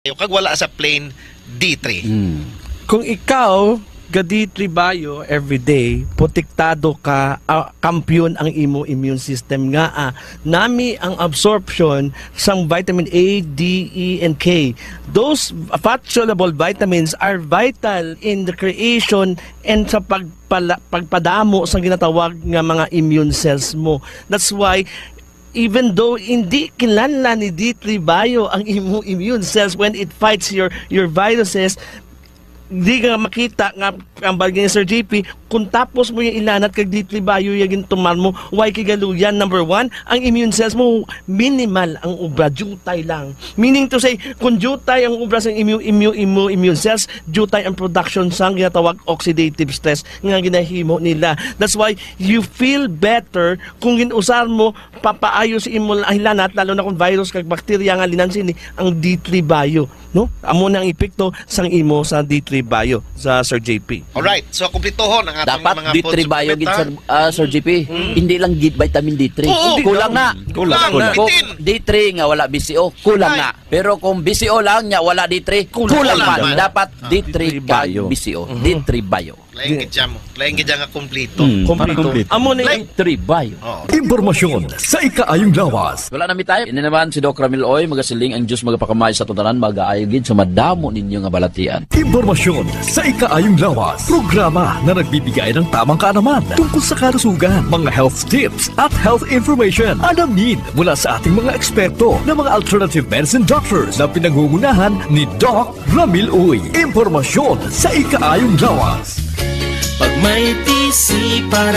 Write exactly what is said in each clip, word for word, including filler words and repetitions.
Kag wala sa plain D three. Mm. Kung ikaw ga D three Bio everyday, protektado ka, ah, kampiyon ang imo immune system nga, ah, nami ang absorption sang vitamin A, D, E, and K. Those fat-soluble vitamins are vital in the creation and sa pagpala-, pagpadamo sang ginatawag nga mga immune cells mo. That's why, even though hindi kinahanglan ni D three Bio ang imo immune cells when it fights your, your viruses, di ka makita nga ang bagay ni Sir J P, kung tapos mo yung ilanat kag D three Bio yung gintumar mo, why kigaluyan? Number one, ang immune cells mo, minimal ang obra, diutay lang. Meaning to say, kung diutay ang obra sa immune, immune, immune, immune cells, diutay ang production sang ginatawag oxidative stress nga ginahimo nila. That's why you feel better kung ginusar mo papaayo sa imo hilanat, lalo na kung virus kag bakterya nga linan sini ang D three Bio, no? Amo na ang epekto sang imo sa D three Bio, sa Sir J P. Alright, so kumpletohon ang atong Dapat mga D three food Bio gid, supplement, ha? Sir, ah, Sir J P. Mm. Hindi lang gid vitamin D three. Oo. Kulang na. Kulang. Kulang. Kulang. Kung Itin. D three nga wala B C O, kulang Ay. na. Pero kung B C O lang nya wala D three, Kulang. kulang Kulang man. man. Dapat Ah. D three D three kag Bio. B C O. Mhm. D three Bio. Lain gid siya mo. Lain gid siya nga kompleto. Mm, Kompleto. kompleto. Amo ni Like, D three Bio. Oh. Impormasyon sa ikaayong lawas. Wala na mi time. Ini naman si Doc Ramil Uy, magasiling ang Diyos magapakamay sa aton tanan, magaayo gid sa madamo ninyo nga balatian. Impormasyon sa ikaayong lawas. Programa na nagbibigay ng tamang kaalaman tungkol sa kalusugan, mga health tips at health information. Alamin mula sa ating mga eksperto na mga alternative medicine doctors na pinangungunahan ni Doc Ramil Uy. Impormasyon sa ikaayong lawas. Pag may T C para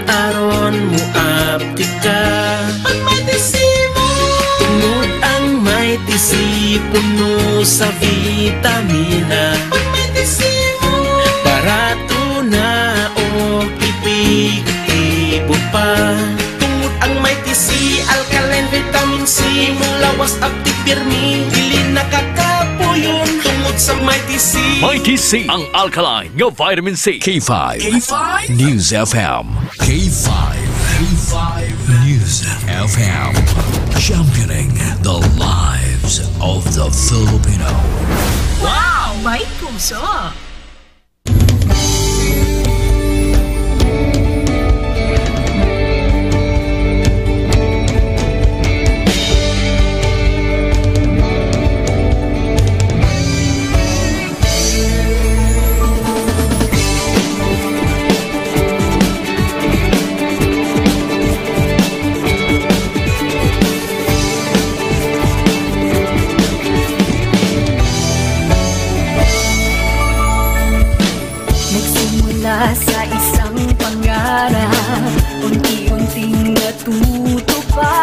aron mo aptik ka. Pag may T C mo. Tungod ang may T C puno sa vitamina. Pag may T C mo. Barato na o epektibo pa. Tungod ang Mighty C, alkaline vitamin C, imong lawas aptik pirmi, dili nakakapuyon tungod sa Mighty C. Mighty C, ang alkaline nga vitamin C. K five. K five. News F M. K five. K five. News F M. Championing the lives of the Filipino. Wow! May puso! Nagsimula sa isang pangarap, unti-unting natutupad.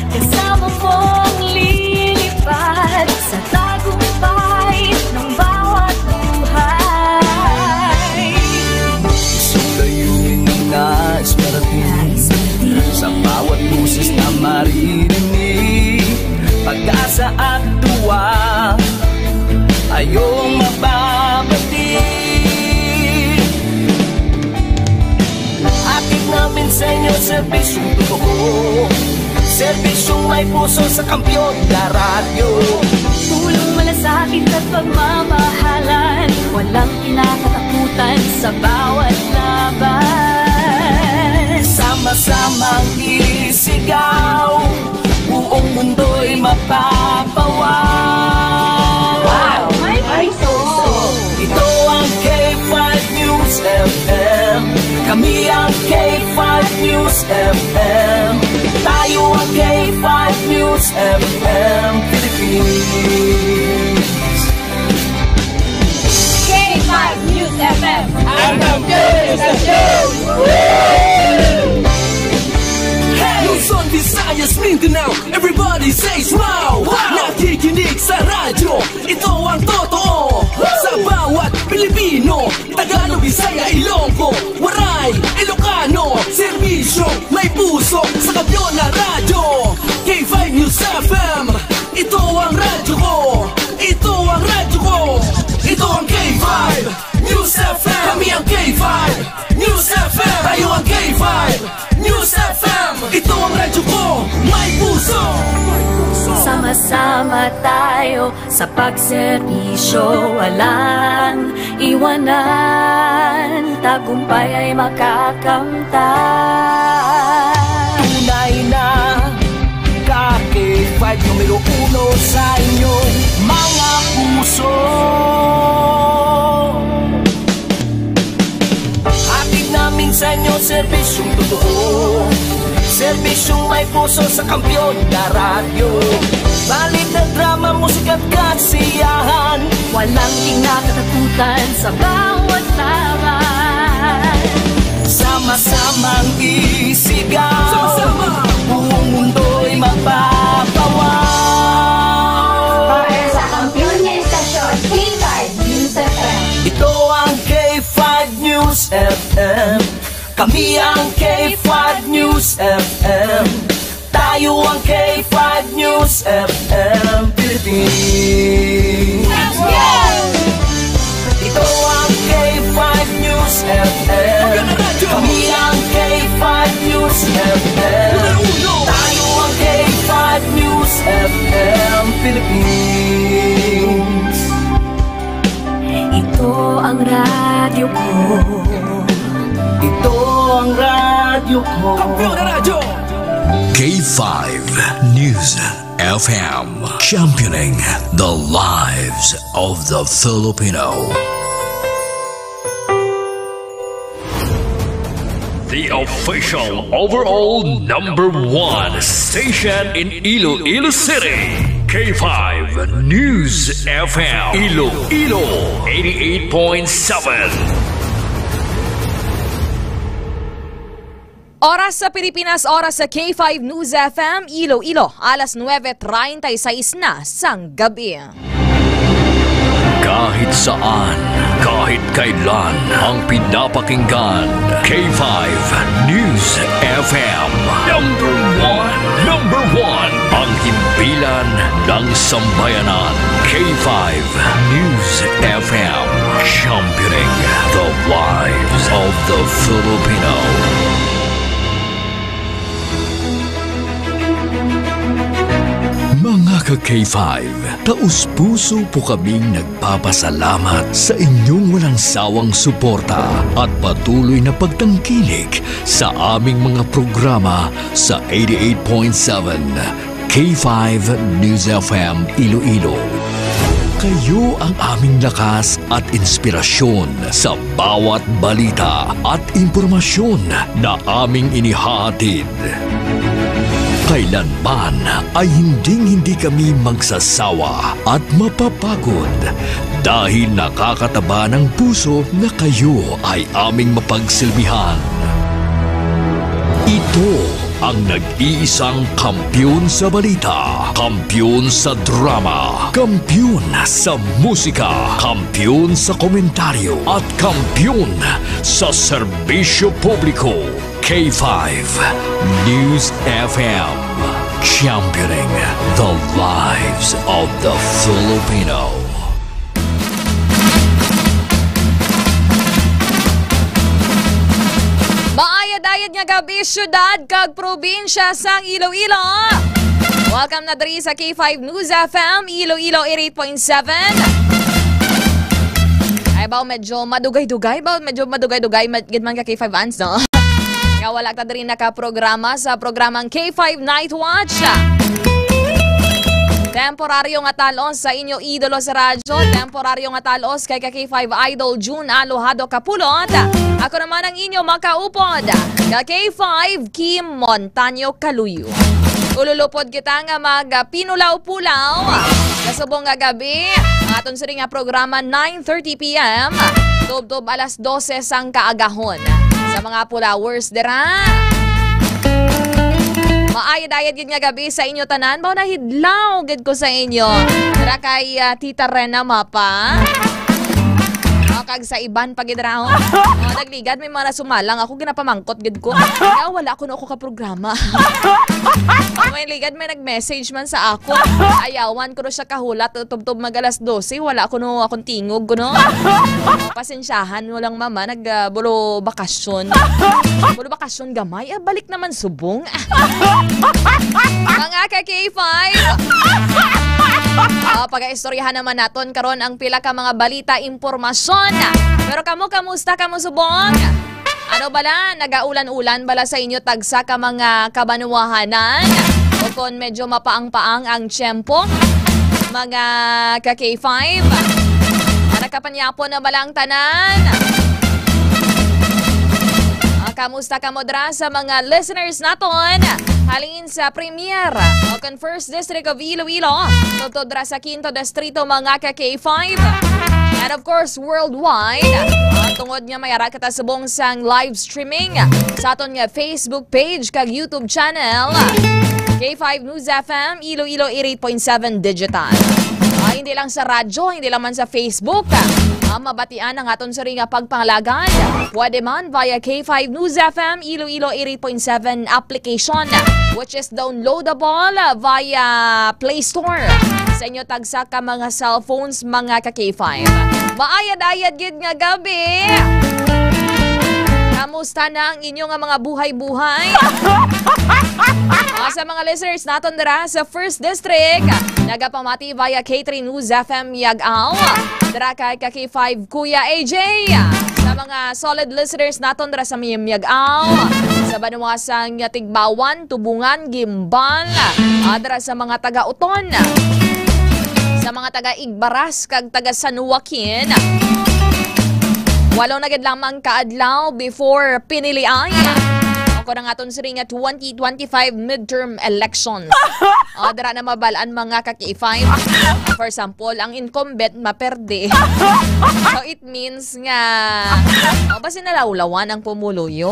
Kasama mong lilipad sa tagumpay ng bawat buhay. Isang layunin na nais marating, sa bawat boses na maririnig, pag-asa at tuwa. Ayong mababati. Akit namin sa inyo, serbisyong totoo. Serbisyong may puso sa Kampiyon na Radyo. Tulong, malasakit at pagmamahalan. Walang kinakatakutan sa bawat laban. Sama-samang isigaw. Buong mundo'y mapapawaw. Wow! May puso! Ito ang K five News F M. Kami ang K five News F M. Tayo ang K five News F M Philippines. K five News F M. Ang kampiyon sa show! Luzon, Visayas, Mindanao, everybody says wow! Wow! Nakikinig sa radyo, ito ang totoo. Sa bawat Pilipino, Tagalog, Bisaya, Ilonggo, Waray, Ilocano, serbisyo, may puso, sa kampiyon na radyo. K five News F M, ito ang radyo ko. Ito ang radyo ko. Ito ang K five News F M. Kami ang K five News F M. Tayo ang K five News F M. Ito ang radyo ko. May puso. Sama-sama tayo Sa pagserbisyo, walang iwanan, tagumpay ay makakamtan. Tunay na ka K five numero uno sa inyong mga puso. Hatid namin sa inyo serbisyong totoo, serbisyong may puso sa kampiyon na radyo. Balita, drama, musika at kasiyahan. Walang kinakatakutan sa bawat laban. Sama-samang isigaw. Sama-sama. Buong mundo'y mapapawaw. Para sa kampiyon nga estasyon, K five News F M. Ito ang K five News F M. Kami ang K five News F M. Tayo ang K five News F M Philippines. Ito ang K five News F M. Kami ang K five News F M. Tayo ang K five News F M Philippines. Ito ang radyo ko. Ito ang radyo ko. Kampiyon na radyo! K five News F M, championing the lives of the Filipino. The official overall number one station in Iloilo City, K five News F M, Iloilo, eighty-eight point seven. Oras sa Pilipinas, oras sa K five News F M Iloilo, alas nuebe treinta y seis na sang gabi. Kahit saan, kahit kailan, ang pinapakinggan, K five News F M. Number one, number one, ang himpilan ng sambayanan, K five News F M, championing the lives of the Filipino. Mga ka K five, taos-puso po kaming nagpapasalamat sa inyong walang sawang suporta at patuloy na pagtangkilik sa aming mga programa sa eighty-eight point seven K five News F M Iloilo. Kayo ang aming lakas at inspirasyon sa bawat balita at impormasyon na aming inihahatid. Kailanman ay hinding-hindi kami magsasawa at mapapagod dahil nakakataba ng puso na kayo ay aming mapagsilbihan. Ito ang nag-iisang kampiyon sa balita, kampiyon sa drama, kampiyon sa musika, kampiyon sa komentaryo, at kampiyon sa serbisyo publiko. K five News F M, championing the lives of the Filipino. Maayad-ayad nga gabi, syudad kag probinsya sang Iloilo. Welcome na diri sa K five News F M Iloilo eighty-eight point seven. Ay, baw medyo madugay-dugay, baw medyo madugay-dugay, ma-, gid man ka K five fans, no? Nga wala ta diri nakaprograma sa programang K five Night Watch. Temporaryo nga talos sa inyo idolo sa radyo, temporaryo nga talos kay ka K five Idol June Alohado Kapulot. Ako naman ang inyo makaupod, ka K five Kim Montaño Kaluyo. Ululupod kita nga magpinulaw-pulaw sa subong nga gabi. Ang aton sini nga programa, nine thirty P M, tubtob alas dose sang kaagahon. Sa mga followers dira, maayad-ayad gid nga gabi sa inyo tanan. Mao na, hidlaw gid ko sa inyo. Dira kay, ah, Tita Rena Mapa. Oh, kag sa iban pa gid raw. Oh, nagligad may mga nasumalang. Ako ginapamangkot gid ko. Kaya wala ko na ako ka programa. May ligad, may nag-message man sa ako. Ayawan ko na siya kahulat, tubtob mag alas dose, wala ko no akong tingog ko, no? Pasensyahan mo lang, mama, nag, ah, bulo bakasyon. Bulo bakasyon gamay, ah, balik naman subong. Mga ka K five. Ah, pagaistoryahan naman naton karon ang pila ka mga balita, impormasyon. Pero kamo, kamusta kamo subong? Ano bala, nagaulan-ulan bala sa inyo tagsa ka mga kabanwahanan? O kon medyo mapaang-paang ang tiyempo, mga ka K five? Nakapanyapon na bala ang tanan? Ah, kamusta kamo dra sa mga listeners naton halin sa Premier o kon First District of Iloilo, tubtob dra sa Quinto Distrito, mga ka K five? And of course, worldwide. Ah, tungod nga may ara kita subong sang live streaming sa aton nga Facebook page kag YouTube channel, K five News F M Iloilo eighty-eight point seven Digital. Ah, hindi lang sa radyo, hindi lang man sa Facebook, ah, mabatian ang aton sari nga pagpangalagan. Pwede man via K five News F M Iloilo eighty-eight point seven application, which is downloadable via Play Store sa inyo tagsa ka mga cellphones, mga ka K five. Maayad-ayad gid nga gabi. Kamusta na ang inyo nga mga buhay-buhay? Ah, sa mga listeners naton dira sa First District, nagapamati via K three News F M Yag-aw. Dira kay ka K five Kuya A J. Sa mga solid listeners naton dira sa Miyag-aw, sa banwa sang Tigbawan, Tubungan, Gimbal, ah, dira sa mga taga-Uton, sa mga taga-Igbaras kag taga-San Joaquin. Walo na gid lamang ka adlaw before piniliay ako na nga aton siring nga twenty twenty-five midterm elections. Ah, dira na mabal-an, mga ka K five. For example, ang incumbent maperde. So, it means nga, oh, basi nalawlawan ang pumuluyo.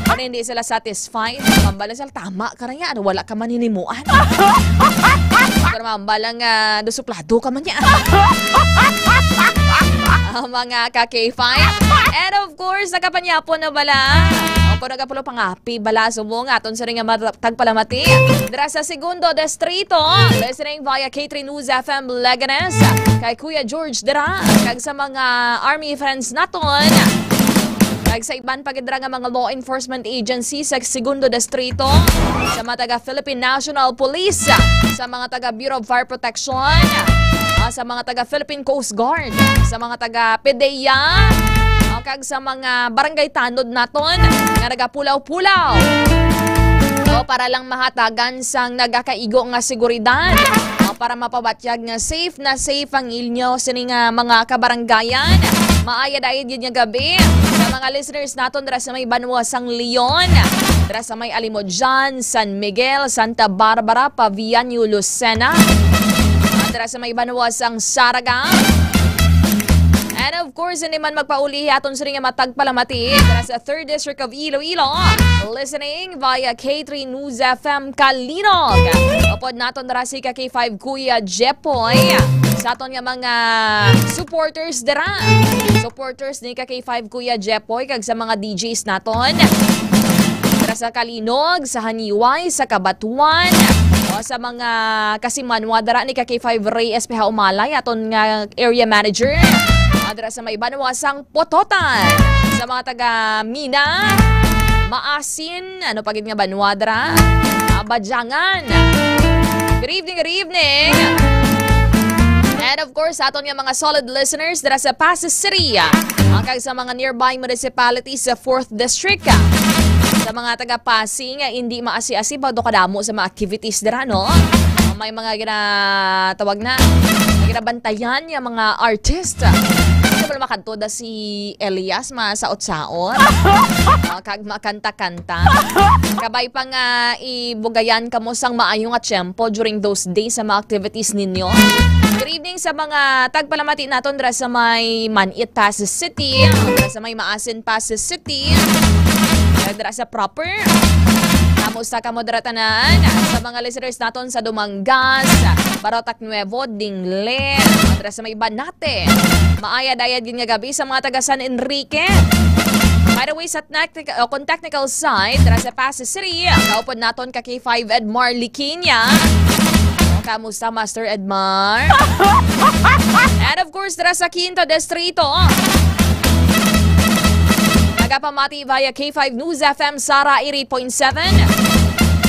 Kung hindi sila satisfied, mambala sila, "Tama ka na yan, wala ka maninimuan." Pero mambala nga, "Dusuplado ka man yan." Ang mga ka K five. And of course, nakapanyapon na bala. Ako nagapulo pangapi bala subong aton siring nga mata-, tagpalamati. Dira sa Segundo Distrito, listening via K three News F M Leganes. Kay Kuya George dira, kag sa mga army friends naton. Kag sa iban pa gid dira nga mga law enforcement agency sa Segundo Distrito, sa mga taga Philippine National Police, sa mga taga Bureau of Fire Protection, ah, sa mga taga Philippine Coast Guard, sa mga taga PDEA, ah, kag sa mga barangay tanod naton nga nagapulaw-pulaw, o para lang mahatagan sang nagakaigo nga seguridad, o para mapabatyag nga safe na safe ang inyo sini nga mga kabaranggayan. Maayad-ayad gid nga gabi sa mga listeners naton dira sa may banwa sang Leon, dira sa may Alimodian, San Miguel, Santa Barbara, Pavianio, Lucena, dira sa may banwa sang Saraga. And of course, hindi man magpauli aton siring nga matagpalamati dira sa Third District of Iloilo. Listening via K three News F M Kalinog. Upod naton dira si ka K five Kuya Jepoy. Sa aton nga mga supporters dira. Supporters ni ka K five Kuya Jepoy kag sa mga D Js naton. Dira sa Kalinog, sa Haniway, sa Cabatuan, o sa mga kasimanwa dira ni ka K five Ray Espeha Umalay, aton nga area manager. Ah, dira sa may banwa sang Pototan, sa mga taga Mina, Maasin, ano pa gid nga banwa dira? Ah, Badyangan. Good evening, good evening. And of course, sa aton nga mga solid listeners dira sa Passi City, ah, kag sa mga nearby municipalities sa Fourth District, ah. Sa mga taga Passi nga hindi maasi-asi ba do kadamo sa mga activities dira, no? Ah, may mga ginatawag na, may ginabantayan nga mga artist. Sa wala makanto da si Elias, masaot-saot. Ah, kag makanta-kanta. Kabay pa nga ibugayan kamo sang maayo nga tiyempo during those days sa mga activities ninyo. Good evening sa mga tagpalamati naton dira sa may Maniit, Passi City, dira sa may Maasin, Passi City, dira sa proper. Kamusta kamo dira tanan? Sa mga listeners naton sa Dumangas, Barotac Nuevo, Dingle, dira sa may Banat, Maayad-ayad gid nga gabi sa mga taga San Enrique. By the way, sa tactic-, uh, kung technical side, dira sa Passi City, kaupod naton ka K five Edmar Liquiña. Kamusta, Master Edmar? And of course, dira sa Quinto Distrito, nagapamati via K five News F M Sara eighty point seven.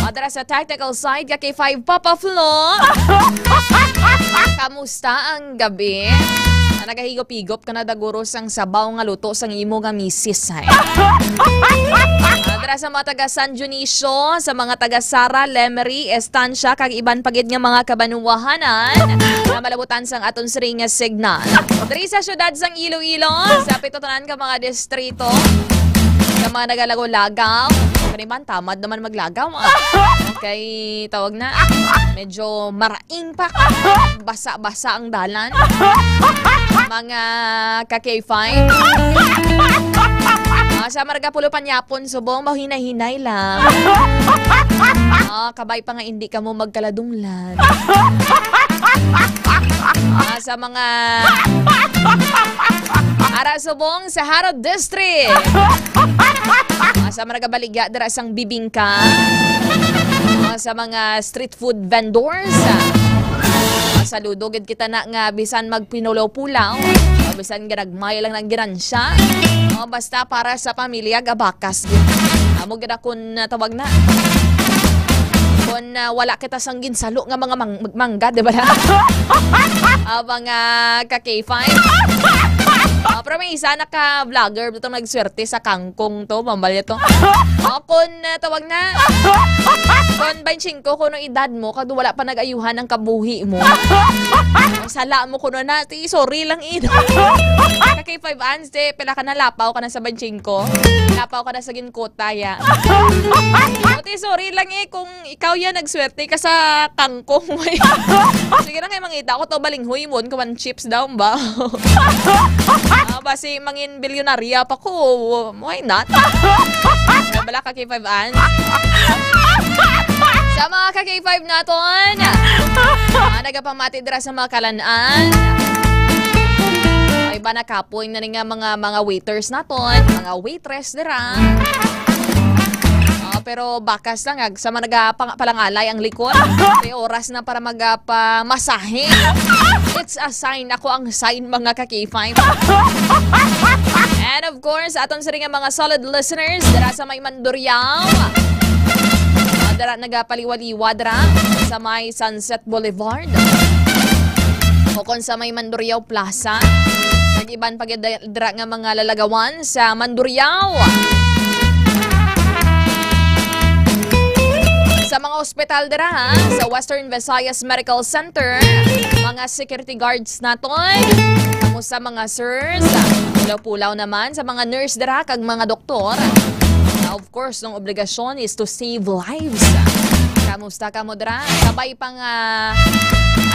At dira sa technical side, ka K five Papa Flo. Kamusta ang gabi? Ah, nagahigop-higop ka na daguro sang sabaw nga luto sang imo nga misis, hay. Ah, dira sa mga taga San Dionisio, sa mga taga Sara, Lemery, Estancia, kag iban pa gid nga mga kabanuwahanan nga malabutan sang aton siring nga signal. Diri sa siyudad sang Iloilo, sa pito tanan ka mga distrito, sa mga nagalagaw-lagaw, kani man, tamad naman maglagaw, ah. Okay, tawag na. Medyo maraing pa. Basa-basa ang dalan. Mga ka-K five. Ah, sa Marga Pulo Panyapon, subong, mahinay-hinay lang. Ah, kabay pa nga hindi ka mo magkaladunglan. Ah, sa mga ara subong sa Jaro District. Ah, sa mga nagabaligya dira sang bibingka. Ah, sa mga street food vendors. Ah, saludo gid kita na nga bisan magpinulaw-pulaw, ah, bisan ginagmay lang ng ginansya. Oh, basta para sa pamilya, gabakas gid. Amo gid akon, ah, tawag na. Kung, ah, wala kita sang ginsalo nga mga mang-, mangga, di ba na? Ah, mga ka-K five. Ah, pero may isa na ka vlogger, itong nagswerte sa kangkong to, mambal niya to. Oh, kung, ah, tawag na. Kung twenty-five kuno edad mo, kag wala pa nag-ayuhan ang kabuhi mo. Sala mo kuno na, ti, sorry lang, eh. Ka-K five Ans, te, pila ka na, lapaw ka na sa twenty-five? Lapaw ka na sa ginkota, ya. O, te, sorry lang, eh, kung ikaw yan, nagswerte ka sa kangkong mo, eh. Sige na kay mangita ko to, balinghoy mo, kuman chips daw, ba? Ah, basi mangin bilyonarya pa ko, why not? Wala ka K five Ans? Sa mga ka K five naton, ah, nagapamati dira sa mga kalan-an. Ay ba, nakapoy na ni nga mga, mga waiters naton, mga waitress dira. Ah, pero bakas lang, ag, sa mga nagapang-, palangalay ang likod. May oras na para magapamasahe. It's a sign. Ako ang sign, mga ka K five. And of course, aton sini nga mga solid listeners dira sa may Mandurriao. Ah, dira nagapaliwa-liwa dira sa may Sunset Boulevard. O kon sa may Mandurriao Plaza. Nag-iban pa gid dira nga mga lalagawan sa Mandurriao. Sa mga ospital dira, ha, sa Western Visayas Medical Center, mga security guards naton. Kamusta, mga sirs? Pulaw-pulaw naman sa mga nurse dira kag mga doktor. Of course, ang obligasyon is to save lives. Kamusta kamo dira? Kabay pa nga,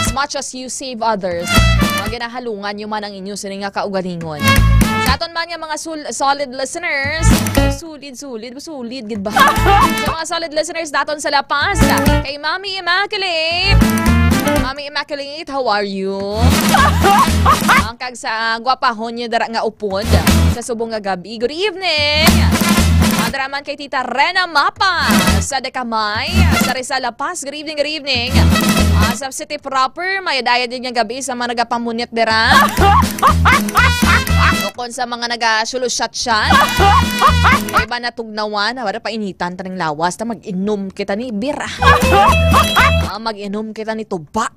as much as you save others, maginahalungan nyo man ang inyo sini nga kaugalingon. Sa aton man nga mga sul-, solid listeners, solid, solid, solid gid ba? Sa mga solid listeners daton sa La Paz, kay Mami Immaculate. Mami Immaculate, how are you? Ang kag sa gwapahon niyo dira nga upod sa subong nga gabi. Good evening. Ang dira man kay Tita Rena Mapa sa Decamay, sa Rizal, La Paz. Good evening, good evening. Ah, sa City Proper, may daya din nga gabi sa mga nagapamunit dira. O kon sa mga nagasulusyatsyan. Kay ba natugnawan, wala pa initan taning lawas, ta mag-inom kita ni beer. Ah, mag-inom kita ni tuba.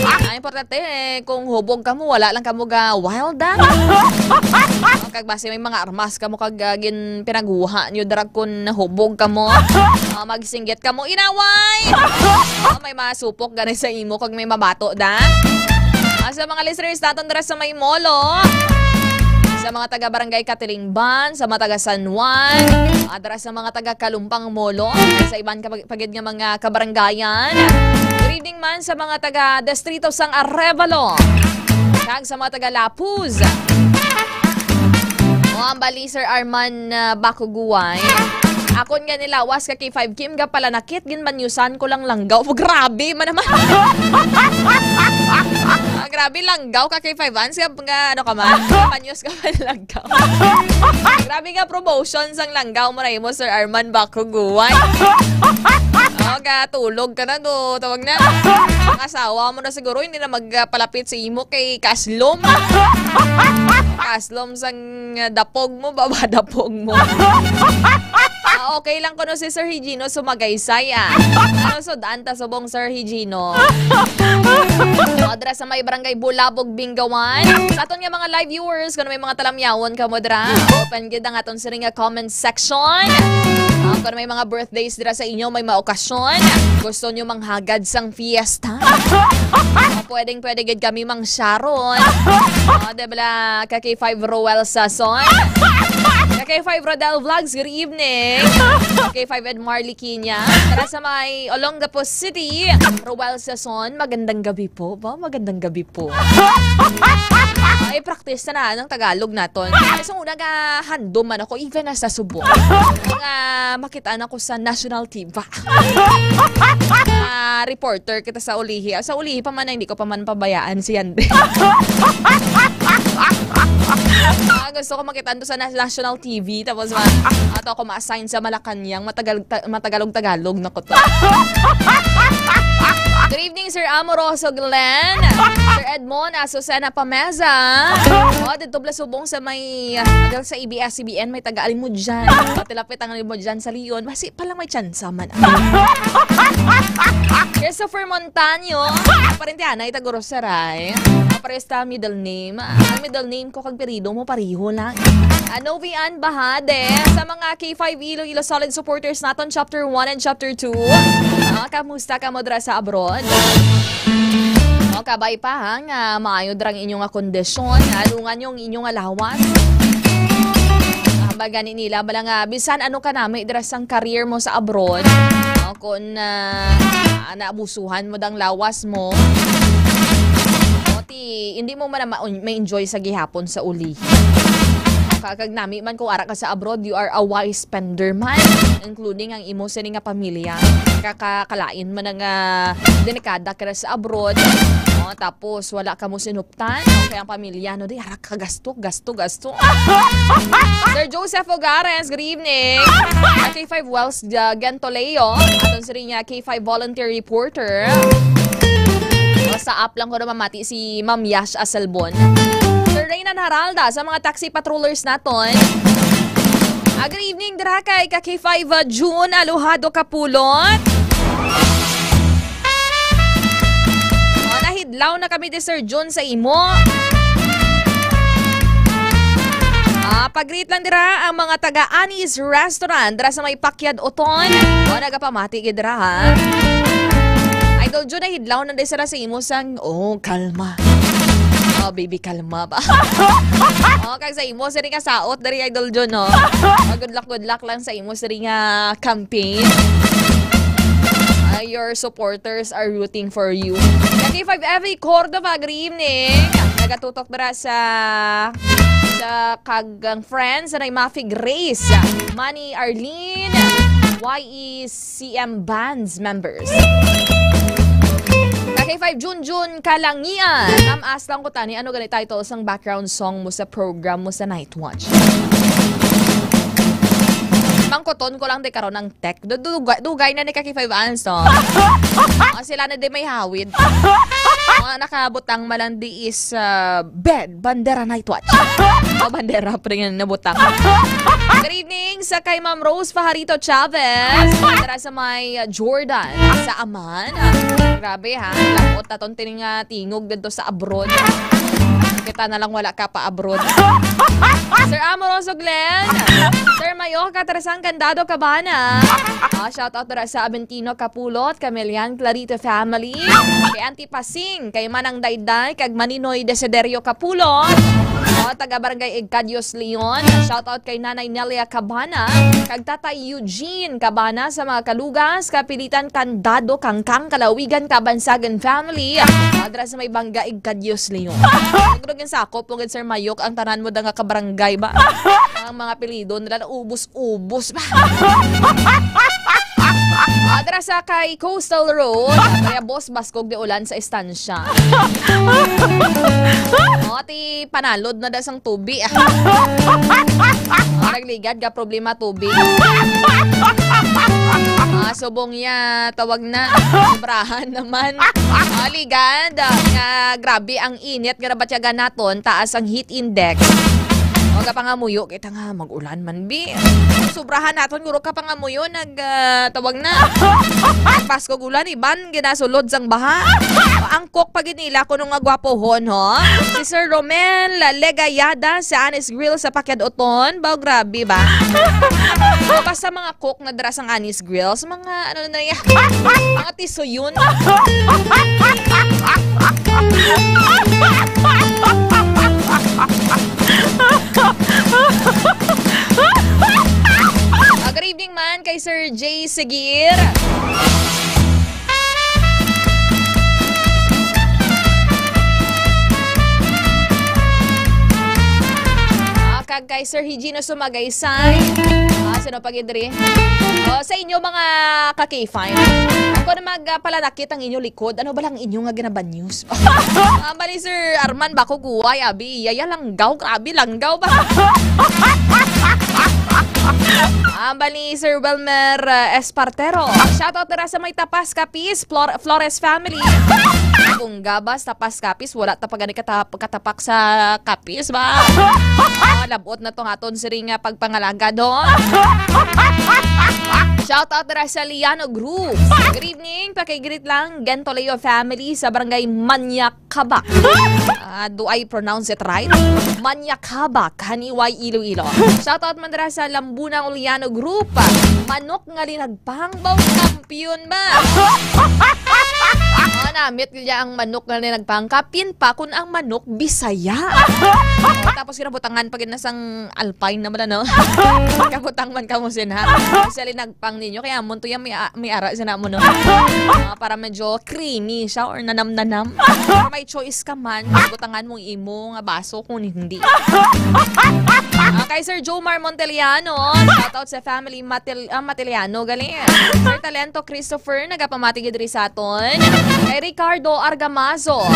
Ang importante, kung hubog kamo, wala lang kamo ga wild, ah. Kag basi may mga armas kamo kag, ah, gin-, pinaghuha nyo, drag, kun hubog kamo. Ah, magsinggit kamo, inaway! Ah, may masupok gani sa imo kag may mabato, da. Ah, sa mga listeners naton dira sa may Molo, sa mga taga Barangay Katilingban, sa mga taga San Juan, ah, dira sa mga taga Kalumpang Molo, sa iban ka pag-, pagid nga mga kabarangayan. Good evening man sa mga taga Distrito sang Arevalo, kag sa mga taga Lapuz. O, ang bali, Sir Arman, ah, Bakuguay. Akon nga nilawas ka K five Kim, ga pala nakit, ginbanyusan ko lang langgaw. Grabe man naman. Ah, grabe, langgaw ka K five Ans, nga, nga ano ka man, banyos ka man langgaw. Grabe nga promotion sang langgaw mo na imo, Sir Arman Bakuguay. O, ga tulog ka na, do. Tawag na. Ang asawa mo na siguro, hindi na magpalapit sa imo kay kaslom. Kaslom sang, ah, dapog mo, baba dapog mo. Ah, okay lang kuno si Sir Higino sumagaysay, ah. Ano, sud-an ta subong, Sir Higino? O, dira sa may Barangay Bulabog, Bingawan. Sa aton nga mga live viewers, kung may mga talamyawon kamo dira, open gid ang aton siring nga comment section. Ah, kung may mga birthdays dira sa inyo, may maokasyon, gusto nyo manghagad sang fiesta, ah, pwedeng pwede gid kami mang Sharon. Ah, di bala, ka K five Roel Sason. Ka K five Rodel Vlogs, good evening. Ka K five Ed Marley Kinya. Tara sa may Olongapo City, Roel Sason, magandang gabi po ba? Magandang gabi po. Ay, practice na na ang Tagalog naton. Ay, so, nagahandom man ako, even na sa Subo. Nga makita na ko sa national T V. Ah, reporter kita sa ulihi. Ah, sa ulihi pa man, hindi ko pa man pabayaan si Yande. Ah, gusto ko makita to sa nas-, national T V. Tapos, ma-, ato ako ma-assign sa Malacañang. Matagal-, ta-, matagalog-tagalog na ko to. Good evening, Sir Amoroso Glenn. Sir Edmond, Azucena Pameza. O, dito pala subong sa may, ah, sa A B S C B N, may taga-Alimudyan. Pati lapit ang Alimudyan sa Leon. Masi pa lang may tsansa man. Christopher Montaño. Parente, anay, taga Rosaray. Pares ta middle name. Ang middle name ko kag apelyido mo, pareho lang. Ah, Novi Ann Bahade, sa mga K five Iloilo solid supporters naton, Chapter one and Chapter two. Ah, kamusta kamo dira sa abroad? O, kabay pa, ha, nga maayo dira ang inyo nga kondisyon, ha, dungan nyo ang inyo nga lawas. Ah, ba gani nila, bala nga, bisan ano ka nami dira sang career mo sa abroad, no? Kung, ah, ah, naabusuhan mo dang lawas mo, o, ti, hindi mo man na ma-, ma-enjoy sa gihapon sa uli. Ka-, kag nami man, kung ara ka sa abroad, you are a wise spender man, including ang imo sini nga pamilya. Kakalain man nga delikada ka sa abroad, no? Tapos wala ka mo sinuptan, kaya ang pamilya, no, di, ara ka, gasto, gasto, gasto. Sir Joseph Ogares, good evening. K five Wells, uh, Gentoleo, aton sini nga K five volunteer reporter. O, sa app lang ko na mamati si Ma'am Yash Aselbon. Sir Reynan Haralda, sa mga taxi patrollers naton. Ah, good evening, dira kay ka K five, uh, June Aluhado Kapulot. O, nahidlaw na kami ni Sir Jun sa imo. Ah, pag-greet lang dira ang mga taga Annie's Restaurant dira sa may Pakyad Oton. O, nagapamati gid dira, ha? Idol Jun, nahidlaw na di sila sa imo sang, oh, kalma. Oh, baby, kalma ba? Oh, kag sa imo, sini ka saot diri, Idol Jun, no? Oh, good luck, good luck lang sa imo, sini nga campaign. Ah, your supporters are rooting for you. K five Evie Cordova, good evening. Nagatutok dira sa, sa kag ang friends, sa Mafi Grace, Manny Arlene, Y E C M Bands members. K five Junjun Kalangian. Ma'am, ask lang ko tani, ano gani title sang background song mo sa program mo sa Night Watch? Mangkuton ko lang di karon ang tech. Du-, dugay, dugay na ni ka K five Anson. O, sila na di may hawid. Mga nakabutang malandi is, uh, bed, bandera Night Watch. O, bandera pa rin yung nabutang. Good evening sa kay Ma'am Rose Fajarito Chavez. Dira sa may, uh, Jordan, sa Amman. Grabe, ha. Lapot na ton tining, uh, tingog dito sa abroad. Kita na lang wala ka pa abroad. Sir Amoroso Glenn, Sir Mayo, Katarasang Candado Cabana. Ah, shout out dira sa Aventino Kapulot, Camelian Clarito family. Kay Auntie Pasing, kay Manang Dayday, kag Maninoy Desiderio Kapulot. O, taga Barangay Igcadios, Leon. Shout out kay Nanay Nelia Cabana, kag Tatay Eugene Cabana sa mga Kalugas, Kapilitan, Candado, Kangkang, Kalawigan, Kabansagan family. Adra sa may Bangga, Igcadios, Leon. Nagdugin sa ako, pugad Sir Mayok, ang tanan mo da nga kabarangay ba? Ang mga apelyido nila, ubos-ubos ba? Adra sa kay Coastal Road, kaya Boss Baskog de Ulan sa Estancia. O, ti panalod na da sang tubi, ah. O, nagligad ka problema tubi. Ah, subong ya, tawag na. Sobrahan naman. Ah, ligad, ah, nga grabe ang init nga nabatyagan naton, taas ang heat index. Huwag ka pangamuyo, kita nga mag-ulan man, bi. Sobrahan naton, guro ka pangamuyo, nag, ah, tawag na. Pasko ulan, iban, ginasulod sang baha. Ang cook pa gid nila, kuno nga gwapohon, ho? Si Sir Romel Legayada sa Anis Grill sa Pakyad Oton. Baw, grabe ba? Basta mga cook na dira sang Anis Grills, mga ano na yan, mga tisuyon. Ah, good evening man kay Sir Jay Seguir. Ah, kag kay Sir Higino Sumagaysay. Ah, sino pa gid diri? Oh, sa inyo mga ka-K five. Ako na magpalanakit ang inyo likod. Ano ba lang inyo nga ginabanyos? Ah, bali, Sir Arman, bako guway, abi, yaya langgaw, grabe, langgaw ba? Ah, bali, Sir Wilmer, uh, Espartero. Shoutout dira sa may Tapas Capiz, Flor-, Flores family. Kung gabas, Tapas Capiz, wala ta pa gani katap-, katapak sa Capiz ba? Ah, labot na tong aton siring nga pagpangalagad, ho? Shoutout dira sa Liano Group. Good evening, pakigreet lang, Gentoleo family sa barangay Manyakabak. Ah, do I pronounce it right? Manyakabak, Haniway, Iloilo. Shoutout man dira sa Lambunang Uliano Group. Manok nga linagpang, baw, kampiyon ba? Oh, namit niya ang manok nga linagpang. Kapin pa kung ang manok Bisaya. Tapos kinabutangan pa gid na sang Alpine naman, ano? Kabutang man kamo sin, ha? Sa linagpang ninyo, kaya mo to yan, may, a- may ara sa namo, no? Ah, para medyo creamy siya or nanam-nanam. Or may choice ka man, butangan mong imo nga baso kung hindi. Ah, kay Sir Jomar Monteliano, shoutout sa family Matel-, ah, Mateliano, gali. Sir Talento Christopher, nagapamati gid diri sa aton. Kay Ricardo Argamazo.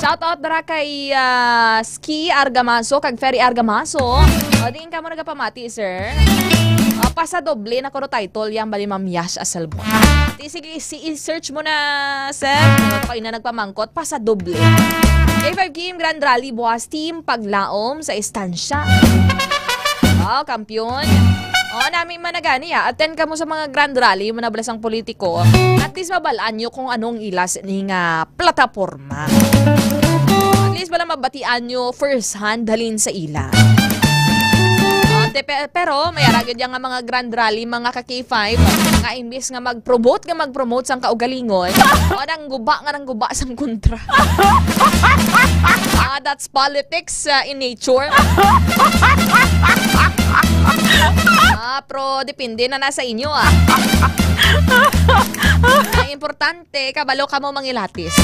Shoutout dira kay, ah, Ski Argamazo, kag Ferry Argamazo. O, diin ka mo nagapamati, sir? Ah, pasadoble na kuno title yang bali Ma'am Yash Asalbon. Di, sige, si, i-search mo na, sir. Pag na nagpamangkot, pasadoble. K five Game Grand Rally buwas, Team Paglaom sa Estancia. Oh, kampiyon. Oh, nami man na gani, ah. Attend ka mo sa mga Grand Rally, mo na bala sang politiko. At least mabalaan nyo kung anong ilas ni nga plataporma. At least bala mabatian nyo first hand halin sa ila. Ah, te-, pe-, pero may ara gyud nga mga Grand Rally, mga ka K five, nga imbis nga mag-promote, nga mag-promote sang kaugalingon, o nang guba nga nang guba sang kontra. Ah, that's politics, uh, in nature. Ah, pero depende na na sa inyo, ah. Ang importante, kabalo kamo mangilatis.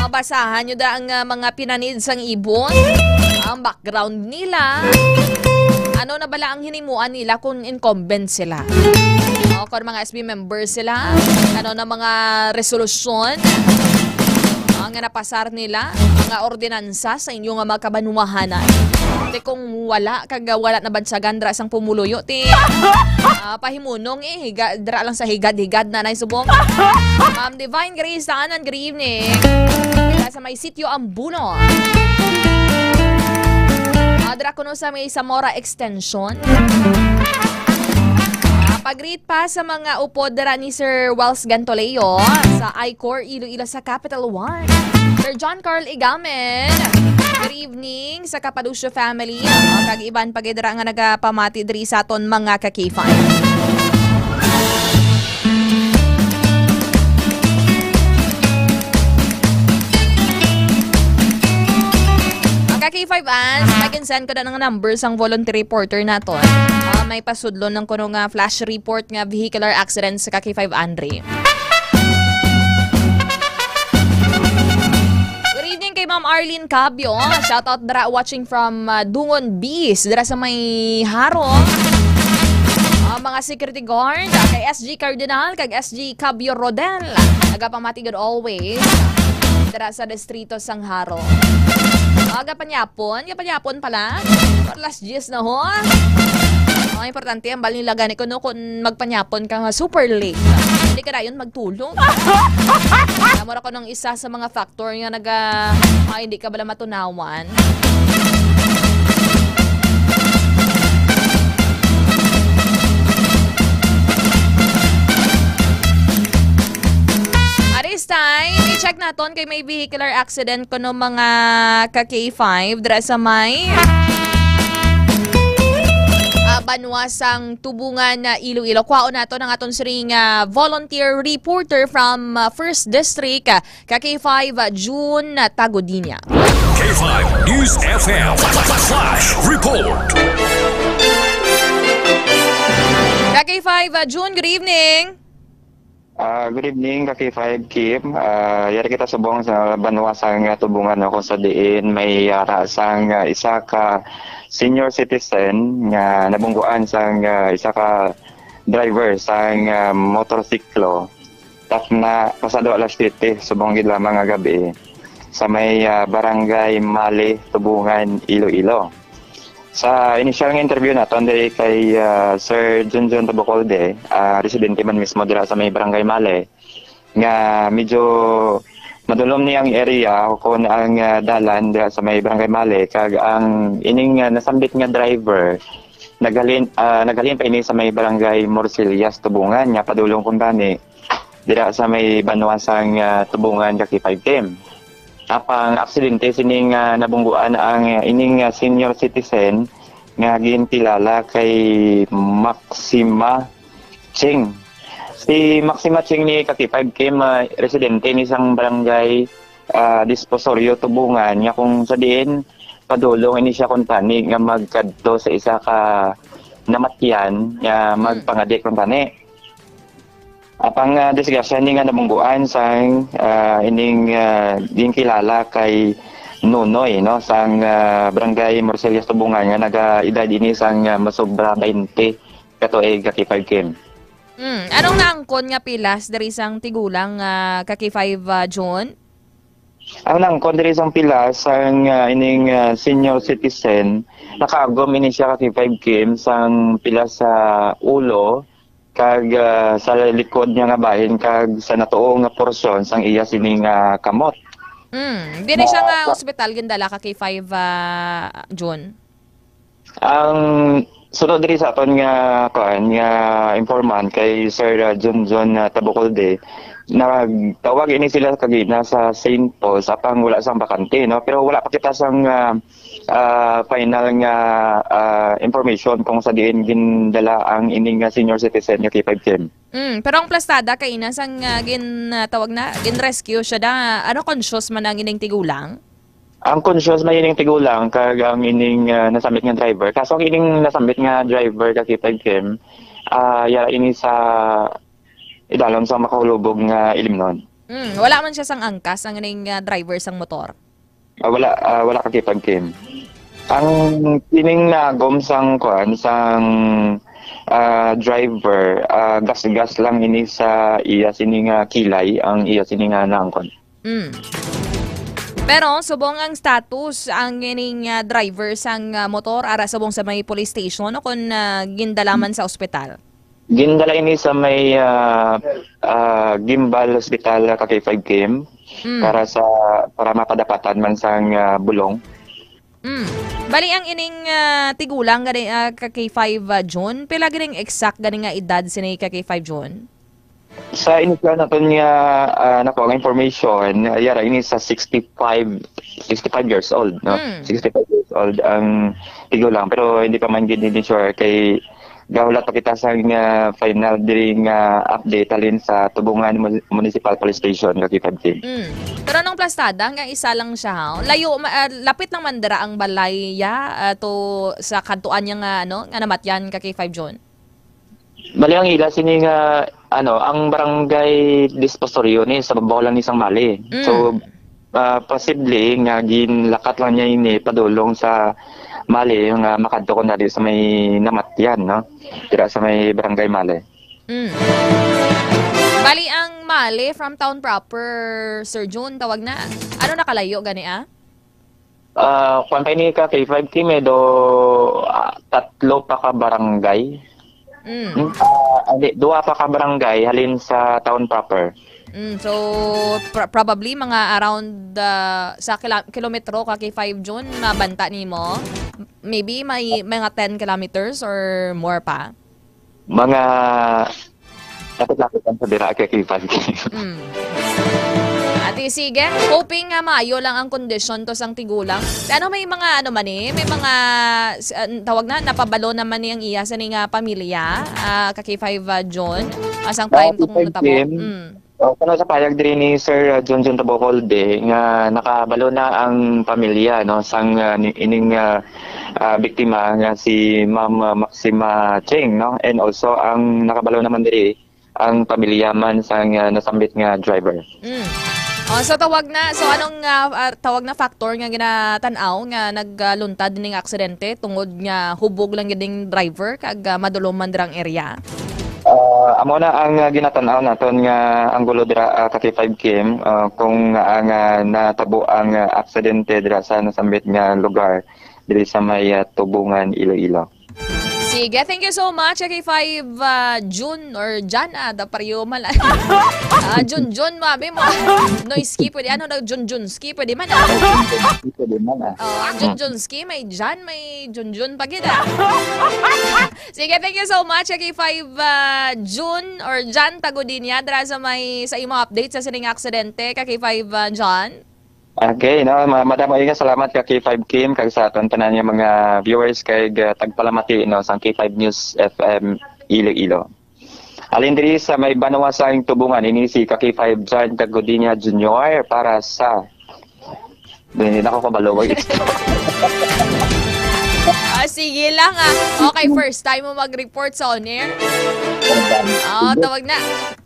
Oh, basahan nyo da ang, ah, mga pinanid sang ibon, ang background nila. Ano na bala ang hinimuan nila kung incumbent sila? O kung mga S B member sila, ano na mga resolusyon, ah, nga napasar nila, mga ordinansa sa inyo nga mga kabanwahanan? Te, kung wala, kag wala nabansagan dra sang pumuluyo, te, ah, pahimunong, eh, higa, dra lang sa higad-higad na nay subong. Ma'am Divine Grace Tanan, good evening. Kita sa may Sitio Ambuno. Ah, dra kuno sa may Zamora Extension. Ah, pag-greet pa sa mga upod dira ni Sir Wells Gantoleo sa I-Corps Iloilo sa Capital One. Sir John Carl Igamen, good evening sa Capadocio family. Ah, kag iban pa gid dira nga nagapamati diri sa aton mga ka K five. Ang ka K five Ans, nag-send ko na ng number sang volunteer reporter naton. Ah, may pasudlon ng kuno nga flash report nga vehicular accident sa ka K five Andre. Good evening kay Ma'am Arlene Cabio. Shout out dira, watching from, ah, Dungon Beast, dira sa may Jaro. Ah, mga security guard, ah, kay S G Cardinal, kag S G Cabio Rodel. Nagapamati gud always. Dira sa distrito sang Jaro. Ah, gapanyapon, gapanyapon pala. Alas diyes na ho. Ang importante, ang bali nila gani kuno kung magpanyapon ka nga super late. Hindi ka dayon magtulog. Mura ko nung isa sa mga factor nga naga, ah, hindi ka bala matunawan. At this time, i-check naton kay may vehicular accident kuno mga ka K five dira sa may, ah, banwa sang Tubungan, ah, Iloilo. Kwaon naton ang aton siring, ah, volunteer reporter from, ah, First District, ah, ka K five, ah, June, ah, Tagodinia. K five News F M Flash Report. Ka K five, ah, June, good evening. Ah, good evening, ka K five Kim. Ah, yari kita subong sa banwa sang, ah, Tubungan, no, kung sa diin may, ah, sang, ah, isa ka senior citizen nga nabungguan sang, ah, isa ka driver sang, ah, motorsiklo. Takna pasado alas siyete, subong gid lamang nga gabi, sa may, ah, barangay Mali, Tubungan, Iloilo. Sa initial nga interview naton diri kay, ah, Sir Junjun Tabucolde, ah, residente man mismo dira sa may Barangay Male, nga medyo madulom ni ang area o kon ang, ah, dalan dira sa may Barangay Male, kag ang ining, ah, nasambit nga driver naghalin, ah, naghalin pa ini sa may Barangay Morcillas, Tubungan, nga padulong kuntani dira sa may banwa sang, ah, Tubungan, ka K five Kim. Apang aksidente sining, ah, nabungguan ang, ah, ining, ah, senior citizen nga ginkilala kay Maxima Ching. Si Maxima Ching ni ka K five Kim, ah, residente ni sang barangay, ah, Disposorio, Tubungan, nga kung sa diin padulong ini siya kuntani nga magkadto sa isa ka namatyan nga Hmm. magpangadi kuntani. Apang, ah, disgrasya ni nga nabungguan sang, ah, ining, ah, ginkilala kay Nunoy, no, sang, ah, Barangay Morcillas, Tubungan, nga nagaedad ini sang, ah, masobra twenty ka tuig, ka K five Kim. Hmm, anong naangkon nga pilas diri sang tigulang, ah, ka K five, ah, June? Ang naangkon diri sang pilas sang, ah, ining, ah, senior citizen, nakaagom ini siya, ka K five Kim, sang pilas sa ulo, kag, ah, sa likod niya nga bahin, kag sa natuo nga porsyon sang iya sini nga kamot. Mm, diri siya nga ospital gindala, ka K five, ah, June? Ang sunod diri sa aton nga, kuan, nga informant kay Sir, ah, Junjun, ah, Tabucolde, nagtawag ini sila kagina sa Saint Paul's, apang wala sang bakante, no? Pero wala pa kita sang, ah, ah, final nga, ah, information kung sa diin gindala ang ining nga senior citizen nga K five Kim. Mm, pero ang plastada kay ina sang, ah, gin, ah, tawag na, gin-rescue siya da. Ano, conscious man ang ining tigulang? Ang conscious man ining tigulang kag ang ining, ah, nasambit nga driver. Kaso ang ining nasambit nga driver, ka K five Kim, ah, yara ini sa idalom sang makahulubog nga ilimnon. Mm, wala man siya sang angkas ang ining, ah, driver sang motor. Ah, wala, ah, wala, ka K five Kim. Ang kining nagom sang kuan, sang, ah, driver, ah, gas-gas lang ini sa iya sini nga kilay, ang iya sini nga naangkon. Mm. Pero subong ang status ang ining, ah, driver sang, ah, motor ara subong sa may police station o kon, ah, gindala man sa ospital? Gindala ini sa may, ah, ah, Guimbal Hospital, ka K five Kim, Mm. para sa, para mapadapatan man sang, ah, bulong. Mm. Bali, ang ining, ah, tigulang gani, ah, ka K five, ah, June, pila gid ang exact gani nga edad sini, ka K five, June? Sa initial naton nga, ah, nakuha nga information, ah, yara ini sa sixty-five, sixty-five years old, no? Mm. Sixty-five years old ang tigulang, pero hindi pa man gid ini sure kay gahulat pa kita sa, ah, final diri nga update halin sa Tubungan Mu-, Municipal Police Station, ka K five Kim. Mm. Pero anong plastada nga isa lang siya, ha? Layo, ma-, ah, lapit lang man dira ang balay ya, ah, to sa kadtuan niya nga, ano, nga namatyan, ka K five, June? Bali, ang ila sini nga, ano, ang barangay Disposorio ni sa babaw lang ni sang Mali. Mm. So, ah, posible nga ginlakat lang niya ini padulong sa Mali, nga makadto kuntani sa may namatyan, no? Dira sa may barangay Mali. Mm. Bali, ang Mali from town proper, Sir June, tawag na. Ano, nakalayo gani, ah? Ah, kwan pa ini, ka K five Kim, eh, do, ah, tatlo pa ka barangay. Mm. Hmm? Ah, hindi, duha pa ka barangay halin sa town proper. Mm, so, pr- probably mga around, ah, sa kila- kilometro ka, K five June, mabanta nimo. Maybe may mga ten kilometers or more pa. Mga lapit-lapit lang sa dira kay K five K. Mm. Ati, sige. Hoping nga maayo lang ang kondisyon to sang tigulang. Ano, may mga ano man eh, may mga s- ah, tawag na, napabalo naman ni ang iya sa ni nga pamilya, ah, ka K five, ah, John, asang time tong K five natabo. Kim. Mm. Oh, kuno sa payag diri ni Sir, uh, Junjun Tabocolde nga nakabalo na ang pamilya, no, sang, uh, ni- ining, uh, uh, biktima nga si Ma'am, uh, Maxima Ching, no, and also ang nakabalo naman diri ang pamilya man sang, uh, nasambit nga driver. Mm. Oh, so tawag na, so anong, uh, uh, tawag na factor nga ginatan-aw nga nagluntad ning aksidente tungod nga hubog lang gid ning driver kag, uh, madulom man dirang area? Ah, amo na ang, ah, ginatan-aw naton nga anggulo dira, ah, ka K five Kim, ah, kung, ah, nga natabo ang, ah, aksidente dira sa nasambit nga lugar diri sa may, ah, Tubungan, Iloilo. Sige, thank you so much, K five, ah, June or Jan, ah, da pareho man lang. Ah, Jun Jun, mabi mo. Noisky, pwede ano na, Jun Junski, pwede man, ah. Pwede man, ah. Oh, ang Jun Junski, may Jan, may Jun Jun pa gid, ah. Sige, thank you so much, K five, ah, June or Jan Tagudinia, dira sa may, sa imo update sa sining aksidente, ka K five, ah, John. Okay, no, ma- madamo nga salamat ka K five Kim kag sa aton tanan nga mga viewers kay, ah, tagpalamati, no, sang K five News F M Iloilo. Alin diri sa may banwa sang Tubungan, ini si ka K five John Tagudinia Junior para sa Hindi na ako kabalo. Ah, sige lang, ah. Okay, first time mo mag-report sa on air. Ah, tawag na.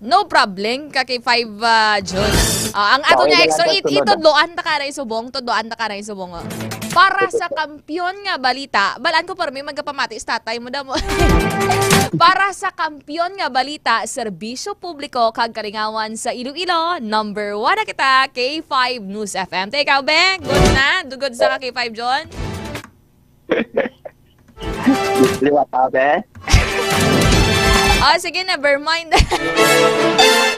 No problem, ka K five, ah, June. Ah, ang ato Okay, niya extra, salamat, it, sunod, ah. Itudloan ta ka na isubong, tudloan ta ka na isubong, oh. Para sa kampiyon nga balita, balaan ko, pero may magkapamati sa tatay mo, damo. Para sa kampiyon nga balita, serbisyo publiko kag kalingawan sa Iloilo, number one na kita, K five News F M. Te, ikaw, Beng, good na? Dugod sa ka, K five John? Liwat, ah, be? Oh, sige, never mind.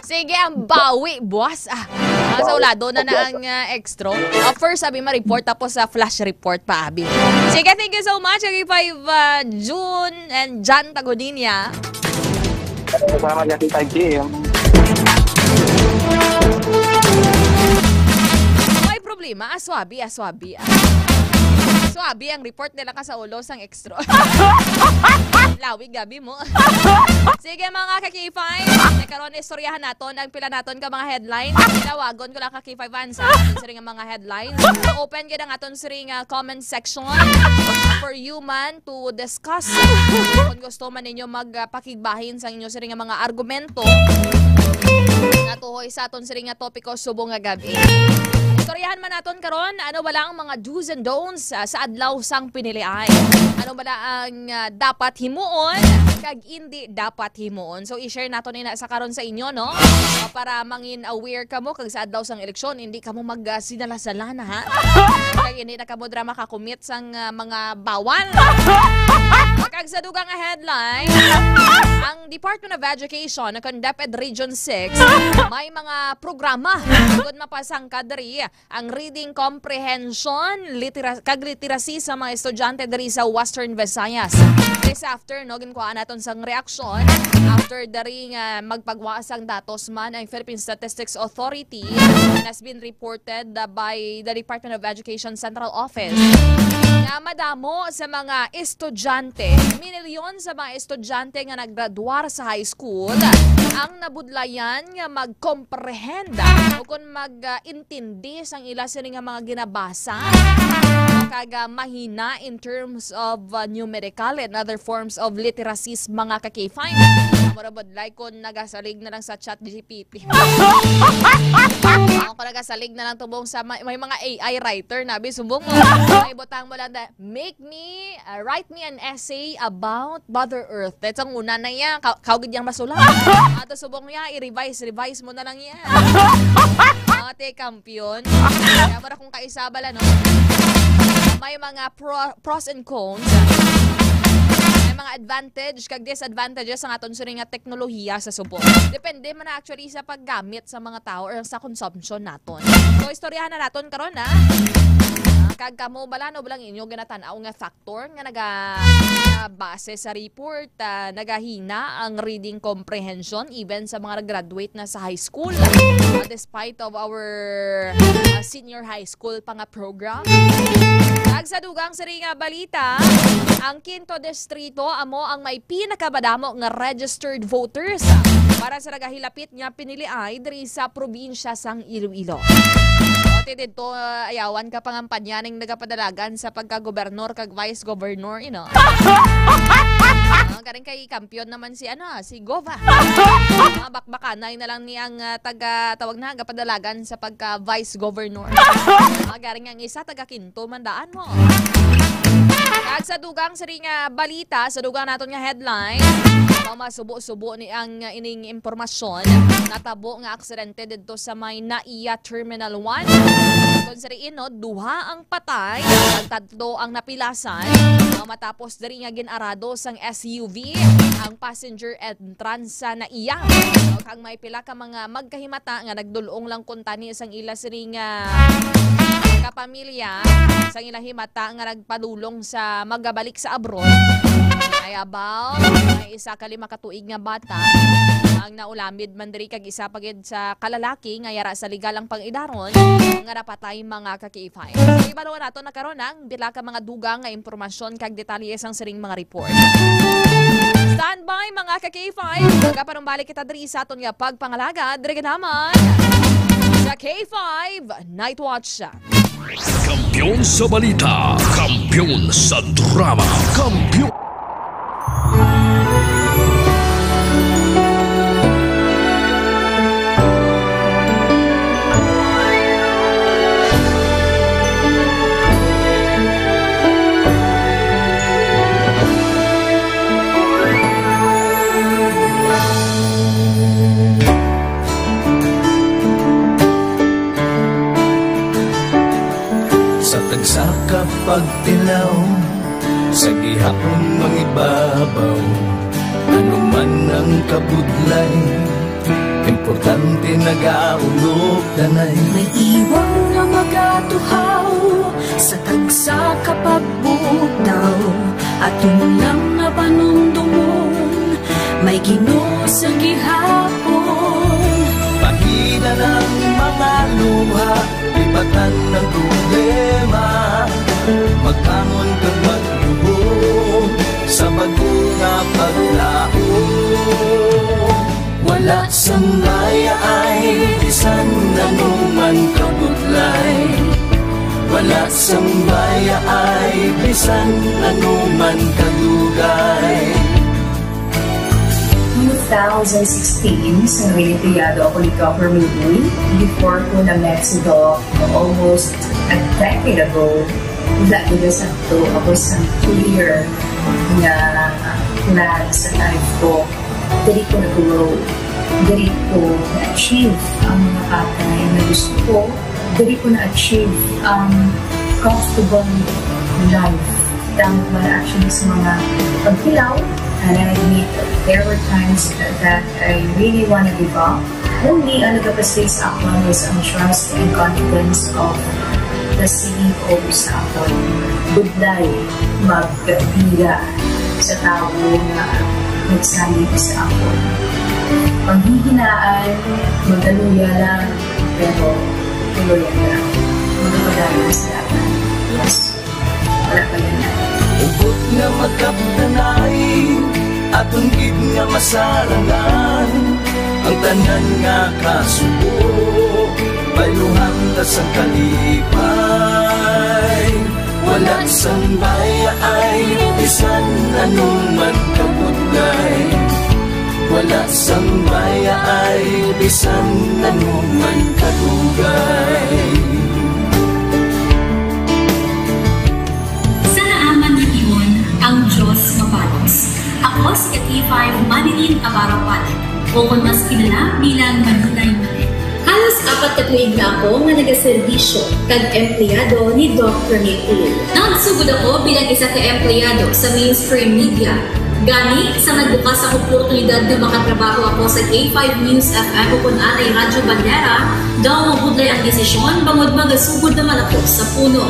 Sige, ang bawi, boss. Ah, ah, sa ulado na na ang, ah, extra. Ah, first, sabi ma-report, tapos sa flash report pa, abi. Sige, thank you so much, K five, ah, June and Jan Tagudinia. Salamat, Ate Taggi. May problema, aswabi, aswabi. Swabi ang report nila ka sa ulo sang extra. Lawig gabi mo. Sige, mga ka-K five, karon istoryahan naton ang pila naton ka mga headlines. Tawagon ko lang ka K five Ansa. Siri nga mga headlines. Open gid ang aton siri nga comment section for you man to discuss. Kung gusto man ninyo magpakigbahin sa inyo siri nga mga argumento nga tuhoy sa aton siri nga topiko subong nga gabi. Istoryahan man naton karon, ano bala ang mga do's and don'ts, ah, sa adlaw sang pinilian? Ano bala ang, ah, dapat himuon kag indi dapat himuon? So, i-share naton ina sa karon sa inyo, no? Ah, para mangin aware kamo kag sa adlaw sang eleksyon, hindi kamo mag, ah, sinala-sala na, ha? Kag hindi na kamo drama ka-commit sang, ah, mga bawal. Kag sa dugang nga headline, ang Department of Education kon DepEd Region six may mga programa kon mapasangka diri ang reading comprehension, litera-, kag literacy sa mga estudyante diri sa Western Visayas. This after, no, ginkuhaan naton sang reaksyon after diri nga magpagwa sang datos man ang Philippine Statistics Authority and has been reported, uh, by the Department of Education Central Office nga madamo sa mga estudyante, minilyon sa mga estudyante nga naggraduar sa high school ang nabudlayan nga mag-comprehend o kon mag, uh, intindi sang ila sini nga mga ginabasa. Kag, ah, mahina in terms of, ah, numerical and other forms of literacies, mga ka-K five. Mura budlay kon nagasalig na lang sa chat G P T. Ako nagasalig na lang tubong sa may, may mga A I writer na, bi, subong mo. May butang mo lang na, "Make me, uh, write me an essay about Mother Earth." That's ang una na iya. Ka-, kaw gid yang masulat. Ato subong niya, i-revise, revise mo na lang iya. Ate, kampiyon. Kaya mura kung kaisa bala, no? May mga pro-, pros and cons. May mga advantage kag disadvantages sang aton sini nga teknolohiya sa subong. Depende man na actually sa paggamit sa mga tao or sa consumption naton. So, istoryahan na naton karon, ha. Ah, kag kamo, bala, ano ba lang inyo ginatan-aw nga factor nga naga-, nga base sa report, ah, nagahina ang reading comprehension even sa mga graduate na sa high school, ah, despite of our, ah, senior high school pa nga program. Kag sa dugang sini nga balita, ang Quinto Distrito amo ang may pinakamadamo nga registered voters para sa nagahilapit nga piniliay diri sa probinsya sang Iloilo. O, ti didto, ah, ayawan ka pangampanya ning nagapadalagan sa pagkagobernador kag vice governor, you know. Ah, karon kay kampiyon naman si, ano, si Gova. Ah, bakbakanay na lang ni ang, ah, taga, tawag na, gapadalagan sa pagka vice governor. Ah, garing ang isa, taga Quinto man daan mo. Kag sa dugang sini nga balita, sa dugang naton nga headline, masubo-subo ni ang ining impormasyon. Natabo nga aksidente didto sa may Naiya Terminal one. Kung sa diin, no, duha ang patay, kag tatlo ang napilasan. Matapos diri nga gin-arado sang S U V ang passenger entrance sa Naiya. Kag may pila ka mga magkahimata nga nagdul-ong lang kuntani sang ila sini nga kapamilya, sang ila himata nga nagpadulong sa magabalik sa abroad. Ay, abaw, may isa ka lima ka tuig nga bata ang naulamid man diri, kag isa pa gid sa kalalaki nga yara sa legal ang pang-idaron nga napatay, mga ka-K five. So, ibaluan nato na karon ang pila ka mga dugang nga impormasyon kag detalye sang sining mga report. Standby, mga ka-K five. Magapanumbalik kita diri sa aton nga pagpangalagad. Diri gid naman sa K five Night Watch. Kampiyon sa balita, kampiyon sa drama, kampiyon. Sa tagsa ka pagtilaw, sa gihapon mangibabaw, ano man ang kabudlay, importante nagaulog danay. May iwang nga magatuhaw sa tagsa ka pagbutaw, aton lang nga panumdomon, may Ginoo sa gihapon. Pahina ang mga luha, lipatan ang problema, magbangon kag magluhod sa bag-o nga paglaom. Wala sang mayaay bisan ano man kabudlay, wala sang mayaay bisan ano man kadugay. Two thousand sixteen, sa nag-empleyado ako ni Governor Uy, before ko na-met si Doc almost a decade ago, wala ko na sakto ako sa clear nga plan sa life ko. Diri ko nag-grow. Diri ko na-achieve ang mga bagay na gusto ko. Diri ko na-achieve ang comfortable life. Tama man actually sa mga pagkilaw, and I admit there were times that I really wanna give up. Only ang nagapastig sa akon was ang trust and confidence of the C E O sa akon. Budlay magpila sa tawo nga nagsalig sa akon. Panghihinaan, magaluya lang, pero tuloy lang. Magpadayon sa dalan. Yes. Wala pa yan. Hugot nga magkapdanay, aton gid nga masarangan ang tanan nga kasubo. Bayluhan ta sang kalipay, wala sang mayaay, bisan ano man kabudlay. Wala sang mayaay, bisan ano man kadugay. Sa naaman nga tion, ang Dios mabalos. Ako si K five Manilin Abaro Palit, o kon mas kilala bilang Manilay Malit. Halos apat ka tuig na ako nga nagaserbisyo kag empleyado ni Doc Rene Tulio. Nagsugod ako bilang isa ka empleyado sa mainstream media. Gani, sa nagbukas ang oportunidad nga makatrabaho ako sa K five News F M ukon anay Radyo Bandera, daw mabudlay ang desisyon bangod magasugod naman ako sa puno.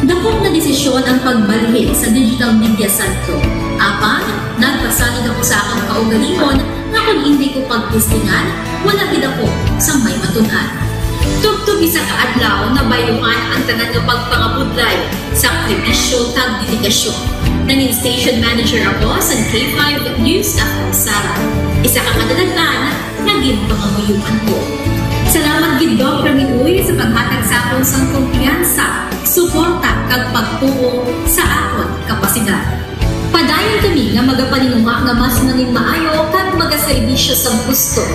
Dako nga desisyon ang pagbalhin sa digital media center. Apan, nagpasalig ako sa akon kaugalingon nga kon indi ko pagtistingan, wala gid ako sang may matun-an. Tubtob isa ka adlaw, nabayluhan ang tanan nga pagpangabudlay, sakripisyo, kag dedikasyon. Nangin station manager ako sa K five News F M Sara. Isa ka kadalaghan nga ginpangamuyoan ko. Salamat gid, Doc Ramil Uy, sa paghatag sa akon sang kumpiyansa, suporta, kag pagtuo sa akon kapasidad. Padayon kami nga magapaninguha nga mas nangin maayo kag magaserbisyo sa gusto.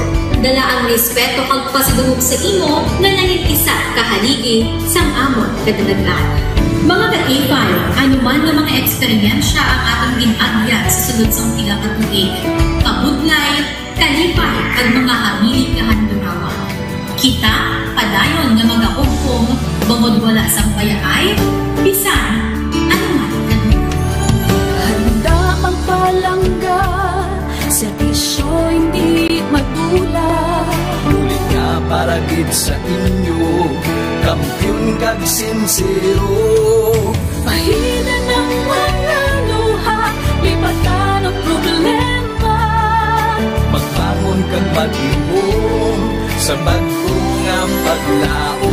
Dala ang respeto kag pasidungog sa imo nga nangin isa ka haligi sang amon kadalagan. Mga ka-K five, ano man nga mga eksperyensya ang aton gin-agyan sa sulod sang pila ka tuig, kabudlay, kalipay, kag mga hamilit nga handurawa. Kita padayon nga magahugpong bangod wala sang bayaay bisan ano man. Handa magpalangga, serbisyo hindi madula. Bulig nga para gid sa inyo, kampiyon kag sinsero. Pahinan ang mga luha, lipatan ang problema. Magbangon kag maghimom sa bag-o nga paglaom.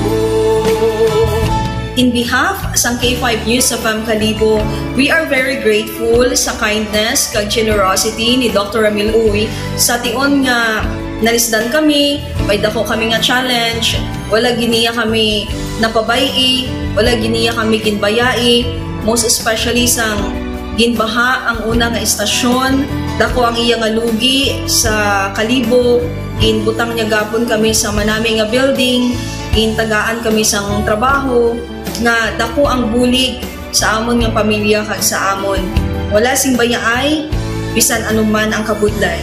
In behalf sang K five News F M Kalibo, we are very grateful sa kindness kag generosity ni Doctor Ramil Uy. Sa tion nga nalisdan kami, may dako kami nga challenge, wala gid niya kami napabay-i, wala gid niya kami ginbayai, most especially sang ginbaha ang una nga istasyon, dako ang iya nga lugi sa Kalibo, ginbutang niya gapon kami sa manami nga building, gintagaan kami sang trabaho, nga dako ang bulig sa amon nga pamilya kag sa amon. Wala sing bayaay, bisan anuman ang kabudlay.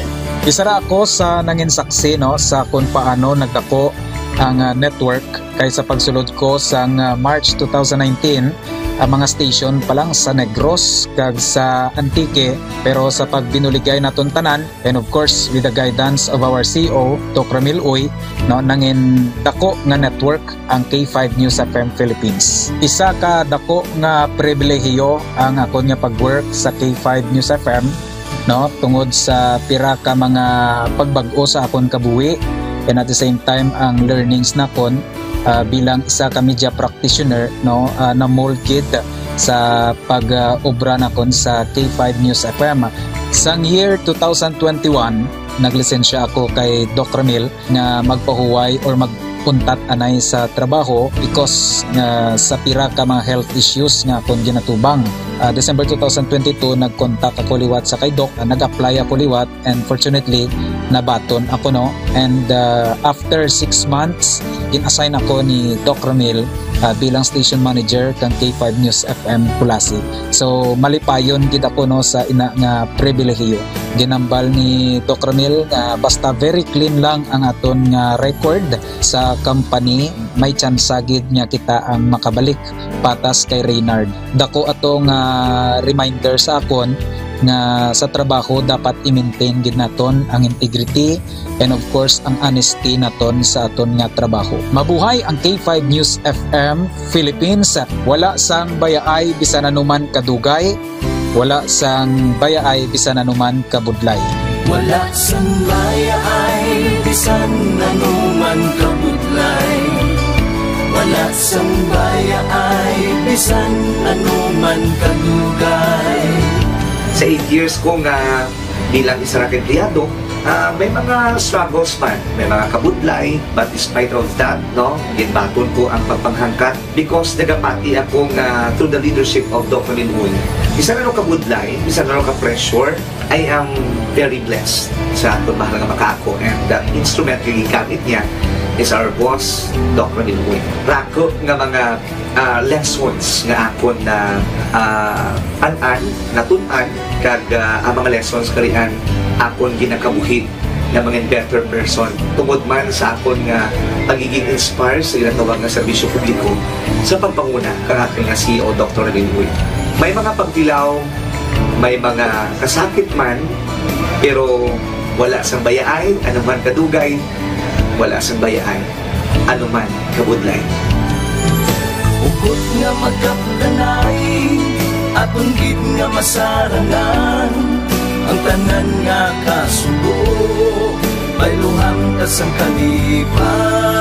Isa ra ako sa nangin saksi, no, sa kung paano nagdako ang, ah, network, kay sa pagsulod ko sang, ah, March two thousand nineteen, ang mga station pa lang sa Negros kag sa Antique, pero sa pagbinuligay naton tanan, and of course, with the guidance of our C E O, Doc Ramil Uy, no, nangin dako nga network ang K five News F M Philippines. Isa ka dako nga pribilehiyo ang akon nga pag-work sa K five News F M, no, tungod sa pira ka mga pagbag-o sa akon kabuhi, and at the same time ang learnings nakon, ah, bilang isa ka media practitioner, no, ah, na-mold gid sa pag, ah, obra nakon sa K five News F M. Sang year two thousand twenty-one, naglisensya ako kay Doc Ramil nga magpahuway or magpuntat anay sa trabaho because nga sa pira ka mga health issues nga akon ginatubang. Ah, December two thousand twenty-two, nag-contact ako liwat sa kay Doc, ah, nag-apply ako liwat, and fortunately, nabaton ako, no? And, ah, after six months, gin-assign ako ni Doc Ramil, ah, bilang station manager kang K five News F M Culasi. So, malipayon gid ako, no, sa ina nga pribilehiyo. Ginambal ni Doc Ramil nga basta very clean lang ang aton nga record sa company, may tsansa gid nga kita ang makabalik patas kay Reynard. Dako ato nga reminder sa akon nga sa trabaho dapat i-maintain gid naton ang integrity and of course ang honesty naton sa aton nga trabaho. Mabuhay ang K five News F M Philippines. Wala sang bayaay bisan anuman kadugay, wala sang bayaay bisan anuman kabudlay. Wala sang bayaay bisan anuman kabudlay. Wala sang bayaay bisan anuman kadugay. Sa eight years ko nga bilang isa ra ka empleyado, ah, may mga struggles man, may mga kabudlay, but despite of that, no, ginbaton ko ang pagpanghangkat because nagapati ako nga through the leadership of Doc Ramil Uy, bisan ano ka budlay, bisan ano ka pressure, I am very blessed sa aton mahal nga makaako, and the instrument nga gigamit niya is our boss, Doc Ramil Uy. Rako nga mga, ah, lessons nga akon na, ah, an-an, natun-an, kag, ah, ang mga lessons karian akon ginakabuhi nga mga better person tungod man sa akon nga pagiging inspire sa ginatawag nga serbisyo publiko sa pagpanguna kang aton nga C E O, Doctor Ramil Uy. May mga pagtilaw May mga kasakit man, pero wala sang bayaay, anuman kadugay, wala sang bayaay, anuman kabudlay. Hugot nga magkapdanay, aton gid nga masarangan, ang tanan nga kasubo, bayluhan ta sang kalipay.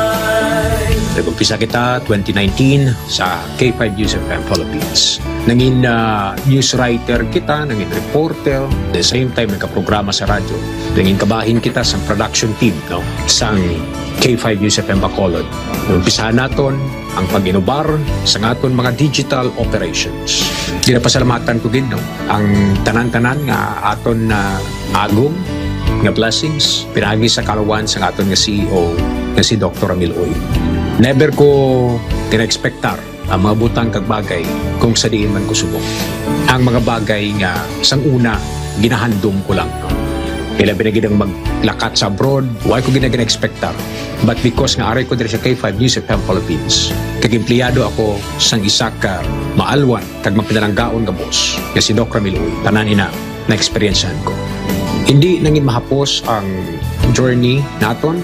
Nag-umpisa kita twenty nineteen sa K five News F M Philippines. Nangin, ah, news writer kita, nangin reporter, the same time nagkaprograma sa radyo. Nangin kabahin kita sa production team, no, sang K five News F M Bacolod. Umpisahan naton ang pag-inubar sa aton mga digital operations. Ginapasalamatan ko gid, no, ang tanan-tanan nga aton na agom nga blessings pinaagi sa kalawan sa aton nga C E O nga si Doktor Ramil Uy. Never ko gina-expectar ang mga butang kag bagay kung sa diin man ko subong. Ang mga bagay nga sang una, ginahandom ko lang. Ilabi na gid ang maglakat sa abroad, wa ko gina-, gina-expectar. But because nga aray ko diri sa K five News F M Philippines, kag empleyado ako sang isa ka maalwan kag mapinalanggaon nga boss, nga si Doc Ramil Uy, tanan ina na-eksperyensyahan ko. Hindi nangin mahapos ang journey naton.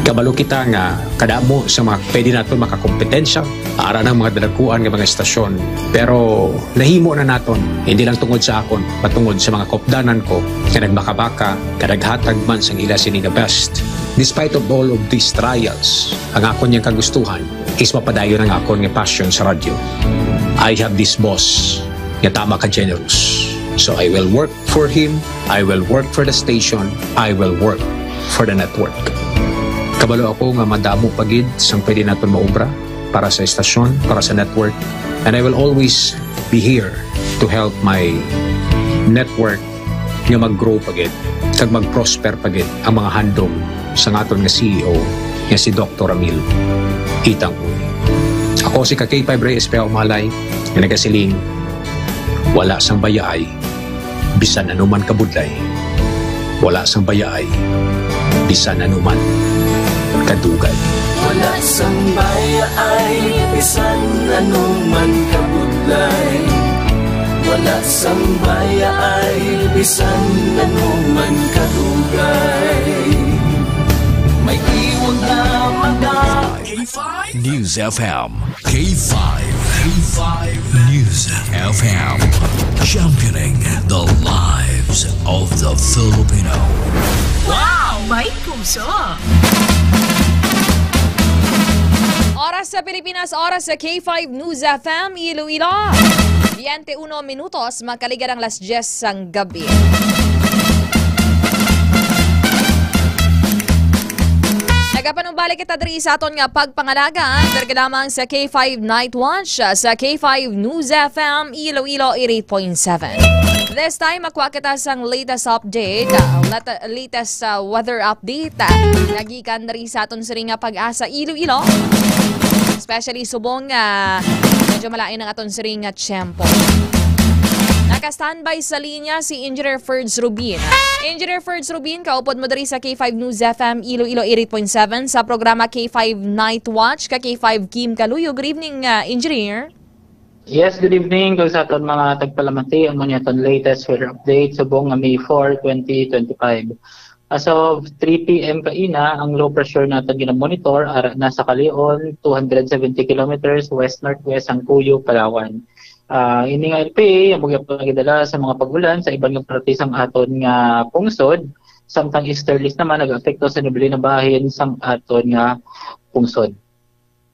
Kabalo kita nga kadamo sa mga pwede naton makakompetensya, ara ng mga dalakuan nga mga estasyon. Pero nahimo na naton, hindi lang tungod sa akon, patungod sa mga kopdanan ko nga nagbakabaka, nga naghatag man sang ila sini nga best. Despite of all of these trials, ang akon yang kagustuhan is mapadayon ang akon nga passion sa radyo. I have this boss nga tama ka generous. So I will work for him, I will work for the station, I will work for the network. Kabalo ako nga madamo pa gid sang pwede naton maubra para sa estasyon, para sa network, and I will always be here to help my network nga mag-grow pa gid kag mag-prosper pa gid ang mga handom sa aton nga C E O nga si Doktor Ramil Itang Uy. Ako si ka K five Reyes Pea Umalay nga nagasiling, wala sang bayaay bisan anuman kabudlay, wala sang bayaay bisan anuman kadugay. Wala sang bayaay bisan anuman kabudlay, wala sang bayaay bisan anuman kadugay. May iwag na mata. K five News F M. K five. K five News F M. Championing the lives of the Filipino. Wow! May puso! Oras sa Pilipinas, oras sa K five News F M Iloilo. Biyente uno minutos, makaliga ang las diyes sang gabi. Nagapanumbalik kita diri sa aton nga pagpangalaga, diri lamang sa K five Night Watch, sa K five News F M Iloilo eighty-eight point seven. This time, makuha kita sang latest update, uh, lat-, latest, uh, weather update, uh, nagikan diri sa aton siring nga Pag-asa Iloilo. Especially subong nga medyo malain ang aton siring nga tiyempo. Naka-standby sa linya si Engineer Ferds Rubin. Engineer Ferds Rubin, kaupod mo diri sa K five News F M Iloilo eighty-eight point seven sa programa K five Night Watch ka K five Kim Kaluyo. Good evening, uh, Engineer. Yes, good evening kag sa aton mga tagpalamati. Amo ni aton latest weather update subong nga May four, twenty twenty-five. As of three P M kaina, ang low pressure naton ginamonitor ara na sa Calion, two hundred seventy kilometers west-northwest sang Cuyo, Palawan. Ah, ini nga L P A amo gyapon ang gidala sa mga pag-ulan sa iban nga parte sang aton nga pungsod, samtang easterlies naman nagaapekto sa nabilin nga bahin sang aton nga pungsod.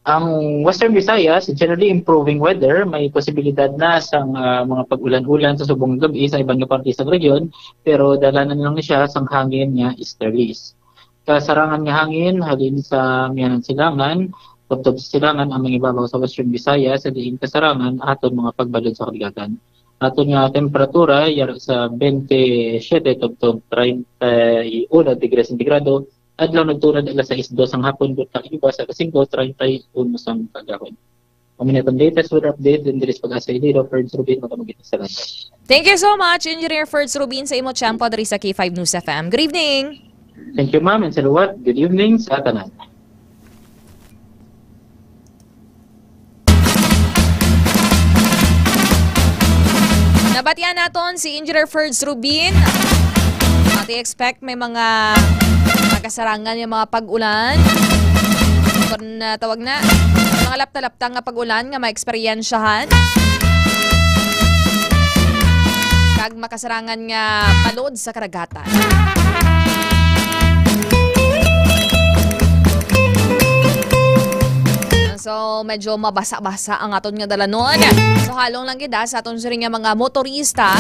Ang Western Visayas, generally improving weather, may posibilidad na sang, ah, mga pag-ulan-ulan sa subong nga gab-i sa iban nga parte sa rehiyon, pero dalanan lang ni siya sang hangin nga easterlies. Kasarangan nga hangin halin sa amihanan silangan, tubtob sa silangan ang mangibabaw sa Western Visayas, sa diin kasarangan aton mga pagbalod sa kadagatan. Aton nga temperatura, yara sa twenty-seven tubtob treinta y uno degrees sentigrado, adlaw nagtuon alas sais dos sang hapon, buntag iba sa alas singko treinta y uno sang kaagahon. Amo ni aton latest weather update, din diri sa Pag-asa Iloilo, Ferds Rubin, makamagit sa landas. Thank you so much, Engineer Ferds Rubin, sa imo tiyempo diri sa K five News F M. Good evening. Thank you, ma'am, and salamat. Good evening sa tanan. Batian naton si Engineer Ferds Rubin. Ati expect may mga makasarangan nga mga pag-ulan. Kon, ah, tawag na, mga lapta-lapta nga pag-ulan nga maeksperiensyahan. Kag makasarangan nga balod sa karagatan. So, medyo mabasa-basa ang aton nga dalanon. So, halong lang gid, ah, sa aton siring nga mga motorista.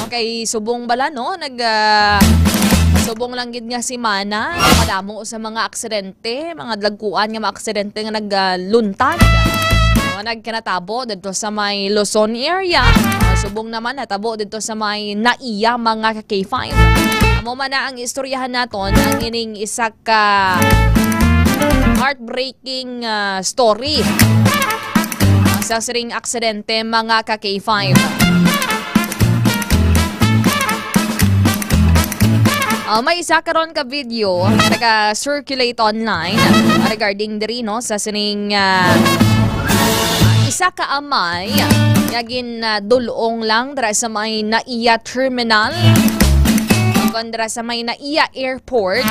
Okay, subong bala, no? Nag, ah, subong lang gid nga semana, madamo sa mga aksidente, mga dalagkuan nga mga aksidente nga nagluntad. O, nagkinatabo dito sa may Luzon area. Ah, subong naman natabo dito sa may NAIA, mga ka-K five. Amo man na ang istoryahan naton, ang ining isa ka heartbreaking, ah, story sa siring aksidente, mga ka-K five. Ah, may isa karon ka video nga naga-circulate online regarding diri, no, sa sining, ah, isa ka amay nga gin, ah, dul-ong lang dira sa may NAIA terminal, o kon dira sa may NAIA airport.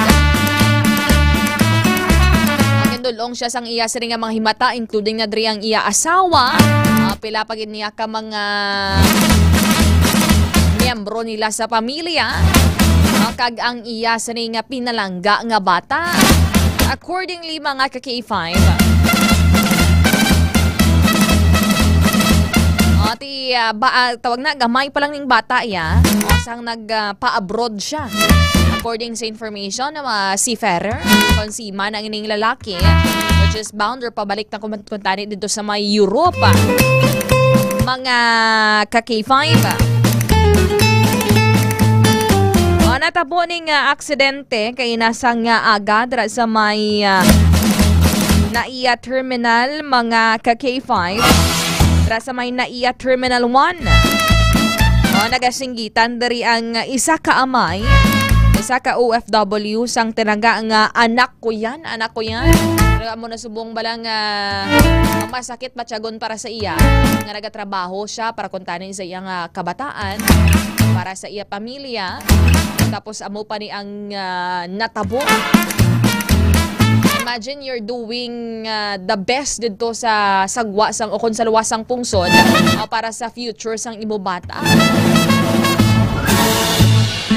Gindul-ong siya sang iya sini nga mga himata, including na diri ang iya asawa. Ah, pila pa gid niya ka mga miyembro nila sa pamilya, ah, kag ang iya sini nga pinalangga nga bata. Accordingly, mga ka-K five, ah, ti, ah, ba, ah, tawag na, gamay pa lang ning bata iya, ah, sang nag, ah, pa-abroad siya. According sa information ng mga seafarer, kon seaman ang ining lalaki, which is bound or pabalik na kuman-, kuntani dito sa may Europa. Mga ka-K five. O, natabo ning, ah, aksidente kay nasa nga aga dira sa may, ah, NAIA terminal, mga ka-K five. Dira sa may NAIA Terminal one. O, nagasinggitan diri ang isa ka amay, isa ka O F W sang tinaga nga anak ko yan, anak ko yan. Pero amo na subong bala nga masakit matyagon para sa iya nga nagatrabaho siya para kuntani sa iya nga kabataan, para sa iya pamilya. Tapos amo pa ni ang, ah, natabo. Imagine you're doing, ah, the best didto sa sagwa sang o kon sa luwas sang pungsod, ah, para sa future sang imo bata.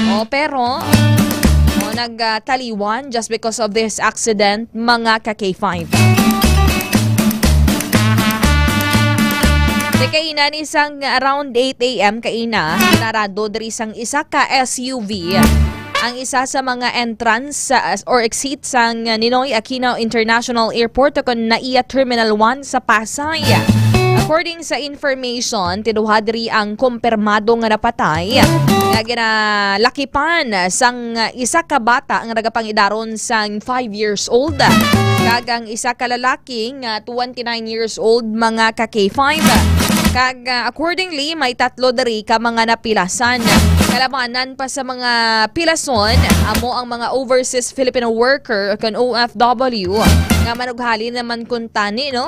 O, pero, o, nag, ah, taliwan just because of this accident, mga ka-K five. Di kaina ni sang around eight A M kaina, narado diri sang isa ka S U V ang isa sa mga entrance sa, or exit sang Ninoy Aquino International Airport o kon NAIA Terminal one sa Pasay. According sa information, tiduha diri ang kumpirmado nga napatay nga ginalakipan sang isa ka bata nga nagapangidaron sang five years old, kag ang isa ka lalaki nga twenty-nine years old, mga ka-K five. Kag, ah, accordingly, may tatlo diri ka mga napilasan. Kalabanan pa sa mga pilason, amo ang mga overseas Filipino worker o kon O F W nga manughalin naman kuntani, no?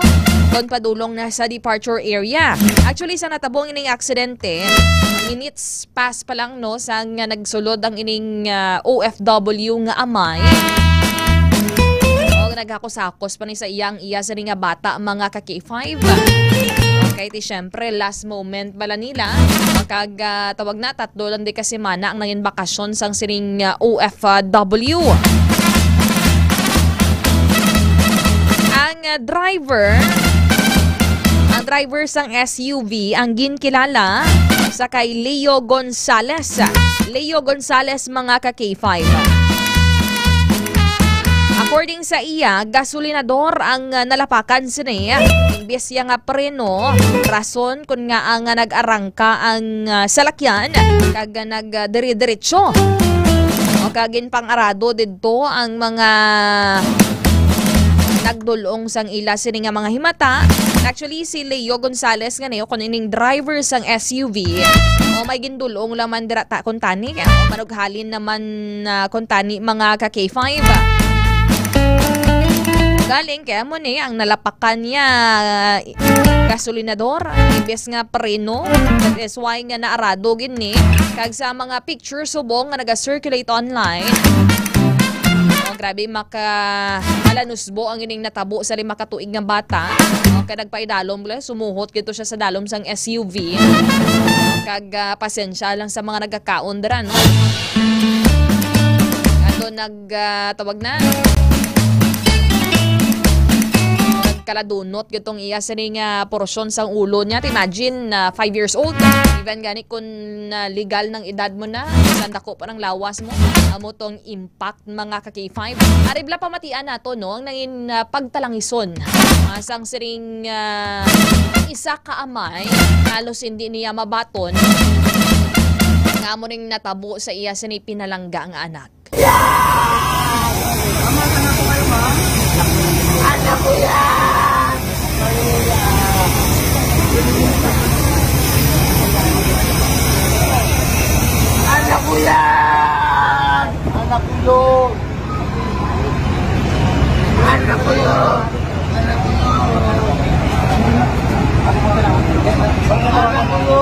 Kon padulong na sa departure area. Actually, sa natabong ining aksidente, minutes pass pa lang, no, sa nga nagsulod ang ining, ah, O F W nga amay. O, naghakusakos pa ni sa iyang iya sa nga bata, mga ka-K five. Okay, ti syempre, last moment bala nila. Kag, ah, tawag na, tatlo lang di ka semana ang nangin bakasyon sang sining, ah, O F W. Ang, ah, driver, ang driver sang S U V ang ginkilala sa kay Leo Gonzales. Leo Gonzales, mga ka-K five. According sa iya, gasolinador ang, ah, nalapakan sini. Imbis siya nga preno, rason kun nga ang, ah, nag-arangka ang, ah, salakyan kag, ah, nag, ah, dire-diretso. O kag ginpang-arado didto ang mga nagdul-ong sang ila sini nga mga himata. Actually, si Leo Gonzales nga niyo kun ining driver sang S U V, o may gindul-ong lang man dira ta kuntani, o manughalin naman na kuntani, mga ka-K five. Galing kaya mo ni ang nalapakan niya, gasolinador, imbes nga preno. That is why nga naarado gid ni. Kag sa mga picture subong nga naga-circulate online, oh, grabe, maka malanusbo ang ining natabo sa lima ka tuig nga bata. Oh, kay nagpaidalom, sumuhot gito siya sa dalom sang S U V. Kag, ah, pasensya lang sa mga nagakaon dira, no? Ato nag, ah, tawag na. Nagkaladunot gitong iya sini nga porosyon sang ulo niya. Imagine, ah, five years old. Even gani kun, ah, legal ng edad mo na, sandako pa ng lawas mo, amo tong impact, mga ka K five. Aribla pamatian nato, no, ang nangin, ah, pagtalangison, ah, sang siring, ah, isa ka amay, halos hindi niya mabaton nga amo ning natabo sa iya sini pinalangga nga anak. Anak ko yan! Anak ko yan! Anak ko yun! Anak ko yun! Anak ko yun! Anak ko yun!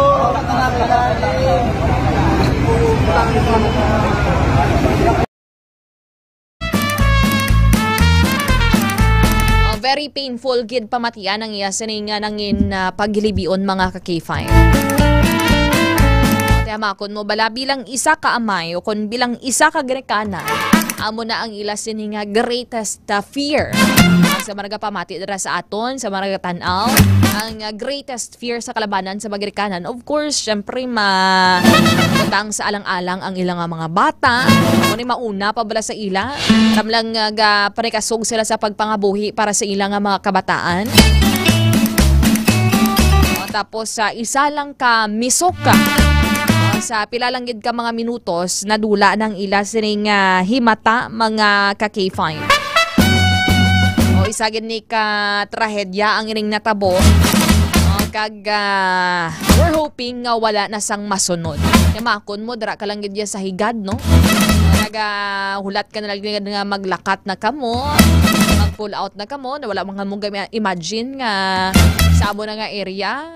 Oh, very painful gid pamatian ang iya sini nga nangin, ah, paghilibion, mga ka K five. Tiyamakon mo bala bilang isa ka amay o kon bilang isa ka ginikanan, amo na ang ila sini nga greatest, ah, fear. Sa mga nagapamati dira sa aton, sa mga nagatan-aw, ang, ah, greatest fear sa kalabanan sa mga ginikanan, of course, syempre, ma-, butang sa alang-alang ang ilang, ah, mga bata. Amo ni mauna pa bala sa ila. Ramlang, ah, ga-, panikasog sila sa pagpangabuhi para sa ilang, ah, mga kabataan. O, tapos, sa isa lang ka misok, ah, sa pila lang gid ka mga minutos, nadula ng ila sining, ah, himata, mga ka K five. O, isa gid ni ka trahedya ang ining natabo. O, kag, ah, we're hoping nga wala na sang masunod. Kay makon mo, dira ka lang gid ya sa higad, no? Nagahulat ka na lang gid nga maglakat na kamo, mag-pull out na kamo, na wala man kamo gami-, imagine nga sa amo na nga area,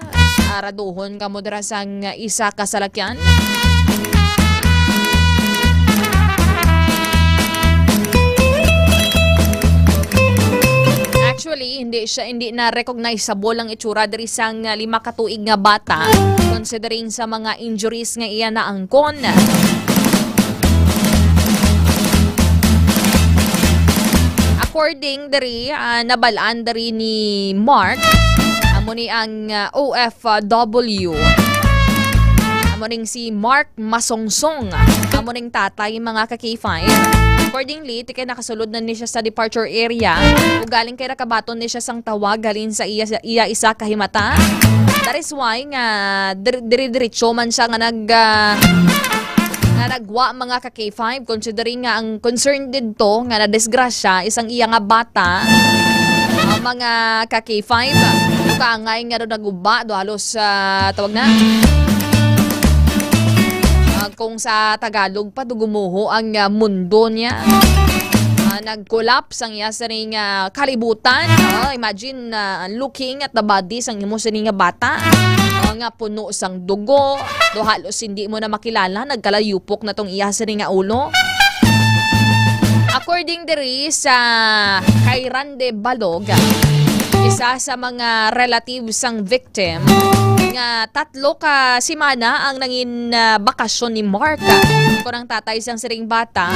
araduhon kamo dira sang isa ka salakyan. Actually, hindi siya, hindi na recognizable ang itsura diri sang, ah, lima ka tuig nga bata, considering sa mga injuries nga iya naangkon. According diri, ah, nabalaan diri ni Mark, amo ni ang, ah, O F W. Amo ning si Mark Masongsong, amo ning tatay, mga ka K five. Accordingly, ti kay nakasulod na ni siya sa departure area, ug galing kay nakabaton ni siya sang tawag halin sa iya, sa iya isa ka himata. That is why nga dir-, diri-diretso man siya nga nag, ah, nga nagwa, mga ka K five, considering nga ang concern didto nga nadisgrasya isang iya nga bata, ah, mga ka K five, ug kaangay nga daw naguba, do halos, ah, tawag na, ah, kung sa Tagalog pa, do gumuho ang, ah, mundo niya. Ah, nag-collapse ang iya sining, ah, kalibutan. Ah, imagine, ah, looking at the body sang imo sini nga bata, ah, nga puno sang dugo, do halos hindi mo na makilala, nagkalayupok na tong iya sini nga ulo. According diri sa kay Rande Balog, isa sa mga relatives sang victim, nga tatlo ka semana ang nangin, ah, bakasyon ni Mark, kun ang tatay sang siring bata,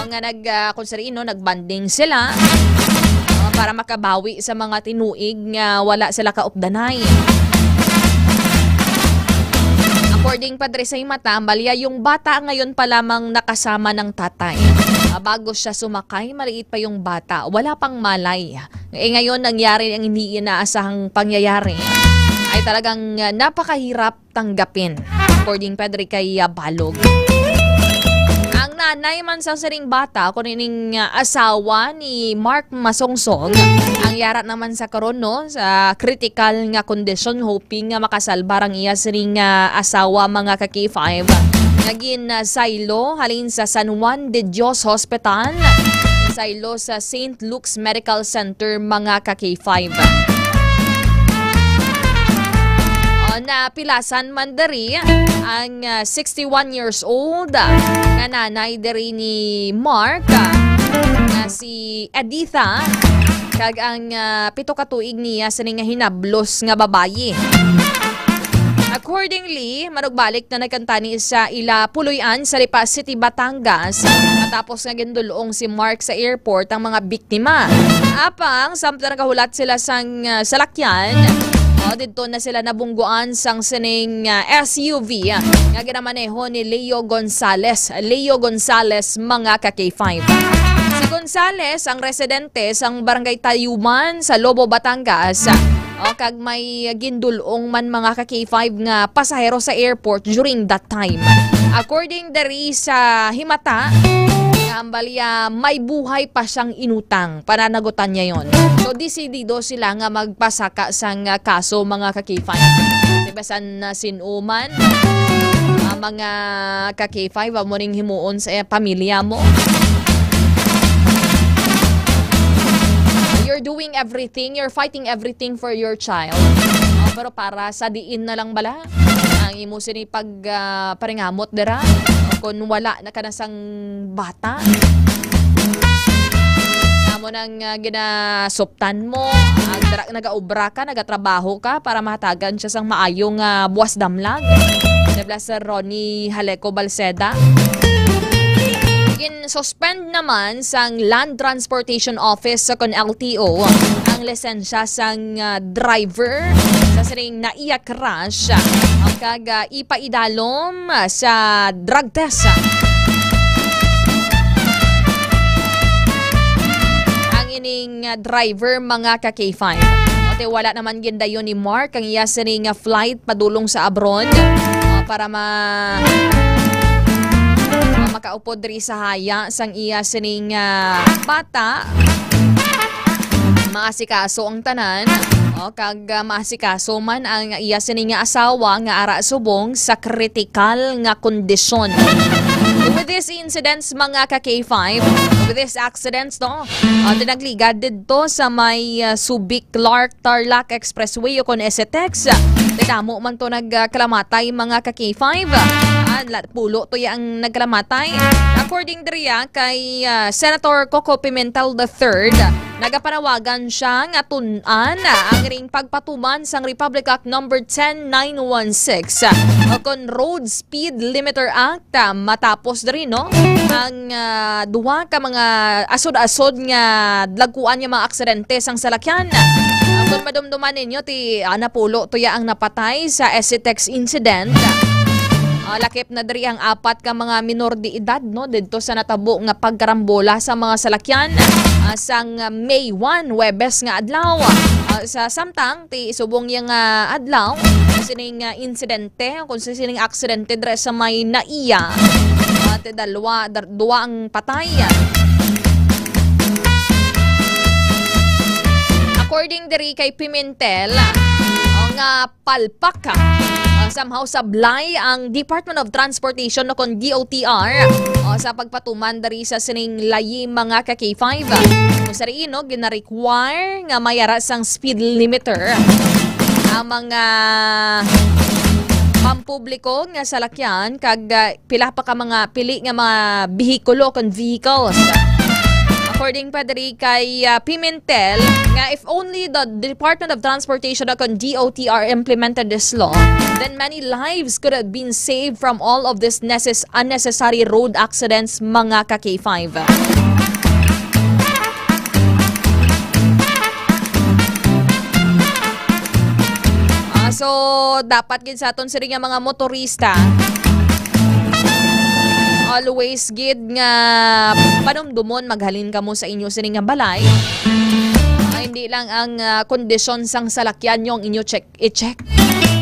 o, nga nag, ah, kung siring, no, nagbanding sila, o, para makabawi sa mga tinuig nga wala sila kaupdanay. According pa diri sa himata, balya yung bata ngayon pa lamang nakasama ng tatay. Ah, bago siya sumakay, maliit pa yung bata. Wala pang malay. Eh, ngayon, nangyari ang hindi inaasahang pangyayari. Ay talagang, ah, napakahirap tanggapin, according pa diri kay, ah, Balog. Ang nanay man sa siring bata, kuno ining, ah, asawa ni Mark Masongsong, ang yara naman sa karon, no, sa critical nga kondisyon, hoping nga makasalbar ang iya siring nga asawa, mga ka K five, nga gin, ah, saylo halin sa San Juan de Dios Hospital. saylo sa Saint Luke's Medical Center, mga ka K five. O, napilasan man diri ang, ah, sixty-one years old, ah, nga nanay diri ni Mark, ah, nga si Editha, kag ang, ah, pito ka tuig niya sini nga hinablos nga babayi. Accordingly, manugbalik na nagkantani sa ila puloy-an sa Lipa City, Batangas, matapos nga gindul-ong si Mark sa airport ang mga biktima. Apang, samtang nagahulat sila sang, ah, salakyan, o, didto na sila nabungguan sang sining, ah, S U V, ah, nga ginamaneho ni Leo Gonzales. Leo Gonzales, mga ka K five. Si Gonzales ang residente sang Barangay Tayuman sa Lobo, Batangas. O, kag may gindul-ong man, mga ka K five, nga pasahero sa airport during that time. According diri sa himata, nga ang balya may buhay pa siyang inutang, pananagutan niya yon. So, desidido sila nga magpasaka sang, ah, kaso, mga ka K five. Di ba, san, ah, sin-o man, ah, mga ka K five, amo ning himuon sa, eh, pamilya mo. You're doing everything, you're fighting everything for your child. Oh, pero para sa diin na lang bala ang imo sini pag, ah, paringamot dira? Kung wala na ka na sang bata, amo nang, ah, ginasuptan mo, ag-, nagaobra ka, nagatrabaho ka para mahatagan siya sang maayong, ah, buwas damlag. Debla Sir Ronnie Haleco Balseda. Gin-suspend naman sang Land Transportation Office sa kon L T O ang lisensya sang, ah, driver sa sining NAIA crash, ah, kag, ah, ipaidalom sa drug test ang ining, ah, driver, mga ka K five. Ate, wala naman gindayon ni Mark ang iya sining, ah, flight padulong sa abroad, ah, para ma-, makaupod diri sa haya sang iya sining, ah, bata. Maasikaso ang tanan, o, kag, ah, maasikaso man ang iya sini nga asawa nga ara subong sa kritikal nga kondisyon. With these incidents, mga ka K five, with these accidents, no, ah, tinagligad didto sa may, ah, Subic Clark Tarlac Expressway o kon S T X. Tinamo man to nagkalamatay, mga ka K five. Ah, la-, pulo to ya ang nagkalamatay. According diriya kay, ah, Senator Coco Pimentel the third, nagapanawagan siya nga tun-an ang ring pagpatuman sang Republic Act Number ten nine one six, o kon Road Speed Limiter Act, ah, matapos diri, no, ang, ah, duha ka mga asod-asod nga dagkuan nga mga aksidente sang salakyan. Ah, kon madumduman ninyo, ti, ah, napulo to ya ang napatay sa S C Tex incident. Ah, lakip na diri ang apat ka mga minor de edad, no, didto sa natabo nga pagkarambola sa mga salakyan, ah, sang May one, Huwebes nga adlaw. Ah, sa samtang ti subong yang, ah, adlaw, sining, ah, insidente, kung sa sining aksidente diri sa may NAIA, ah, ti dalwa, dar-, duwa ang patay. According diri kay Pimentel, ah, nga palpak, ah, somehow sablay ang Department of Transportation o kon D O T R, ah, sa pagpatuman diri sa sining layi, mga ka K five. Kung sa diin, no, gina-require nga may ara sang speed limiter ang mga pampubliko nga salakyan kag, ah, pila pa ka mga pili nga mga behikulo kon vehicles. According pa diri kay, ah, Pimentel, nga if only the Department of Transportation o kon D O T R implemented this law, then many lives could have been saved from all of these necess-, unnecessary road accidents, mga ka K five. Ah, so, dapat gid sa aton sini nga mga motorista, always gid nga panumdumon maghalin kamo sa inyo sini nga balay. Ah, hindi lang ang, ah, kondisyon sang salakyan nyo ang inyo check, i-check,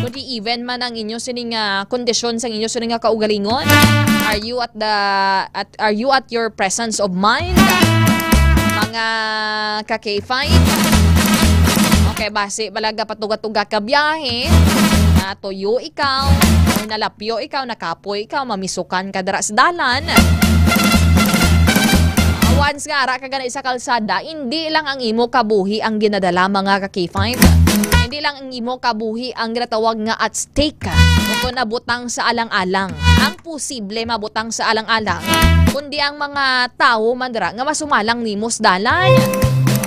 kundi even man ang inyo sini nga kondisyon sang inyo sini nga kaugalingon. Are you at the, at, are you at your presence of mind? Mga ka K five. Okay, basi bala gapatuga-tuga ka biyahe, natuyo ikaw, o nalapyo ikaw, nakapoy ikaw, mamisukan ka dira sa dalan. Once nga ara ka gani sa kalsada, hindi lang ang imo kabuhi ang ginadala, mga ka K five. Hindi lang ang imo kabuhi ang ginatawag nga at stake o kung nabutang sa alang-alang. Ang posible mabutang sa alang-alang, kundi ang mga tawo man dira nga masumalang nimo sa dalan.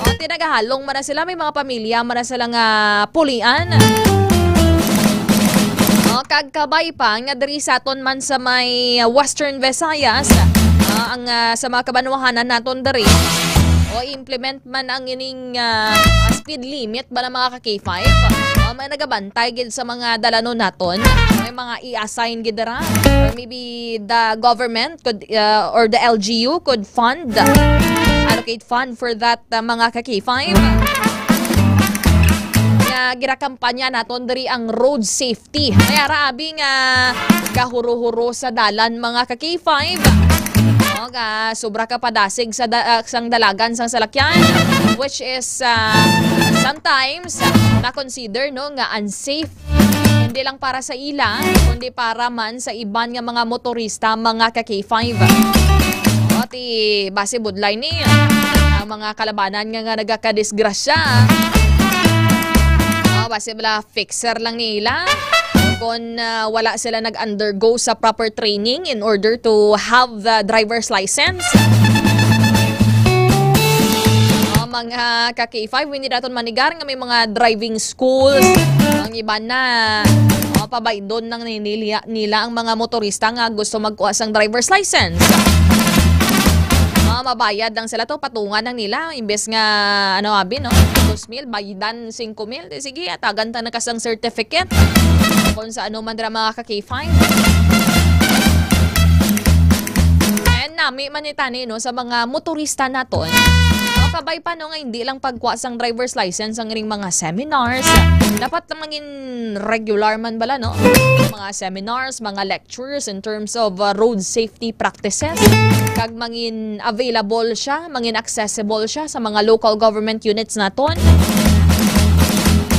O, tinagahalong man na sila, may mga pamilya man na sila nga pulian. O, kag kabay pa nga diri sa aton man sa may, uh, Western Visayas, uh, ang, uh, sa mga kabanwahanan naton diri, o implement man ang ining, uh, speed limit ba ng mga ka K five, uh, may nagabantay gid sa mga dalanon naton, may mga i-assign gid dira, or maybe the government could, uh, or the L G U could fund, allocate fund for that, uh, mga ka K five. Nga ginakampanya naton diri ang road safety. May ara abi nga gahuro-huro sa dalan, mga ka K five. O, ga sobra ka padasig sa da-, ah, sang dalagan sang salakyan, which is, ah, sometimes na-consider, no, nga unsafe. Hindi lang para sa ila, kundi para man sa iban nga mga motorista, mga ka K five. O, ti, base budlay ni ang mga kalabanan nga, nga nagakadisgrasya. O, base bala fixer lang nila. Kung, ah, wala sila nag-undergo sa proper training in order to have the driver's license. O, mga ka K five, hindi naton manigar nga may mga driving schools. Ang iba na, o, pabaydon lang ni-, nila, nila ang mga motorista nga gusto magkuha sang driver's license. O, mabayad lang sila to, patungan lang nila. Imbes nga, ano, abi, no? Dos mil, baydan singko mil. Di sige, atagan ta na ka sang certificate. Kung sa ano man dira, mga ka K five. And nami man ni tani, no, sa mga motorista naton. O, kabay pa, no, nga hindi lang pagkuha sang driver's license ang ining mga seminars. Dapat lang maging regular man bala, no? Mga seminars, mga lectures in terms of, uh, road safety practices. Kag mangin available siya, mangin accessible siya sa mga local government units naton.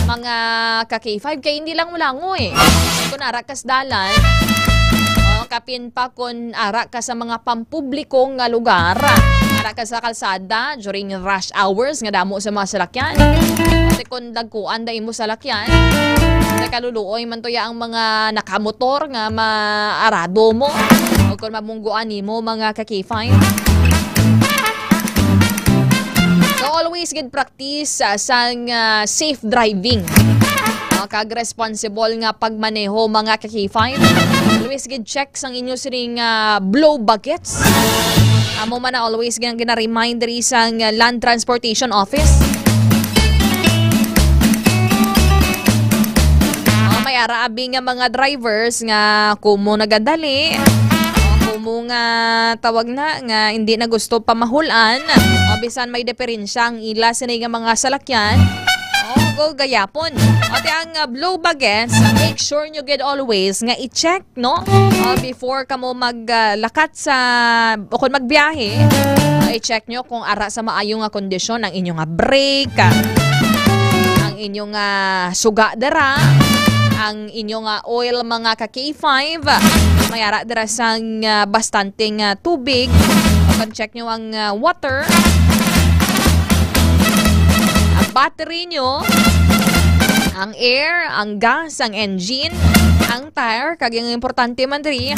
Mga ka K five, kay hindi lang mo langoy. Kung ara ka sa dalan, o, kapin pa kung ara ka sa mga pampubliko nga lugar, ara ka sa kalsada during rush hours nga damo sa mga salakyan. Kasi kung dagkuan da imo salakyan, nakaluluoy man to ya ang mga nakamotor nga maarado mo o kung mamungguan nimo, mga ka K five. So, always gid practice, ah, sang, ah, safe driving. Ah, kag responsible nga pagmaneho, mga ka K five. Always gid check sang inyo sining, ah, blow buckets. Amo man na always gina-, gina-remind diri sang, ah, Land Transportation Office. Oh, may ara abi nga mga drivers nga kumo nagadali, o kumo nga tawag na nga hindi na gusto pamahulan, o bisan may diferensya ang ila sini nga mga salakyan, o go gayapon. Ate, ang, ah, blow buckets, make sure nyo gid always nga i-check, no? Ah, before kamo mag, ah, lakat sa, o kung magbiyahe, ah, i-check nyo kung ara sa maayo nga kondisyon ang inyo nga brake, ah, ang inyo nga suga dira, ang inyo nga oil, mga ka K five. May ara dira sang, ah, bastante nga tubig. Kung check nyo ang, ah, water, ang battery nyo, ang air, ang gas, ang engine, ang tire, kag ang importante man diri,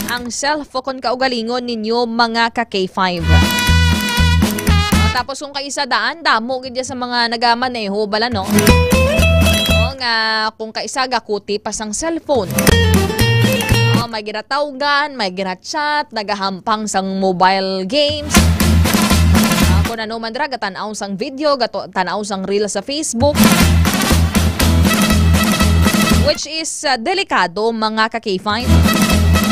ang self o kon kaugalingon ninyo, mga ka K five. Tapos kung kaisa daan, damo gid sa mga nagamaneho bala, no? O, nga kung kaisa gakuti pa sang cellphone. O, may ginatawgan, may ginachat, nagahampang sang mobile games. Ah, kung ano man dira, gatan-aw sang video, gato-, tan-aw sang reel sa Facebook. Which is, ah, delikado, mga ka K five.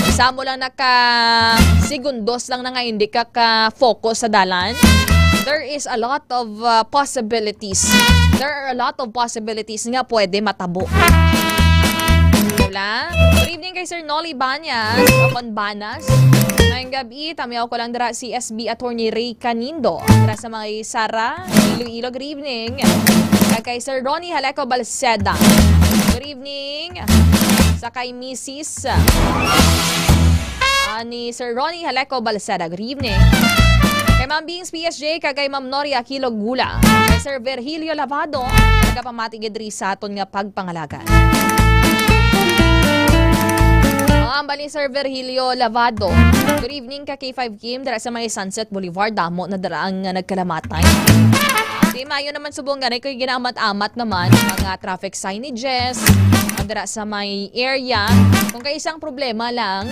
Isa mo lang naka segundos lang na nga hindi ka ka-focus sa dalan. There is a lot of, ah, possibilities. There are a lot of possibilities nga pwede matabo. Wala? Good evening kay Sir Nolly Banyas, o kon Banas. Ngayong gabi, tamiyaw ko lang dira si S B Attorney Ray Canindo. Dira sa may Sara, Iloilo, good evening. Kag kay Sir Ronnie Haleco Balseda. Good evening. Sa kay Missus, ah, ni Sir Ronnie Haleco Balseda. Good evening. Kay Ma'am Beans P S J, kag kay Ma'am Nori Aquilo Gula, kay Sir Virgilio Lavado, nagapamati gid diri sa aton nga pagpangalagan. Ang ambal ni Sir Virgilio Lavado. Good evening ka K five Kim, dira sa may Sunset Boulevard, damo na dira ang, ah, nagkalamatay. Di maayo naman subong gani kay ginaamat-amat naman ang mga traffic signages, ah, dira sa may area. Kung kay isang problema lang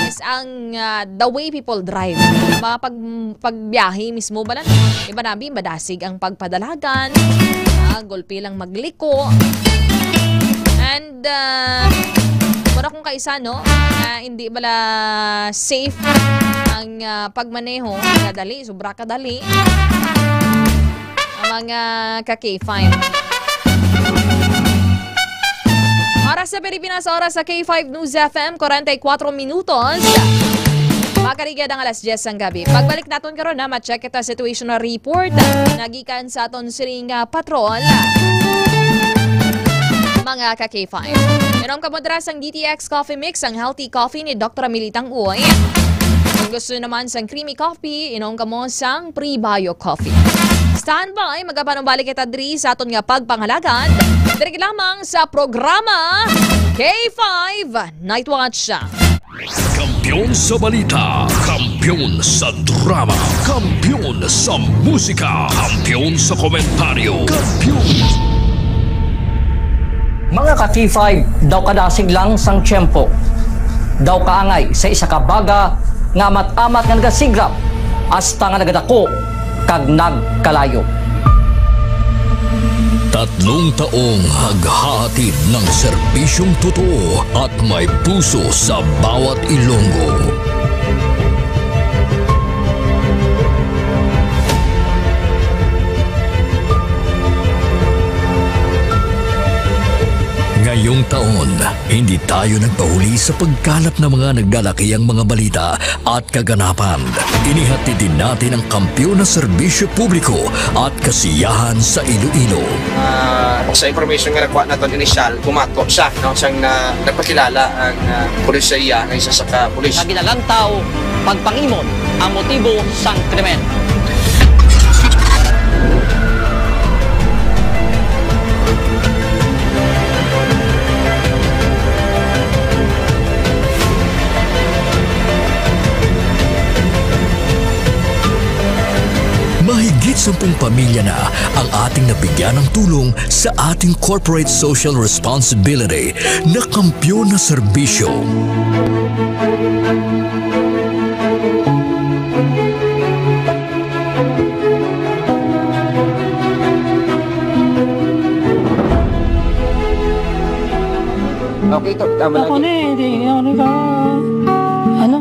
is ang, ah, the way people drive. Mga pag, pagbiyahe mismo ba lang? Iba nabi, madasig ang pagpadalagan. Ah, gulpi lang magliko. And, ah, mura kung kaisa, no? Na hindi bala safe ang, ah, pagmaneho. Kadali, sobra kadali. Ang mga ka-K five. Oras sa Pilipinas, oras sa K five News F M, forty-four minutos. Makarigad ang alas diyes sang gabi. Pagbalik naton karon na ma-check kita situational report na gikan sa aton siring nga patrol. Mga ka-K five. Inom kamo dira sang D T X Coffee Mix, ang healthy coffee ni Doktora Militang Uy. Kung gusto naman sang creamy coffee, inom kamo sang Prebio Coffee. Standby, magapanumbalik kita diri sa aton nga pagpangalagan. Diri lamang sa programa K five Night Watch. Kampiyon sa balita, kampiyon sa drama, kampiyon sa musika, kampiyon sa komentaryo, kampiyon. Mga ka-K five, daw kadasig lang sang tiyempo. Daw kaangay sa isa ka baga nga amat-amat nga nagasigrap hasta nga nagadako kag nagkalayo. Tatlong taong naghahatid ng serbisyong totoo at may puso sa bawat Ilonggo. Ngayong taon, hindi tayo nagpahuli sa pagkalap ng mga nagdalakiang mga balita at kaganapan. Inihatid din natin ang kampiyon na serbisyo publiko at kasiyahan sa Iloilo. Ah, sa information nga nakuha naton initial, bumato siya, no, siyang na, nagpakilala ang, ah, pulis sa iya, ang isa sa ka pulis. Nga ginalantaw, pagpangimot ang motibo sang krimen. Mahigit sampung pamilya na ang ating nabigyan ng tulong sa ating corporate social responsibility na kampiyon na serbisyo. Okay, to. Tama. Ako lagi ni, di ako ni ka, ano?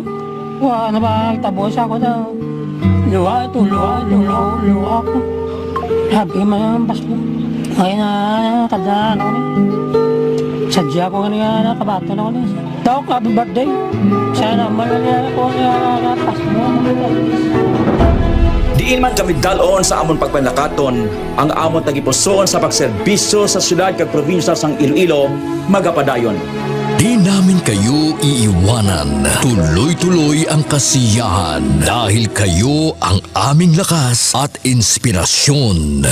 Wa na ba tabo sa ako daw? Luha ito, luha ito, luha, luha ako. Sabi man ang pasmo. Ay na, kada ano ni. Sadya ko nga niya, nakabato na ko ni. Tawag ka, happy birthday. Sana man ang niya ako niya, pasmo. Diin man kami dalon sa amon pagpanakaton, ang amon tagipusoon sa pagserbisyo sa siyudad kag probinsya sang Iloilo magapadayon. Di namin kayo iiwanan. Tuloy-tuloy ang kasiyahan dahil kayo ang aming lakas at inspirasyon.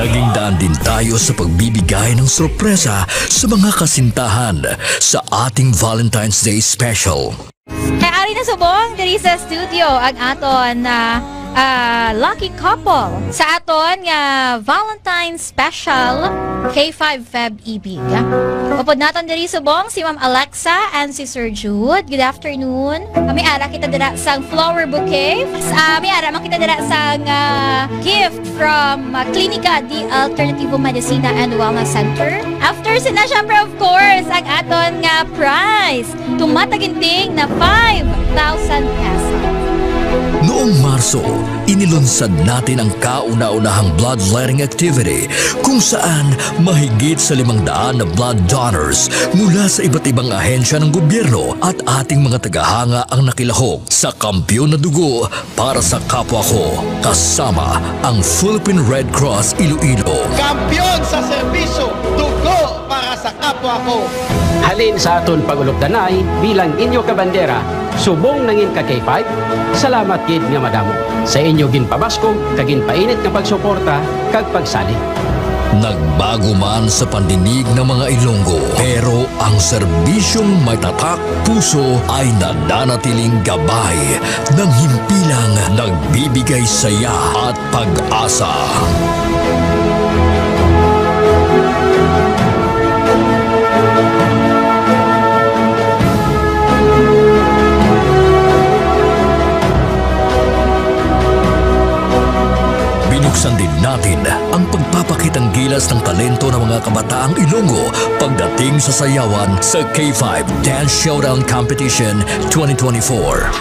Naging daan din tayo sa pagbibigay ng sorpresa sa mga kasintahan sa ating Valentine's Day special. Kay ari na subong diri sa studio ang aton na, ah, lucky couple sa aton nga Valentine's Special K five Feb Ibig. Upod naton diri subong si Ma'am Alexa and si Sir Jude. Good afternoon. Kami ara kita dira sang flower bouquet. Ah, may ara man kita dira sang, ah, gift from, ah, Klinika de Alternativo Medicina and Wellness Center. After sina, syempre, of course, ang aton nga prize. Tumataginting na five thousand pesos. Noong Marso, inilunsad natin ang kauna-unahang bloodletting activity, kung saan mahigit sa limang daan na blood donors mula sa iba't ibang ahensya ng gobyerno at ating mga tagahanga ang nakilahok sa Kampiyon na Dugo para sa Kapwa Ko, kasama ang Philippine Red Cross Iloilo. Kampiyon sa serbisyo, dugo para sa kapwa ko. Halin sa aton pag-ulupdanay bilang inyo kabandera, subong nangin ka K five, salamat gid nga madamo sa inyo ginpabaskog kag ginpainit nga pagsuporta kag pagsalig. Nagbago man sa pandinig ng mga Ilonggo, pero ang serbisyong may tatak puso ay nananatiling gabay ng himpilang nagbibigay saya at pag-asa. Binuksan din natin ang pagpapakitang gilas ng talento ng mga kabataang Ilonggo pagdating sa sayawan sa K five Dance Showdown Competition twenty twenty-four.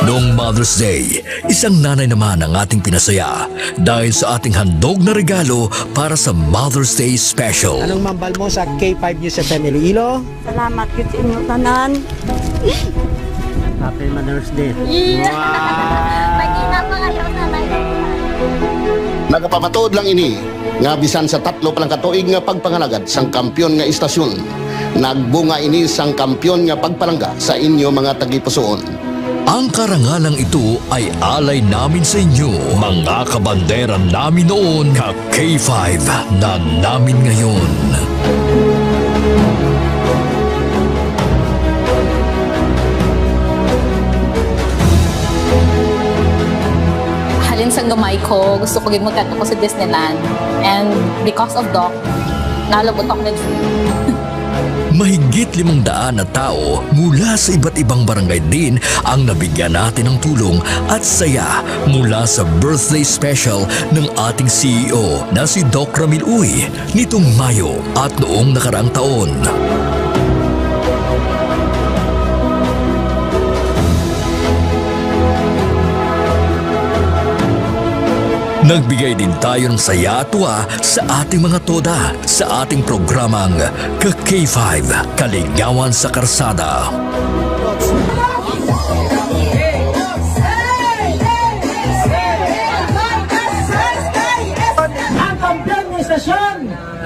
Noong Mother's Day, isang nanay naman ang ating pinasaya dahil sa ating handog na regalo para sa Mother's Day Special. Anong mambal mo sa K five News F M Iloilo? Salamat gyud sa inyo tanan. Happy Mother's Day. Yeah. Wow. Mag-ingat pa kayo, Nanay. Nagapamatuod lang ini nga bisan sa tatlo pa lang ka tuig nga pagpangalagad sang kampiyon nga istasyon, nagbunga ini sang kampiyon nga pagpalangga sa inyo mga tagipusoon. Ang karangalang ito ay alay namin sa inyo, mga kabandera namin noon, ka K five na namin ngayon. Halin sang gamay ko, gusto ko gid magkadto ko sa Disneyland. And because of Doc, nalabot ako na. Mahigit limang daan na tawo mula sa iba't ibang barangay din ang nabigyan natin ng tulong at saya mula sa birthday special ng ating C E O na si Doc Ramil Uy nitong Mayo at noong nakaraang taon. Nagbigay din tayo ng saya at tuwa sa ating mga toda sa ating programang Ka K five, Kaligawan sa Karsada. Ang kampiyon ng estasyon,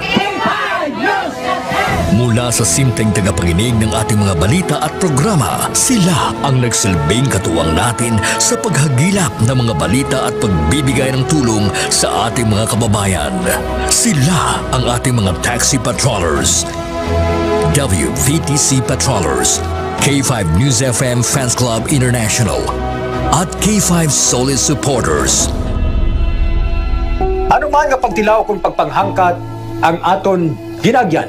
K five News F M. Mula sa simpleng tagapakinig ng ating mga balita at programa, sila ang nagsilbing katuwang natin sa paghagilap ng mga balita at pagbibigay ng tulong sa ating mga kababayan. Sila ang ating mga taxi patrollers, W V T C patrollers, K five News F M Fans Club International, at K five Solid Supporters. Ano man nga pagtilaw kon pagpanghangkat ang aton ginagyan,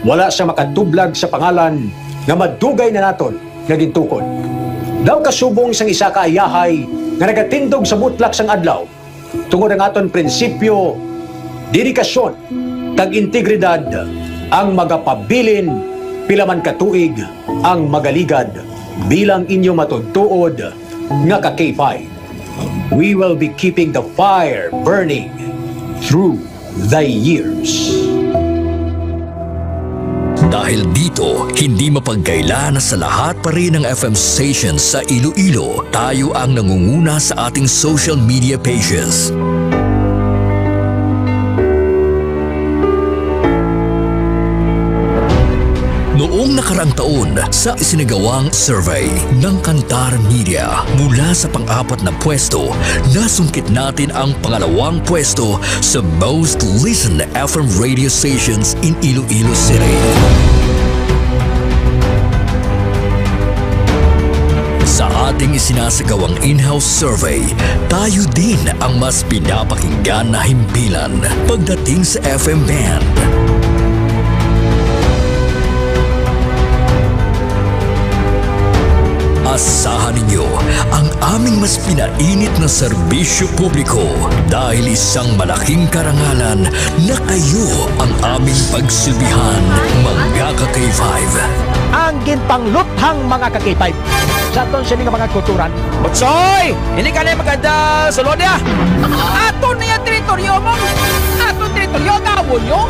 wala sia makatublag sa pangalan nga madugay na naton nga gintukod. Daw kasubong sang isa ka ayahay nga nagatindog sa butlak sang adlaw, tungod ang aton prinsipyo, dedikasyon, kag integridad ang magapabilin pila man ka tuig ang magaligad bilang inyo matuod-tuod nga ka K five. We will be keeping the fire burning through the years. Dahil dito, hindi mapagkaila na sa lahat pa rin ng F M stations sa Iloilo, tayo ang nangunguna sa ating social media pages. Noong nakaraang taon, sa isinagawang survey ng Kantar Media, mula sa pang-apat na pwesto, nasungkit natin ang pangalawang pwesto sa most listened F M radio stations in Iloilo City. Sa ating isinasagawang in-house survey, tayo din ang mas pinapakinggan na himpilan pagdating sa F M band. Asahan ninyo ang aming mas pinainit na serbisyo publiko dahil isang malaking karangalan na kayo ang aming pagsilbihan, mga ka-K five. Ang ginpangluthang mga ka-K five. Sa aton sini nga mga kulturan. Butsoy! Hindi ka na maganda sulod niya! Ato na yung teritoryo mo! Ato teritoryo, gawon nyo!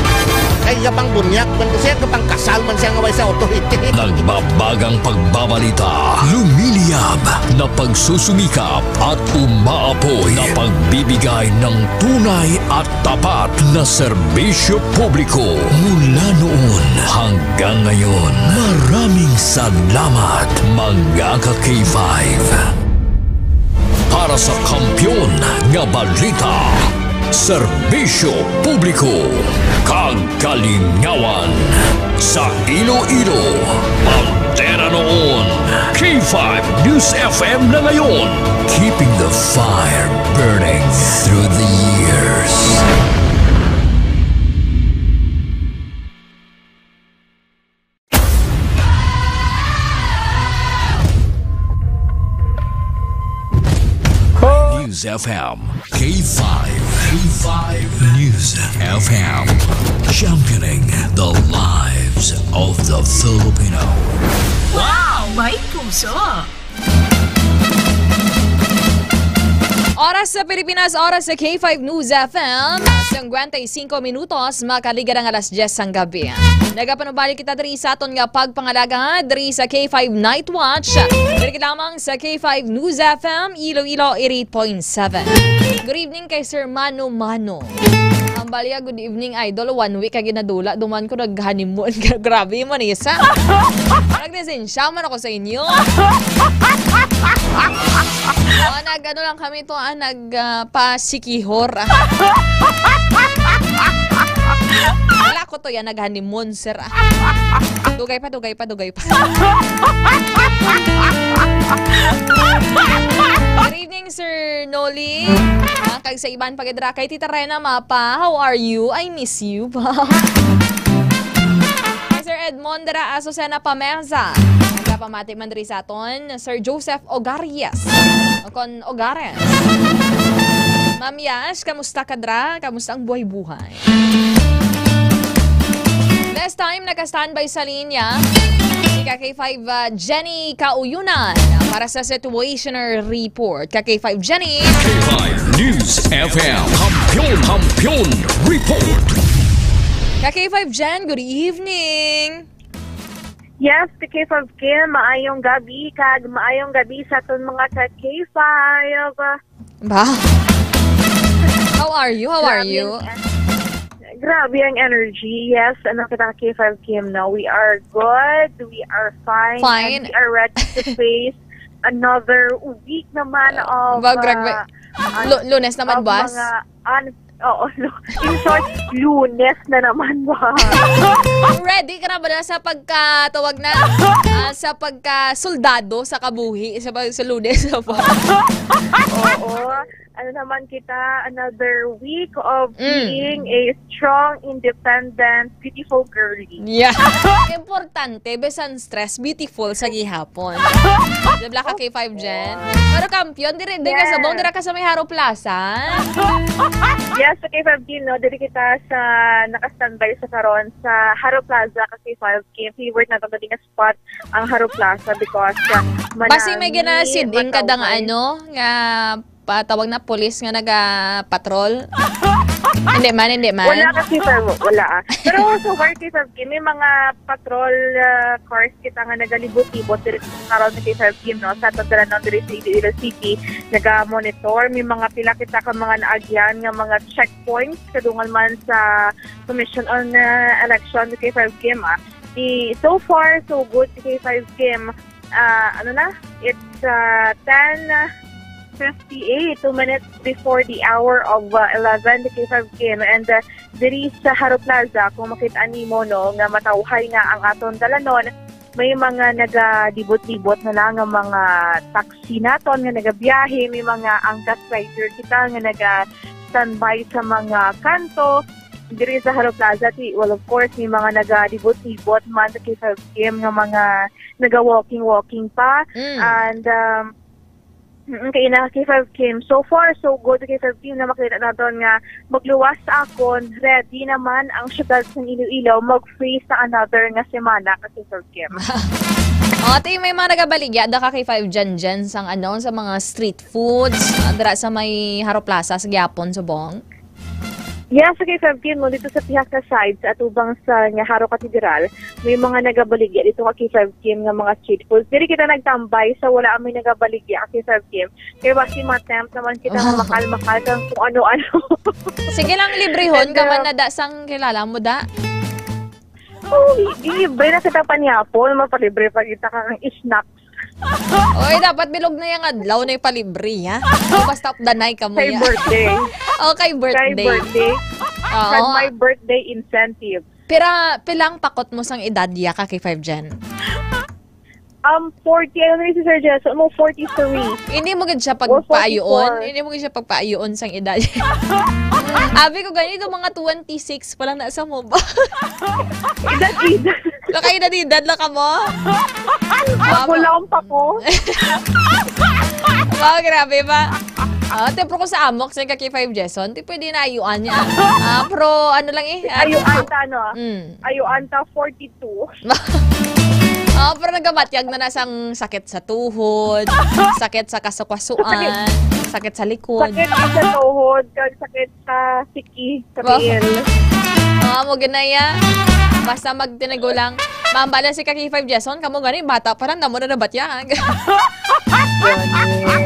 Kaya pang bunyak, man siya, kapang kasal man siya nga way sa authority. Nagbabagang pagbabalita, lumiliyab na pagsusumikap at umaapoy na pagbibigay ng tunay at tapat na serbisyo publiko mula noon hanggang ngayon. Maraming salamat, mga ka-K five. Para sa kampiyon nga balita, serbisyo publiko, kag kalingawan sa Iloilo, bandera noon, K five News F M na ngayon. Keeping the fire burning through the years. News F M, K five, K five News F M, championing the lives of the Filipino. Wow! May puso! Oras sa Pilipinas, oras sa K five News F M, singkwenta y singko minutos, makaliga ang alas diyes sang gabi. Nagapanubali kita diri sa aton nga pagpangalaga diri sa K five Night Watch. Diri lamang sa K five News F M, Iloilo eighty-eight point seven. Good evening kay Sir Mano Mano. Ang balya, good evening, idol. One week ka ginadula. Duman ko nag-honeymoon. Grabe, Manisa. Naglisensya man ako sa inyo. Oh, nag-ano lang kami to, ah, nag, ah, pasikihor, ah. Wala ko to yan, nag-honeymoon, sir, ah. Dugay pa, dugay pa, dugay pa. Good evening, Sir Noli. Ah, kag sa iban pa gid ra kay Tita Rena Mapa, how are you? I miss you. Sir Edmond dira, Azucena Pameza. Nagapamati man diri sa aton, Sir Joseph Ogaries. O kon Ogares. Ma'am Yash, kamusta ka dra? Kamusta ang buhay-buhay? This time, naka-standby sa linya si ka K five, uh, Jenny Kauyunan para sa situational report. Ka K five Jenny. K five News F M. Kampiyon, Kampiyon Report. Ka K five Jen, good evening. Yes, ka K five Kim, maayong gabi, kag maayong gabi sa aton mga ka K five. Ba? How are you? How are Grabe you? ang, grabe ang energy. Yes, ano kita, ka K five Kim, no? We are good. We are fine. Fine. And we are ready to face another week naman Uh, of, ba, grabe. uh, Lu-, Lunes naman, of boss. mga un-, oo, lu-, in short, Lunes na naman, boss. Ready ka na ba na sa pagka, tawag na, ah, sa pagka soldado sa kabuhi, sa pag-, sa Lunes, sa pag- Oo. Ano naman kita, another week of Mm. being a strong, independent, beautiful girly. Yeah. Importante, bisan stress, beautiful sa gihapon. Di ba ka K five Jen? Pero kampiyon, diri, diri ka sa Yes. Bong, diri ka sa may Haro Plaza. Yes, sa K five Jen, no? Diri kita sa naka-standby sa karon sa Haro Plaza, ka K five Jen. Favorite nato diri nga spot ang Haro Plaza because, uh, Basi may manami, ginasiding ka dang mataw-hay. ano, nga patawag na pulis nga naga-patrol? Hindi man, hindi man. Wala kasi, sir, wala, ah. Pero so far, kay Sir Kim, may mga patrol, ah, cars kita nga nagalibot-libot diri sa karon ni kay Sir Kim, no? Sa aton tanan diri sa Iloilo City, naga-monitor. May mga pila kita ka mga naagyan nga mga checkpoints kadungan man sa Commission on, ah, Election kay Sir Kim, ah. Di, so far, so good kay Sir Kim. Ah, ano na? It's, ah, ten fifty-eight, two minutes before the hour of, uh, eleven, the K five Kim. And, uh, diri sa Haro Plaza, kung makita nimo, no, nga matawhay nga ang aton dalanon, may mga nagalibot-libot na lang nga mga taxi naton nga nagabiyahe, may mga angkas rider kita nga naga-standby sa mga kanto. diri sa Haro Plaza, ti, well, of course, may mga nagalibot-libot man sa K five Kim nga mga naga-walking-walking pa. Mm. And, um, mm, kay na K five Kim. So far, so good, K five Kim, na makita naton nga magluwas sa akon, ready naman ang syudad sa Iloilo mag-freeze sa another nga semana, ka K five Kim. O, ti, may mga nagabaligya da ka kay Five Jen Jen sang, ano, sa mga street foods, ah, dira sa may Haro Plaza sa gyapon, subong? Yes, okay, Fab Kim, no, dito sa pihak sa side, sa atubang sa nga Haro Katedral, may mga nagabaligya dito ka K five Kim nga mga street foods. Diri kita nagtambay sa wala may nagabaligya ka K five Kim. Kaya basi ma-tempt naman kita nga makal-makal kang kung ano-ano. Sige lang, librehon And, ka man uh, na da sang kilala mo da. Oh, libre na kita panyapon, mapalibre pa kita kang snack. Oy, dapat bilog na yung adlaw na ipalibre, ha? O, basta updanay ka mo Kay ya. birthday. O, kay Kay birthday. birthday. Oo. Kag may birthday incentive. Pira, pilang pakot mo sang edad ya ka kay Five Jen? Um, forty, ano na si Sir Jason? Mo, forty-three. Hindi mo gid siya Or pagpaayoon? forty-four. Hindi mo gid siya pagpaayoon sang edad? Abi ko ganito, mga twenty-six pa lang na sa mo ba? Edad, edad. Nakaedad-edad lang ka mo? Mabulaon pa ko. Wow, grabe ba? Ah, te, pero kung sa amok, sa ka K five Jason, di pwede na ayuan niya. Ah, pero ano lang eh. Ah, Ayuan ta, ano, ah? Mm. Ayuan ta, forty-two. Ah, pero nagamatyag na na sang sakit sa tuhod, sakit sa kasukwasuan, sakit sa likod. Sakit sa tuhod, kag sakit sa siki, sa Wow. tiil. Ah, mo ginaya. Basta magtinago lang. Mambala si Kaki Five Jason, kamo gani, bata pa lang, damo na nabatya. Gani,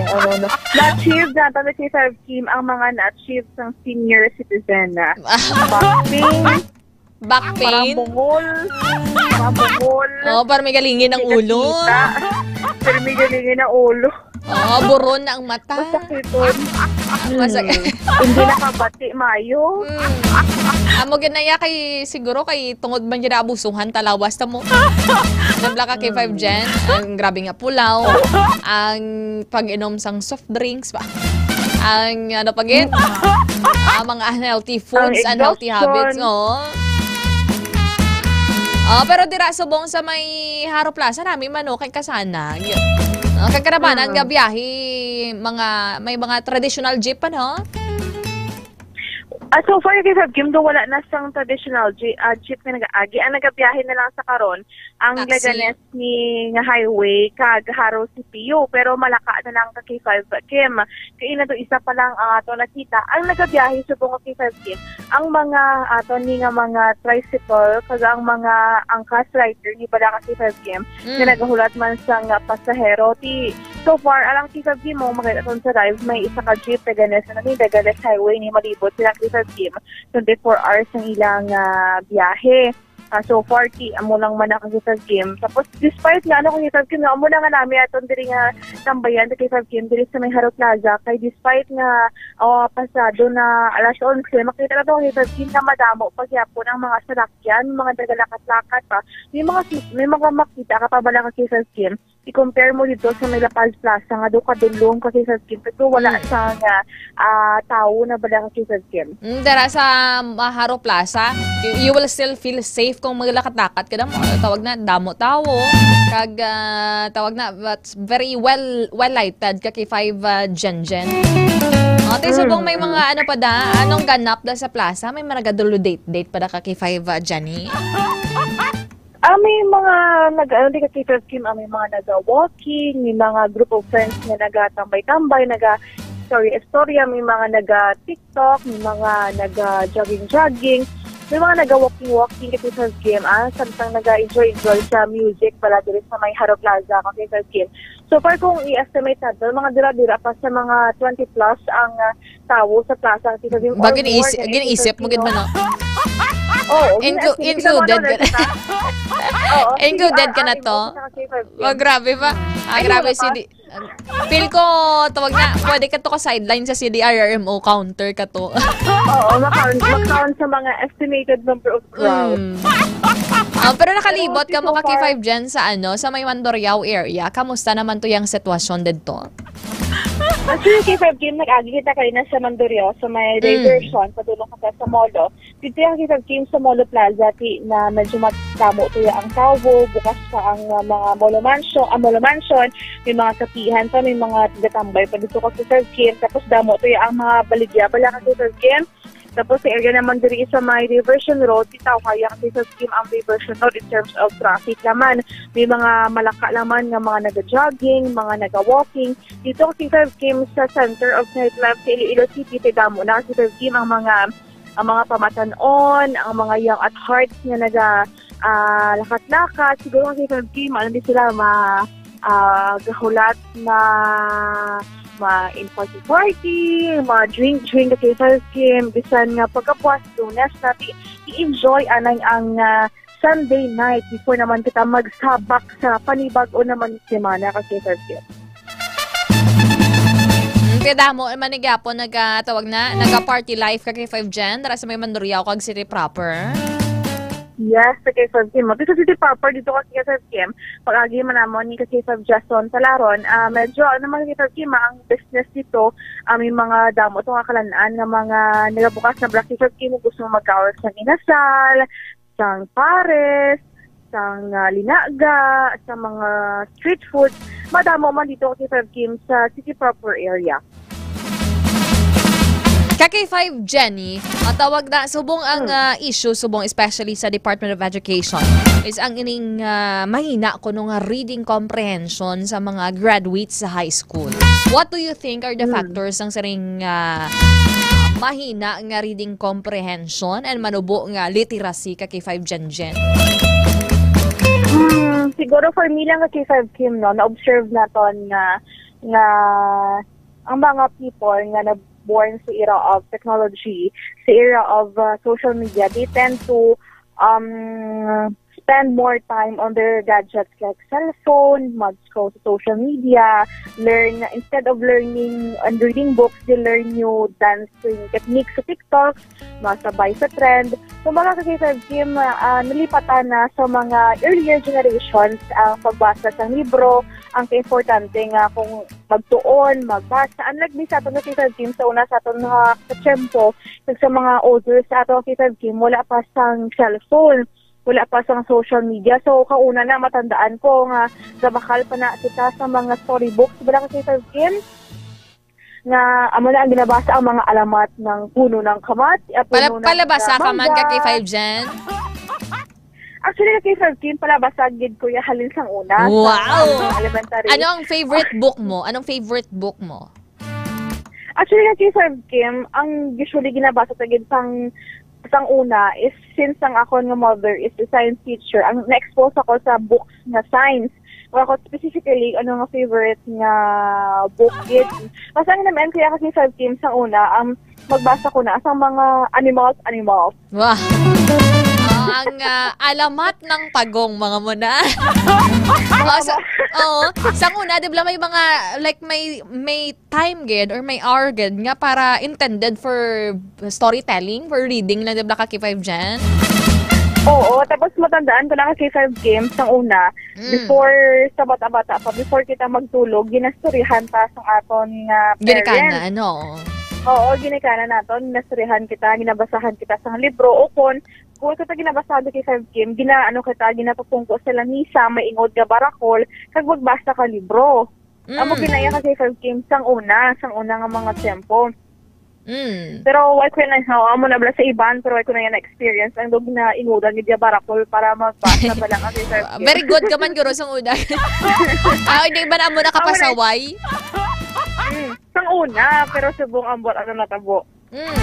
ano na. Na-achieve na, tanda si Five Kim, ang mga na-achieve sang senior citizen na. Back pain. Back pain. Parang bungol. Parang bungol. Oh, parang may galingin ang Hindi ulo. nakita. Pero may galingin ang ulo. Oh, buron na ang mata. Masakiton. Masakit. Hmm. Hindi nakabati, mayo. Hmm. Amo gid na ya kay, siguro kay tungod man gid abusuhan talawas ta mo. Nabla ka kay Five Hmm. Jen, ang grabe nga pulaw, ang pag-inom sang soft drinks ba? Ang ano pa gid? Ah, mga unhealthy foods, Ang unhealthy habits, exhaustion. Oo. Oh, pero dira subong sa may Haro Plaza nami man, no, kay kasanag. Oh, kay karabanan Mm. nga biyahe, mga, may mga traditional jeep pa, no? Ah, so far, kay Sab Kim, do wala na sang traditional je-, ah, jeep nga nag-aagi. Ang nagabiyahe na lang sa karon, ang Taxi. Leganes ni nga highway, kag Haro C P U. Pero malaka na lang ka K five Kim. Kay ina to, isa pa lang ang ato nakita. Ang nagabiyahe subong ka K five Kim, ang mga ato ni nga mga tricycle, kag ang mga angkas rider ni bala ka K five Kim, Mm. nga nagahulat man sa nga pasahero. Ti, so far, alang K five Kim mo, makita ton sa live, may isa ka jeep, Leganes, ano ni, Leganes Highway ni malibot sila K five Kim. Twenty-four hours ang ilang, ah, biyahe. Ah, so far, ti, amo lang man ang K five Kim. Tapos, despite nga, ano, K five Kim, nga amo na nga nami aton diri nga tambayan sa K five Kim, diri sa may Haro Plaza, kay despite nga, ah, pasado na alas onse, makita na to, K five Kim, na madamo pa gyapon ang mga salakyan, mga nagalakat-lakat pa. May mga, may mga makita ka pa bala ka K five Kim, i-compare mo dito sa may La Paz Plaza nga do kadulong ka K five Kim, pero wala Mm. sa nga, ah, tawo na bala ka K five Kim. Mm, dara sa, ah, Haro Plaza, you, you will still feel safe kung maglakat-lakat ka damo. Tawag na, damo tawo. Kag, ah, tawag na, but very well, well lighted ka K five, ah, Jen Jen. O, ti, subong may Mm. mga ano pa da, anong ganap da sa plaza? May mga nagadulo date-date pa da ka K five, ah, Jenny? Ah, may mga nag-, ano, di ka K five Kim, ah, may mga naga-walking, may mga group of friends nga nagatambay-tambay, naga-istorya-istorya, may mga naga-TikTok, may mga naga-jogging-jogging, may mga naga-walking-walking ka K five Kim, ah, samtang naga-enjoy-enjoy sa music pala diri sa may Haro Plaza ka K five Kim. So far, kung i-estimate natin, mga dira-dira pa sa mga twenty plus ang, ah, tawo sa plaza, Tito Jim, or Ba, more gin-is-, than gin-isip mo gid Filipino. Ba, no? Oo, Inclu-, gin-estimate. Included Kita mo, ka ano, na. Kita? Oo, Included ka na C R R, to? Emotion, K five Kim. Oh, grabe ba? Ah, Ay, grabe wala si pa. Di-, feel ko, tawag na, pwede ka to ka sideline sa C D R R M O counter ka to. Oo, ma-count, ma-count sa mga estimated number of crowd. Mm. Ah, pero nakalibot Pero ka mo so ka far K five dyan sa ano, sa may Mandurriao area. Kamusta naman to yung sitwasyon dito? Actually, K five Kim, nag-agi kita kayo na sa Mandurriao, sa may Mm. diversion, padulong ka sa Molo. Dito yung K five Kim sa Molo Plaza, ti, na medyo madamo to yung ang tao, bukas pa ang uh, mga Molo Mansion, ah, Molo Mansion, may mga kapihan pa, may mga tigatambay pa dito ka K five Kim. Tapos damo to yung ang mga baligya, bala ka K five Kim. Tapos sa area naman diri sa may Diversion Road, bitaw kaya kasi sa scheme ang Diversion Road in terms of traffic naman. May mga malaka naman nga mga naga-jogging, mga naga-walking. Dito kasi sa scheme sa center of nightlife sa Iloilo City, kay damo na kasi sa scheme ang mga ang mga pamatan-on, ang mga young at hearts nga naga ah, lakat-lakat. Siguro kasi sa scheme, ano din sila, ma ah, gahulat na ma-party-party, ma-drink-drink kasi sa scheme, bisan nga pagkapuas Lunes na ti- i-enjoy anay ang ah, Sunday night before naman kita magsabak sa panibag-o naman semana kasi sa scheme. Mm, kaya damo man ni gyapon nagtawag na, naga-party life ka kay five Jen, dara sa may Mandurriao kag City Proper. Yes, sa Quezon City. Mo, sa City Proper, dito kasi sa Kim, pag-agi man namon ni kasi sa Jason Talaron, ah, medyo ano man kasi sa Kim, ang business dito, ah, may mga damo itong akalanan nga mga nagabukas na black sa Kim, gusto mo magkaon sa inasal, sang pares, sang ah, linaga, sa mga street food, madamo man dito kasi sa Kim sa City Proper area. Ka K five Jenny, ang tawag na subong ang ah, issue, subong especially sa Department of Education, is ang ining ah, mahina kuno nga reading comprehension sa mga graduates sa high school. What do you think are the factors sang siring ah, mahina nga reading comprehension and manubo nga literacy ka K five Jen Jen? Hmm, siguro for me lang ka K five Kim, no, na-observe naton nga nga ang mga people nga na-born sa era of technology, sa era of uh, social media, they tend to um, spend more time on their gadgets like cellphone, mag-scroll sa social media, learn, instead of learning and reading books, they learn new dancing techniques sa TikTok, masabay sa trend. Kumbaga, kasi sa Kim, ah, nalipatan na sa mga earlier generations ang pagbasa sa libro, ang importante nga kung magtuon, magbasa. Unlike mi sa aton na K five Kim sa una sa aton nga katiyempo, kag sa mga older sa aton K five Kim, wala pa sang cellphone, wala pa sang social media. So, kauna na matandaan ko nga gabakal pa na kita sa mga storybooks. Wala ka K five Kim? Nga amo na ang ginabasa ang mga alamat ng puno ng kamat, ah, puno Pala, ng palabasa ka man ka mangga. K five Jen? Actually, na K five Kim, palabasa gid ko ya halin sang una. Wow! Sa elementary. Ano ang favorite book mo? Anong favorite book mo? Actually, na K five Kim, ang usually ginabasa sa gid sang sang una is since ang akon nga mother is a science teacher, ang na-expose ako sa books nga science. Or ako specifically, ano nga favorite nga book gid. Mas ang naman kaya kasi sa Kim sang una, um, magbasa ko na sa mga animals, animals. Wow. Oh, ang ah, alamat ng pagong mga muna. oh, sa, oh, sang una, di ba may mga, like, may, may time gid or may hour gid nga para intended for storytelling, for reading lang, di ba, ka K five Jen? Oo, tapos matandaan ko na kasi sa games sang una, Mm. before sa bata-bata pa, before kita magtulog, ginastoryahan ta sa aton nga Ginikanan, parents. ano? Oo, ginikanan naton, ginastoryahan kita, ginabasahan kita sa libro, o kon, kung kita ginabasahan sa K five Kim, gina, ano kita, ginapapungko sa lamisa, may ingod nga barakol, kag magbasa ka libro. Amo Mm. ginaya ka K five Kim sang una, sang una nga mga tiyempo. Mm. Pero why ko na, no, amo na bala sa iban, pero why ko na yan experience ang dog na ingudan ni Dia Barakol para magbasa ba lang ang K five Kim. Very good ka man, guro, sang una. Ah, hindi ba na mo nakapasaway? Mm, sang una, pero subong ang buwan ano natabo. Mm.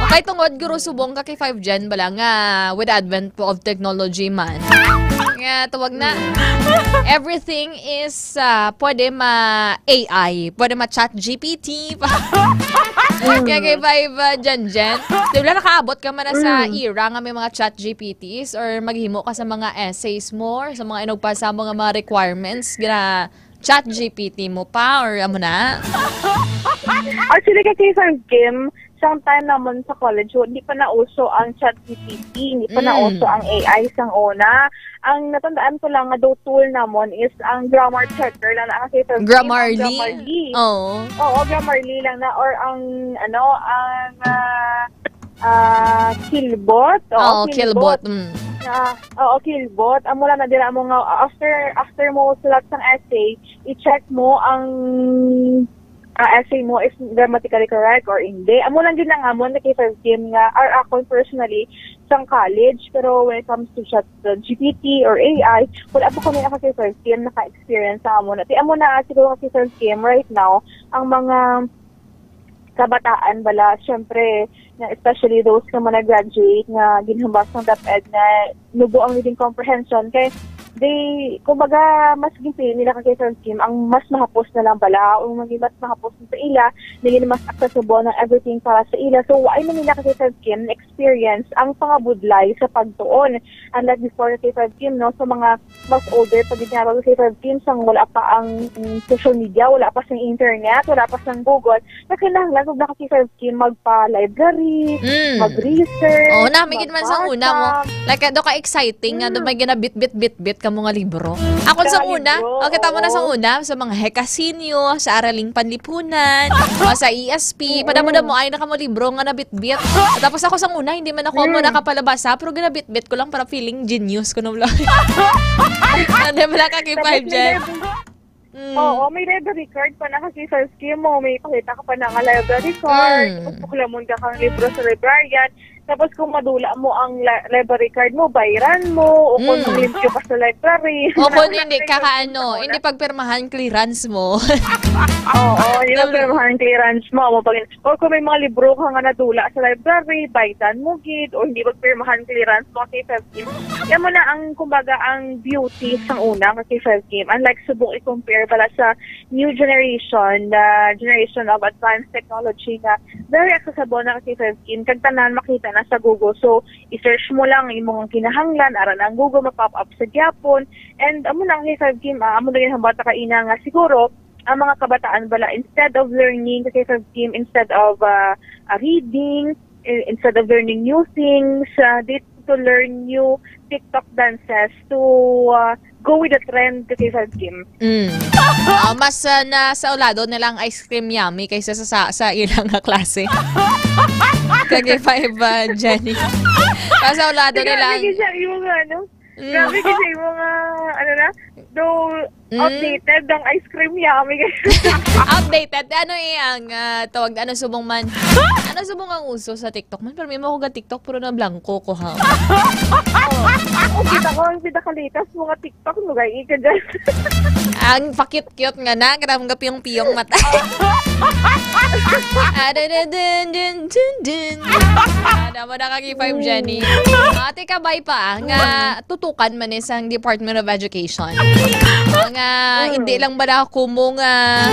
Okay, tungod, guro, subong ka kay five Jen bala nga with advent po of technology man. Nga, tawag na. Everything is ah, pwede ma A I, pwede ma chat G P T. Kaya kay five uh, Jen Jen. Di ba nakaabot ka man na sa era nga may mga chat G P Ts or maghimo ka sa mga essays mo or sa mga inugpasa mo nga mga requirements, gina chat G P T mo pa or amo na? Actually, kay K five Kim, sang time namon sa college, hindi pa nauso ang ChatGPT, hindi pa Mm. nauso ang A I sang una. Ang natandaan ko lang nga daw tool namon is ang grammar checker lang na ang K twelve Grammarly? Ang Grammarly. Oo. Oo, Grammarly lang na, or ang, ano, ang, ah, ah, Killbot. Oo, Oo, Killbot. Killbot, mm. Na, oo, Killbot. Amo lang na dira mo nga, after, after mo sulat sang essay, i-check mo ang, ah, essay mo is grammatically correct or hindi. Amo lang din ang amon na K five Kim nga, or akon personally, sang college. Pero when it comes to chat, the G P T or A I, wala pa kami naka K five Kim naka-experience sa amo na. Ti amo na siguro ka K five Kim right now, ang mga kabataan bala, syempre, na especially those nga mga graduate nga ginhambas ng DepEd nga nubo ang reading comprehension kay they, kumbaga, mas ginpili nila ka K five Kim ang mas mahapos na lang bala, o may mas mahapos na sa ila, naging mas accessible ng everything para sa ila. So, why na nila ka K five Kim na experience ang pangabudlay sa pagtuon? Unlike before ka K five Kim, no, sa mga mas older pa gid nga ka K five Kim, sang wala pa ang, mm, social media, wala pa sang internet, wala pa sang Google, na kinahanglan kung naka K five Kim magpa-library, Mm. mag-research, Oo, nami gid man sang una mo. magbasa. Like, do ka exciting nga, do Mm. may ginabitbit-bitbit ka mo nga libro. Ako sa Ka una, libro, okay, tama na sa oo. una, sa mga Hekasinyo, sa Araling Panlipunan, o sa E S P, Mm. padamo-damo ay na kamo libro nga nabitbit. Tapos ako sa una, hindi man ako mo Mm. nakapalabasa, pero ginabitbit ko lang para feeling genius ko nung lang. Hindi mo lang ka K five Tapos may dyan. library, Mm. Oo, may library card pa na ka K five Kim mo. May pakita ka pa na nga library card. Mm. Tapos, paglamon ka kang libro sa librarian. Tapos, kung madula mo ang li-, library card mo, bayran mo. O kung Mm. limpyo ka sa library. O kung Wala hindi ka ka, kaano, mo na. hindi pagpirmahan clearance mo. Oo, hindi Alam mo pagpirmahan clearance mo. Mo pag-, o kung may mga libro ka nga nadula sa library, baydan mo gid. O hindi pagpirmahan clearance mo, K five Kim. Yan mo na ang, kumbaga, ang beauty sang una nga K five Kim. Unlike subong i-compare bala sa new generation, the generation of advanced technology nga very accessible na ka K five Kim. Kag tanan makita na sa Google. So, i-search mo lang imong kinahanglan, ara na ang Google, ma-pop up sa gyapon. And amo na ang K five Kim, ah, amo na yung hambata ka ina nga siguro, ang mga kabataan bala, instead of learning ka K five Kim, instead of, ah, ah, reading, i-, instead of learning new things, ah, they to learn new TikTok dances to, ah, go with the trend, ka K five Kim. Mm. Ah, mas, ah, nasa ulado na lang ice cream yummy kaysa sa, sa, sa ilang nga klase. Ka K five, ah, Jenny. Mas sa ulado na Grabe lang. Kasi yung ano, Mm. grabe kasi yung mga, ano na, though Mm. outdated ang ice cream yummy. Outdated. Ano eh ang, ah, tawag, ano subong man? Ano subong ang uso sa TikTok man? Pero may mo ako ga TikTok, pero na blanco ko, ha? Oh, kita ko ang pinakalitas mga TikTok, lugay ka dyan. Ang pakit-cute nga na, grabe nga piyong-piyong mata. Ah, dun, dun, dun, dun, dun, dun. Ah, damo na kagi five, Jenny. Ah, tika, bay pa, ah, nga tutukan man ni sang Department of Education. Nga, Mm. hindi lang ba na ako mo nga,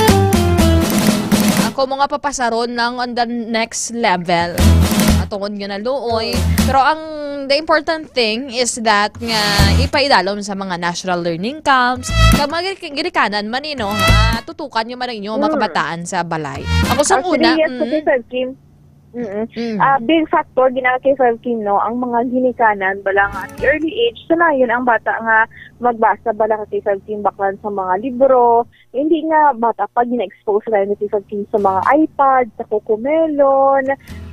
ako mo nga papasaron lang on the next level. Ah, tungod nga naluoy. Mm. Pero ang, the important thing is that nga ipaidalom sa mga national learning camps. Kag mga gini-, ginikanan man, eh, no? Ah, tutukan nyo man ang inyong mga Mm. kabataan sa balay. Ako sa Actually, una, yes, mm. kasi, Sir Kim, mm-mm. Mm. Ah, big factor, gina-, kay Sir Kim, no? Ang mga ginikanan, bala nga, at early age, sanayon ang bata nga magbasa, bala ka kay Sir Kim, baklan sa mga libro. Hindi nga bata pa, gina-expose na yun kay Sir Kim sa mga iPad, sa Cocomelon,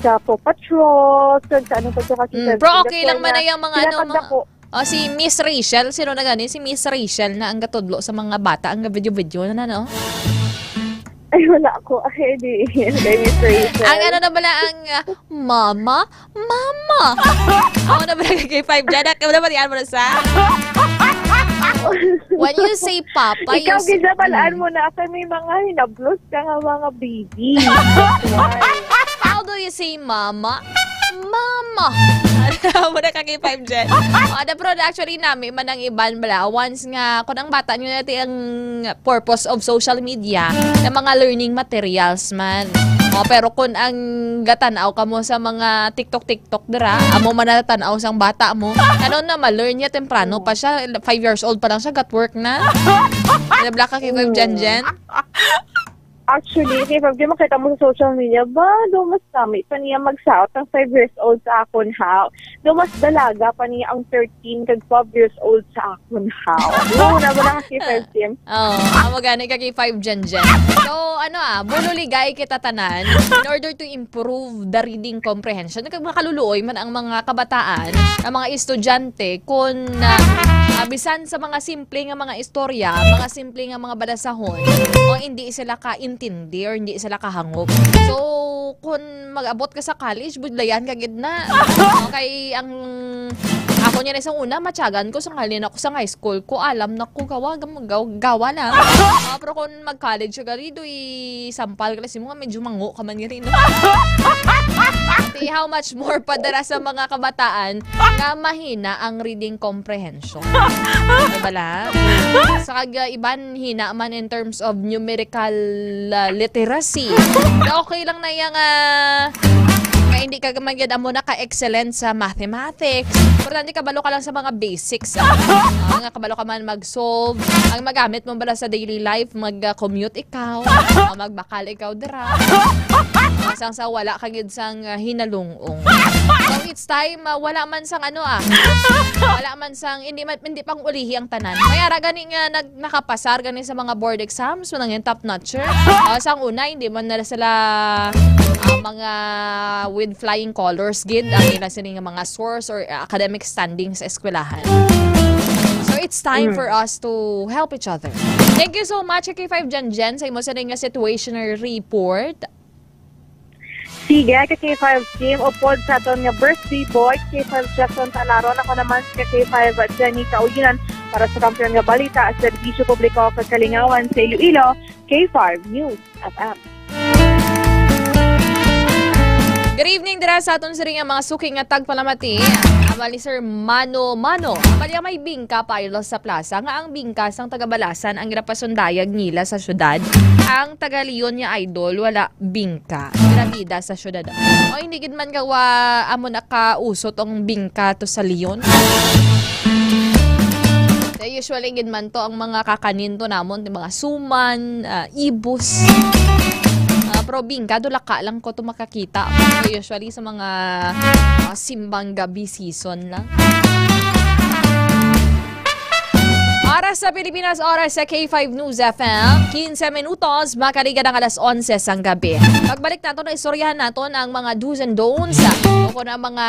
sa Paw Patrol, sa, sa ano pa siya kasi, Mm, Sir pero Kim, okay that's lang why man na na yung mga ano, pinatanda mga ko. Oh, si Miss Rachel, sino na gani? Si Miss Rachel na ang gatudlo sa mga bata, ang video-video na, no? Ay, wala ko. Ay, di. Kay Miss Rachel. Ang ano na bala ang, ah, mama? Mama! Ako na bala kay five dyan. Ako na ba yan mo na sa? When you say papa, you Ikaw, say, Giza, balaan mm. mo na. Kay may mga hinablos ka nga mga baby. Why? How do you say mama? Mama! Amo na ka K five dyan. O, the pro, actually, nami man ang iban bala. Once nga, kung ang bata nyo natin ang purpose of social media, na mga learning materials man. O, pero kung ang gatanaw ka mo sa mga TikTok-TikTok dira, amo man natanaw sang bata mo, ano na, ma-learn niya, temprano pa siya, five years old pa lang siya, got work na. Nabla ka K five dyan, dyan. Actually, kay Fab, di makita mo sa social media, ba, do mas kami pa niya magsaot ang five years old sa akon, ha? Do mas dalaga pa niya ang thirteen kag twelve years old sa akon, ha? Wala mo na ka, K five team. Oh, amo gani ka, K five Gen Gen. So, ano, ah, bululigay kita tanan in order to improve the reading comprehension. Kag makaluluoy man ang mga kabataan, ang mga estudyante, kung, ah, ah, bisan sa mga simple nga mga istorya, mga simple nga mga balasahon, o hindi sila kaintindi or hindi sila kahangop. So, kung mag-abot ka sa college, budlayan ka gid na. Okay, ang ako niya na sa una, matyagan ko sa ngalin ako sa high school ko, alam na ko, gawa, gam-, gaw-, gawa lang. Ah, pero kung mag-college ka, gari, do'y sampal ka lang, simo nga medyo mango ka man gari, no? Ati, how much more pa dara sa mga kabataan nga mahina ang reading comprehension? Diba lang? Sa kag, uh, iban hina man in terms of numerical, uh, literacy. Na okay lang na yang, uh, nga hindi ka man gyud amo na ka-excellent sa mathematics. Importante, kabalo ka lang sa mga basics, ah. Ah, nga kabalo ka man mag-solve. Ang magamit mo bala sa daily life, mag-commute ikaw, ah, magbakal ikaw dira. Sang sa wala ka gyud sang, ah, hinalung-ong. So, it's time, ah, wala man sang ano, ah. Wala man sang, hindi man, hindi pang ulihi ang tanan. May ara gani nga nag-, nakapasar gani sa mga board exams, manang top notcher. Ah, sang una, hindi man na sila, ah, mga with flying colors gid ang ila sini nga mga scores or, ah, academic standing sa eskwelahan. So, it's time Mm. for us to help each other. Thank you so much, K five Jen Jen, sa imo sini nga situational report. Sige, ka K five team, upod sa aton nga birthday boy, K five Jackson Talaron. Ako naman si K five Jenny Kauyinan para sa Kampiyon nga Balita, Serbisyo Publiko kag Kalingawan sa Iloilo, K five News F M. Good evening dira sa aton sini nga mga suki nga tagpalamati. Amo ni Sir Mano Mano. Palya may bingka pa sa plaza nga ang bingka sang taga Balasan ang ginapasundayag nila sa syudad. Ang taga Leon nga idol, wala bingka. Grabida sa syudad. O, hindi gid man gawa, amo na ka uso tong bingka to sa Leon. Kaya usually gid man to ang mga kakanin to namon, yung mga suman, ah, ibos. Ah, pero bingka, dulaka lang ko to makakita. So, usually sa mga, ah, simbang gabi season lang. Oras sa Pilipinas, oras sa K five News F M, quince minutos, makaliga ang alas onse sang gabi. Pagbalik naton, istoryahan naton ang mga do's and don'ts, o kung ang mga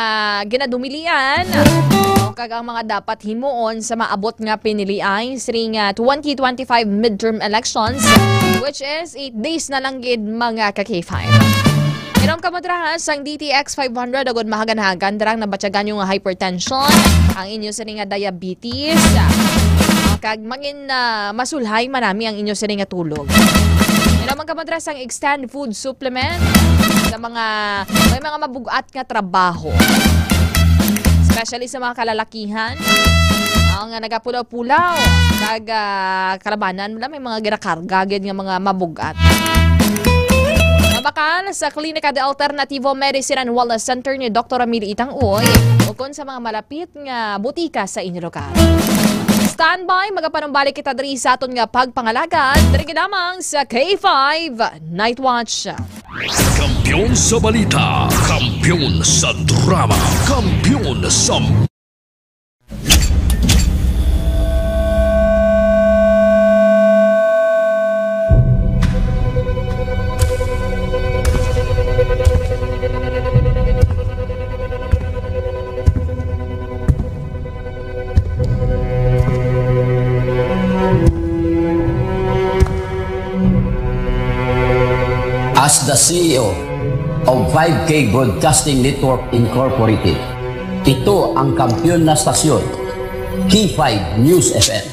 ginadumilian, o kag ang mga dapat himuon sa maabot nga piniliay sini nga twenty twenty-five midterm elections, which is eight days na lang gid, mga ka-K five. Inom kamo dira sang D T X five hundred, agod mahagan-hagan dira ang nabatyagan nyo nga hypertension, ang inyo sini nga diabetes, ah, kag mangin, ah, masulhay man nami ang inyo sini nga tulog. Inom man kamo dira sang Extend Food Supplement sa mga may mga mabugat nga trabaho, especially sa mga kalalakihan, ah, nga nagapulaw-pulaw, kag, ah, kalabanan nila may mga ginakarga gid nga mga mabugat. Mabakal sa Klinika de Alternativo Medicine and Wellness Center ni Doktor Mili Itang Uy, ukon sa mga malapit nga butika sa inyo lugar. Standby, magapanumbalik kita diri sa aton nga pagpangalagad, diri gid lamang sa K five Night Watch. Kampiyon sa balita, kampiyon sa drama, kampiyon sa As the C E O of five K Broadcasting Network Incorporated, ito ang kampiyon na stasyon, K five News F M.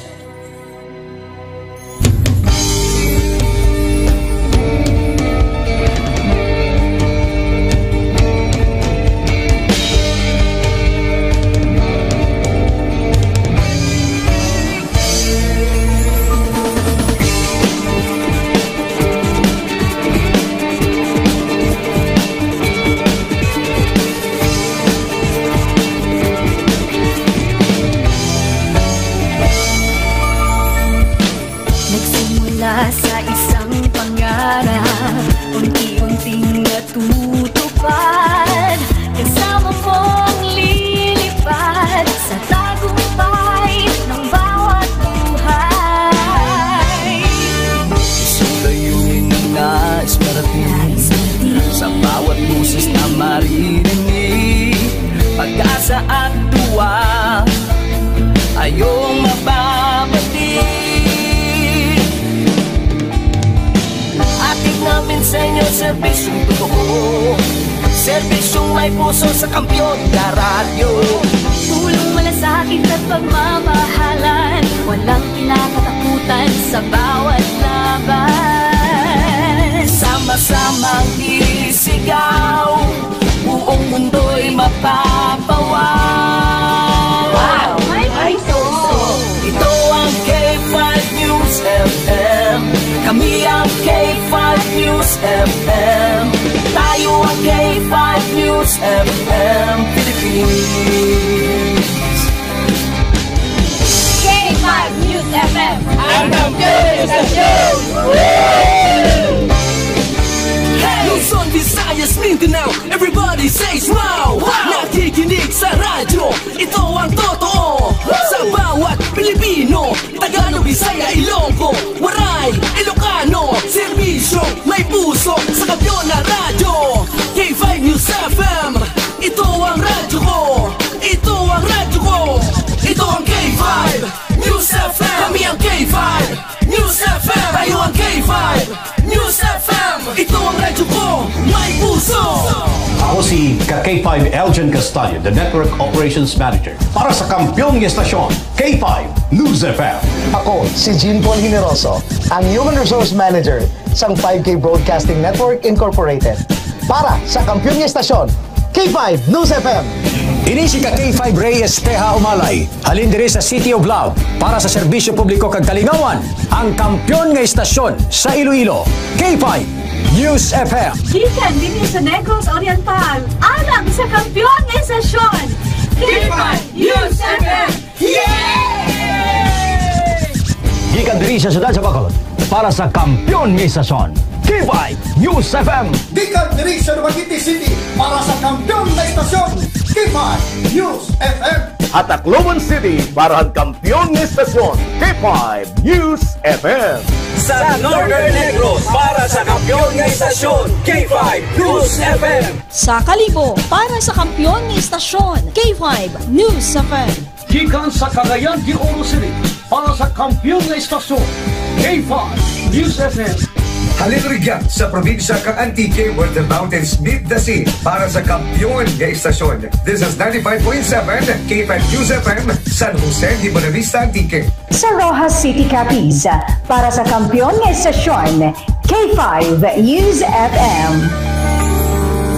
Namin sa inyo, serbisyong totoo. Serbisyong may puso sa Kampiyon na Radyo. Tulong, malasakit at pagmamahalan. Walang kinakatakutan sa bawat laban. Sama-samang isigaw. Buong mundo'y mapapawaw. Wow! May puso! Ito ang K five News F M. Kami ang K five News F M. Tayo ang K five News F M Philippines. K five News F M. Ang kampiyon ng istasyon! Luzon, Visayas, Mindanao, everybody says wow! Wow! Nakikinig sa radyo, ito ang totoo. Sa bawat Pilipino, Tagalog, Bisaya, Ilonggo, Waray, Ilocano, serbisyo, may puso, sa Kampiyon na Radyo. K five News F M, ito ang radyo ko. Ito ang radyo ko. Ito ang K five News F M. Kami ang K five News F M. Tayo ang K five News F M. Ito ang radyo ko. May puso. Ako si ka K five Elgin Castaño, the Network Operations Manager, para sa kampiyon nga estasyon, K five News F M. Ako si Jean Paul Generoso, ang Human Resource Manager sang five K Broadcasting Network Incorporated, para sa kampiyon nga estasyon, K five News F M. Ini si ka K five Rey Esteja Umalay, halin diri sa City of Love, para sa serbisyo publiko kag kalingawan, ang kampiyon nga estasyon sa Iloilo, K five News F M. Gikan dinhi sa Negros Oriental, alang sa kampiyon nga estasyon, K five News F M. Yay! Gikan diri sa siyudad sa Bacolod, para sa kampiyon nga estasyon, K five News F M. Gikan diri sa Dumaguete City, para sa kampiyon nga estasyon, K five News F M. Ha Tacloban City, para sa kampiyon nga estasyon, K five News F M. Sa Northern Negros, para sa kampiyon nga estasyon, K five News F M. Sa Kalibo, para sa kampiyon nga estasyon, K five News F M. Gikan sa Cagayan de Oro City, para sa kampiyon nga estasyon, K five News F M. Halin rugya sa probinsya kang Antique, where the mountains meet the sea, para sa kampiyon nga estasyon. This is ninety-five point seven K five News F M, San Jose de Buenavista, Antique. Sa Roxas City, Capiz, para sa kampiyon nga estasyon, K five News F M.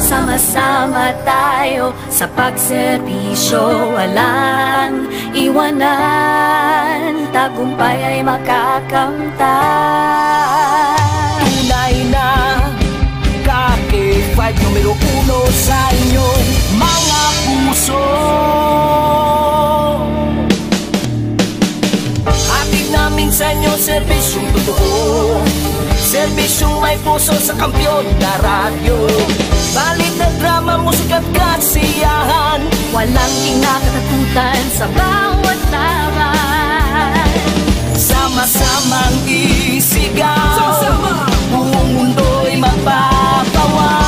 Sama-sama tayo sa pagserbisyo, walang iwanan, tagumpay ay makakamtan. Tunay na ka K five numero uno sa inyong mga puso. Hatid namin sa inyo serbisyong totoo, serbisyong may puso sa kampiyon na radyo. Balita, drama, musika at kasiyahan, walang kinakatakutan sa bawat laban. Sama-samang isigaw, sama-sama, buong mundo'y mapapawaw.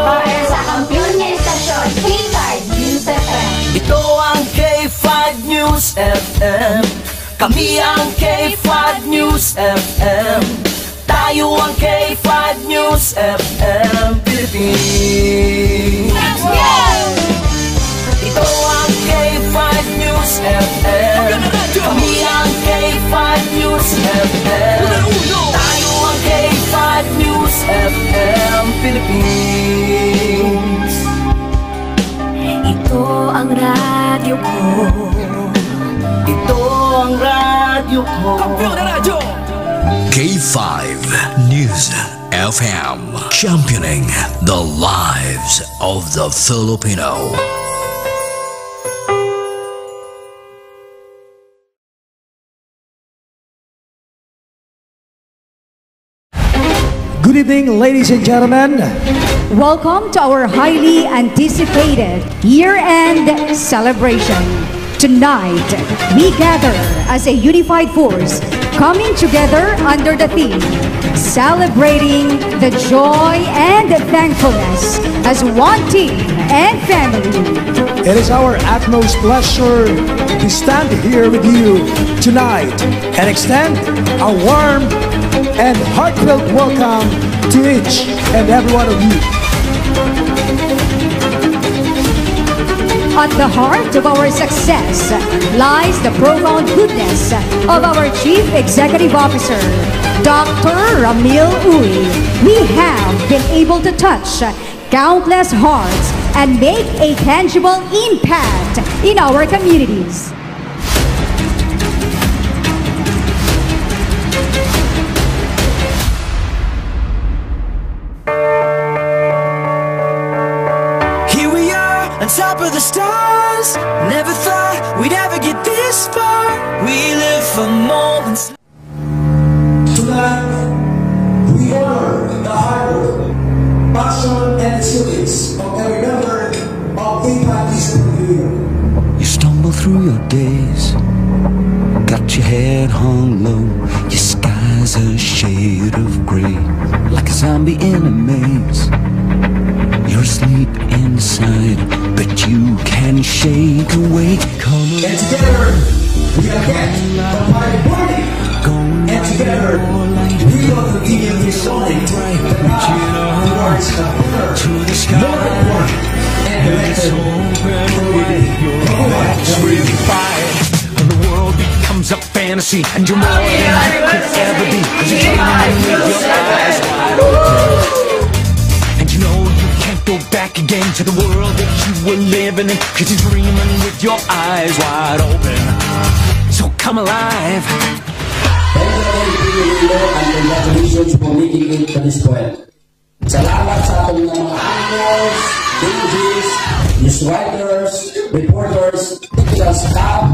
Para sa kampiyon nga estasyon, K five News F M. Ito ang K five News F M. Kami ang K five News F M. Tayo ang K five News F M Philippines. Ito ang K five News F M. Kami ang K five News F M. Tayo ang K five News F M Philippines. Ito ang radyo ko. Ito ang radyo ko. Kampiyon na radyo. K five News F M, championing the lives of the Filipino. Good evening, ladies and gentlemen. Welcome to our highly anticipated year-end celebration. Tonight, we gather as a unified force, coming together under the theme, Celebrating the Joy and Thankfulness as One Team and Family. It is our utmost pleasure to stand here with you tonight and extend a warm and heartfelt welcome to each and every one of you. At the heart of our success lies the profound goodness of our Chief Executive Officer, Doctor Ramil Uy. We have been able to touch countless hearts and make a tangible impact in our communities. Here we are on top of the stars. Never thought we'd ever get this far. We live for moments. Tonight, we honor the hard work, passion, and resilience of every member of K five Music Pavilion. You stumble through your days, got your head hung low, your sky's a shade of gray, like a zombie in a maze. You're asleep inside, but you can shake awake. Come on. And together, we are back. The party burning. And together, we will continue this morning the path towards a better, more important, and better community. Come on. When the world becomes a fantasy and you're more than you could ever be. 'Cause you're dreaming with your eyes wide open. And you know you can't go back again to the world that you were living in. 'Cause you're dreaming with your eyes wide open. So come alive. Hello, and congratulations for making it to this point. Salamat sa aton nga mga uncles, D Js, news writers, reporters, technical staff,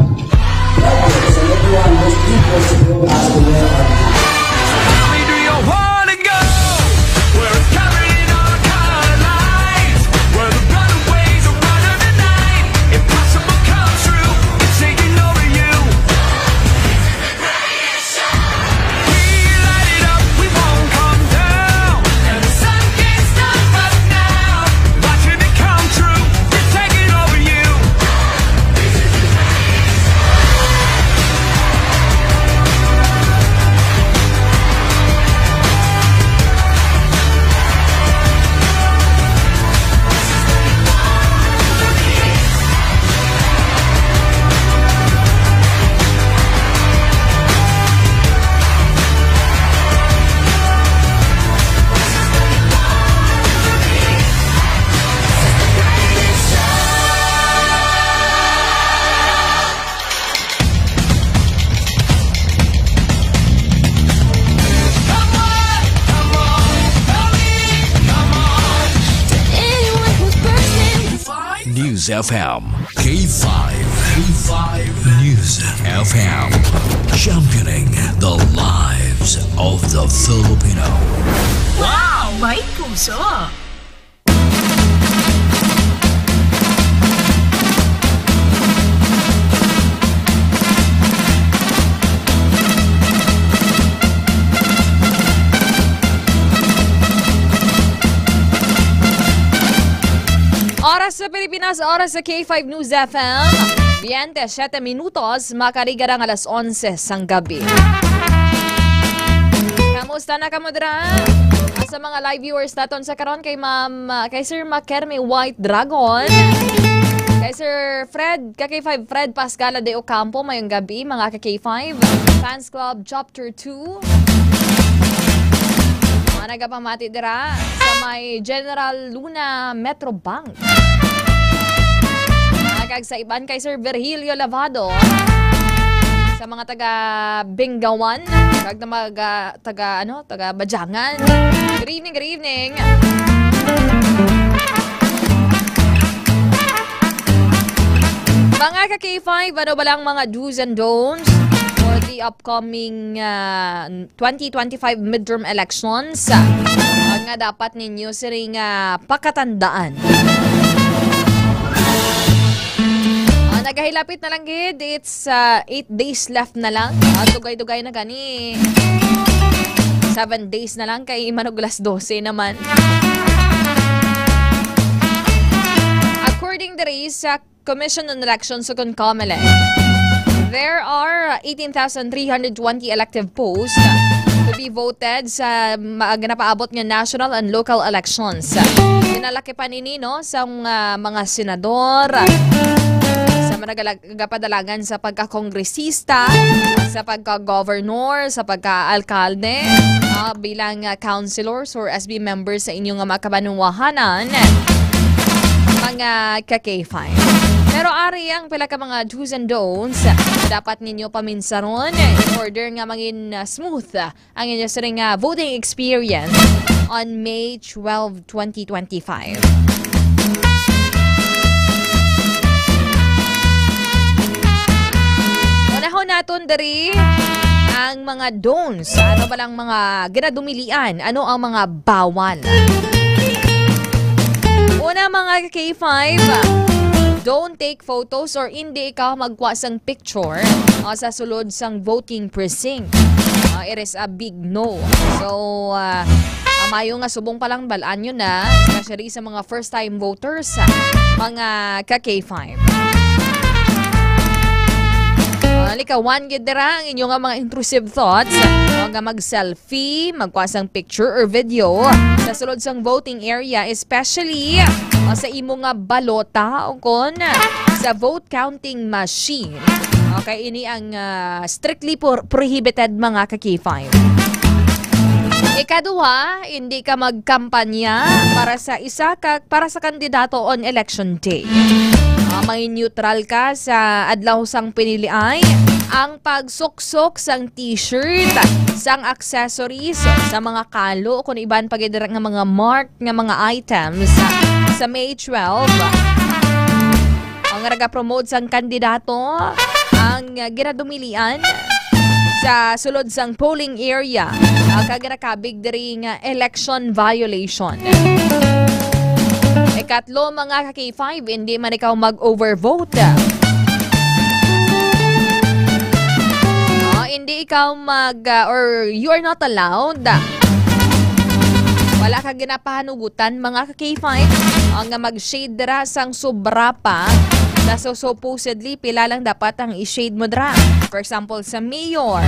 drivers, and everyone who's equal to help us to wear our Tell me, do you wanna go where it's covered in our color lines? Where the runaways are running the night. Impossible come true. It's saying over you. We light it up, we won't come down. And the sun can't stop us now. Watching it come true. It's taking over you. Come on, come on, come on. To anyone who's bursting. News F M, K five, K five News F M, championing the lives of the Filipino. Wow! May puso! Oras sa Pilipinas, oras sa K five News F M. Biyente, siyete minutos, makariga ang alas onse sang gabi. Kamusta na kamo dira? Sa mga live viewers naton sa karon, kay Ma'am, ah, kay Sir Makerme White Dragon, kay Sir Fred, ka K five Fred Pascala de Ocampo, mayong gabi, mga ka K five. Fans Club Chapter two. Mga nagapamati dira sa may General Luna Metro Bank. Mga kag sa iban kay Sir Virgilio Lavado. Sa mga taga Bengawan, kag na mga taga, ano, taga Bajangan. Good evening, good evening. Mga ka K five, ano ba lang mga do's and don'ts for the upcoming, ah, twenty twenty-five midterm elections, ah, nga dapat ninyo siring, ah, pakatandaan? Ah, nagahilapit na lang gid. It's, ah, eight days left na lang. Ah, dugay-dugay na gani. Seven days na lang kay manuglas dose naman. According diri sa Commission on Elections o kon COMELEC, there are eighteen thousand three hundred twenty elective posts to voted sa ma-, ginapaabot nga national and local elections. Ginalakipan ini, no, sa mga, mga senador, sa mga nagalag-, nagapadalagan sa pagkakongresista, sa pagka-governor, sa pagka-alkalde, ah, bilang, ah, councilors or S B members sa inyo nga mga kabanuwahanan, mga ka-K five. Pero ari ang pila ka mga do's and don'ts dapat ninyo paminsaron in order nga mangin, ah, smooth, ah, ang inyo siring nga voting experience on May twelve, twenty twenty-five. Unahon naton diri ang mga don'ts. Ano ba lang mga ginadumilian? Ano ang mga bawal? Una, mga K five, don't take photos or hindi ikaw magkuha sang picture, ah, sa sulod sang voting precinct. Ah, it is a big no. So, ah, ah, mayo nga subong pa lang balaan nyo na, especially sa mga first-time voters, ah, mga ka-K five. Ah, likawan gid dira ang inyo nga mga intrusive thoughts, o nga mag-selfie, magkuha sang picture or video sa sulod sang voting area, especially, ah, sa imo nga balota o kon sa vote counting machine. Okay, ini ang, ah, strictly por-, prohibited, mga ka-K five. Ikaduha, hindi ka magkampanya para sa isa ka, para sa kandidato on election day. Ah, may neutral ka sa adlaw sang piniliay. Ang pagsuksok sang t-shirt, sang accessories, sa mga kalo, kung iban pa gid nga mga mark nga mga items sa May twelve. Ang nagapromote sang kandidato ang ginadumilian sa sulod sang polling area, ah, kag nakabig diri nga election violation. Ikatlo, mga ka-K five, hindi man ikaw mag-overvote. Ah, hindi ikaw mag, ah, or you are not allowed. Wala ka ginapahanugutan, mga ka-K five, ang nga mag-shade dira sang sobra pa. Sa so, supposedly, pila lang dapat ang i-shade mo dira. For example, sa mayor,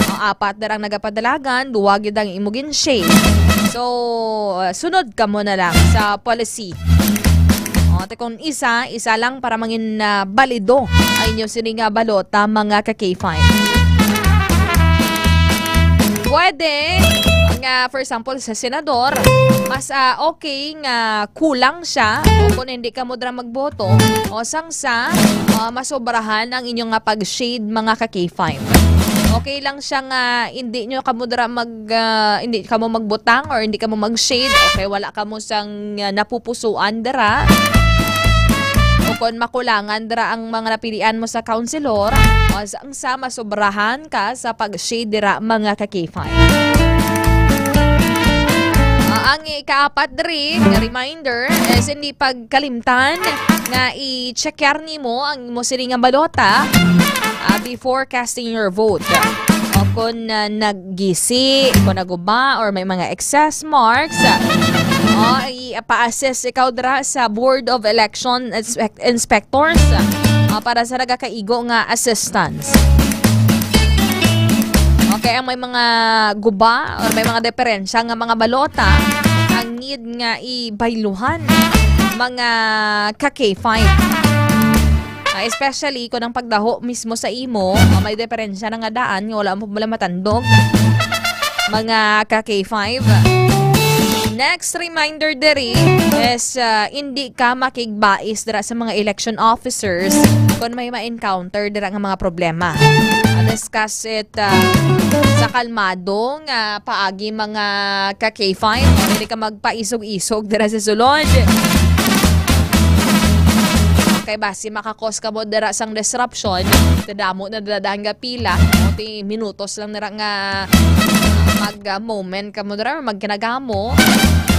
ang apat dira ang nagapadalagan, duwa gid ang imo gin-shade. So, uh, sunod ka mo na lang sa policy. O, te kung isa, isa lang para mangin, ah, balido ang inyo sini nga balota, mga ka-K five. Pwede nga, for example, sa senador, mas, ah, okay nga kulang siya o kung hindi ka mo dira magboto o sang sa, ah, masobrahan ang inyong nga pag-shade, mga ka-K five. Okay lang siya nga hindi nyo kamo dira mag, ah, hindi kamo magbutang or hindi kamo mag-shade. Okay, wala kamo sang, ah, napupusuan dira. O kung makulangan dira ang mga napilian mo sa councilor, o sang sa masobrahan ka sa pag-shade dira, mga ka-K five. Ah, ang ikaapat diri nga reminder is hindi pagkalimtan nga i-checkar nimo ang imo sini nga balota, ah, before casting your vote. O kung, ah, naggisi, kung naguba, or may mga excess marks, ah, o i-pa-assist ikaw dira sa Board of Election Inspec-, Inspectors, ah, para sa nagakaigo nga assistance. Okay, ang may mga guba or may mga diferensya nga mga balota, ang need nga ibayluhan, mga ka-K five. Ah, especially kung ang pagdaho mismo sa imo, ah, may diferensya na nga daan nga wala mo pala matandog, mga ka-K five. Next reminder diri is, ah, hindi ka makigbais dira sa mga election officers kung may ma-encounter dira nga mga problema. Ah, discuss it, ah, sa kalmado nga paagi, mga ka-K five. Hindi ka magpaisog-isog dira sa sulod. Kay basi makakos ka mo dira sang disruption. Kadamo na dira daan nga pila. O ti minutos lang nira nga mag, ah, moment ka mo dira, magkinagamo.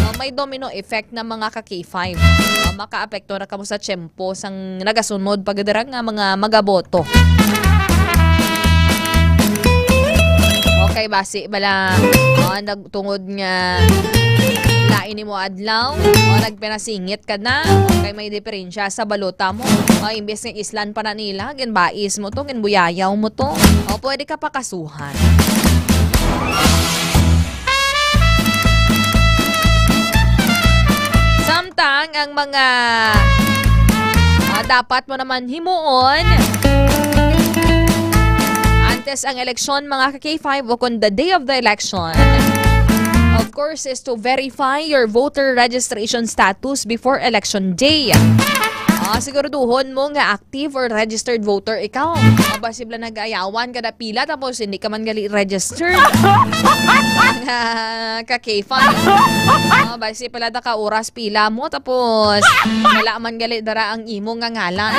Ah, may domino effect na, mga ka-K five. Ah, makaapekto na ka mo sa tiyempo sang nagasunod pa gid dira nga mga magaboto. Okay, basi bala, ah, nagtungod nga lain nimo adlaw, o nagpinasingit ka na, okay, may diferensya sa balota mo. O imbes nga islan pa na nila, ginbais mo to, ginbuyayaw mo to. O pwede ka pakasuhan. ang mga, ah, dapat mo naman himuon antes ang eleksyon, mga ka-K five, o kung the day of the election, of course, is to verify your voter registration status before election day. Ah, siguraduhon mo nga active or registered voter ikaw. Ah, basi bala nag-ayawan ka na pila tapos hindi ka man gali registered. Mga ka-K five. Ah, basi pala na ka oras pila mo tapos wala man gali dara ang imo nga ngalan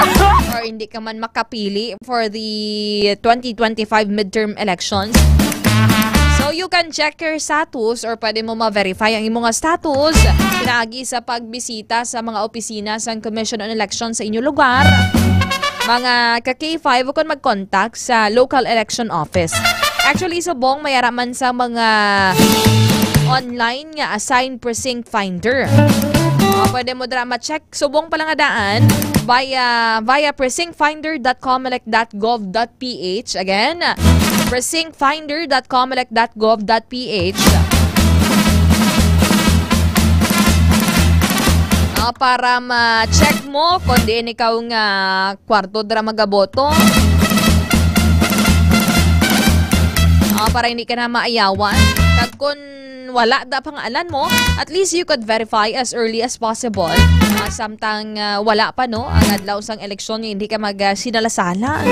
or hindi ka man makapili for the twenty twenty-five midterm elections. So you can check your status or pwede mo ma-verify ang imo nga status pinaagi sa pagbisita sa mga opisina sang Commission on Election sa inyo lugar. Mga ka-K five, o kon mag-contact sa local election office. Actually, subong may ara man sa mga online nga assigned precinct finder. Ah, pwede mo dira ma-check. Subong pala nga daan via, via precinctfinder dot comelec dot gov dot ph. Again, precinctfinder dot comelec dot gov dot ph. Ah, para ma-check mo kung diin ikaw nga kwarto dira magaboto. Ah, para hindi ka na maayawan. Kag kung wala da pangalan mo, at least you could verify as early as possible. Ah, samtang, ah, wala pa, no, ang adlaw sang eleksyon, hindi ka mag, ah, sinala-sala.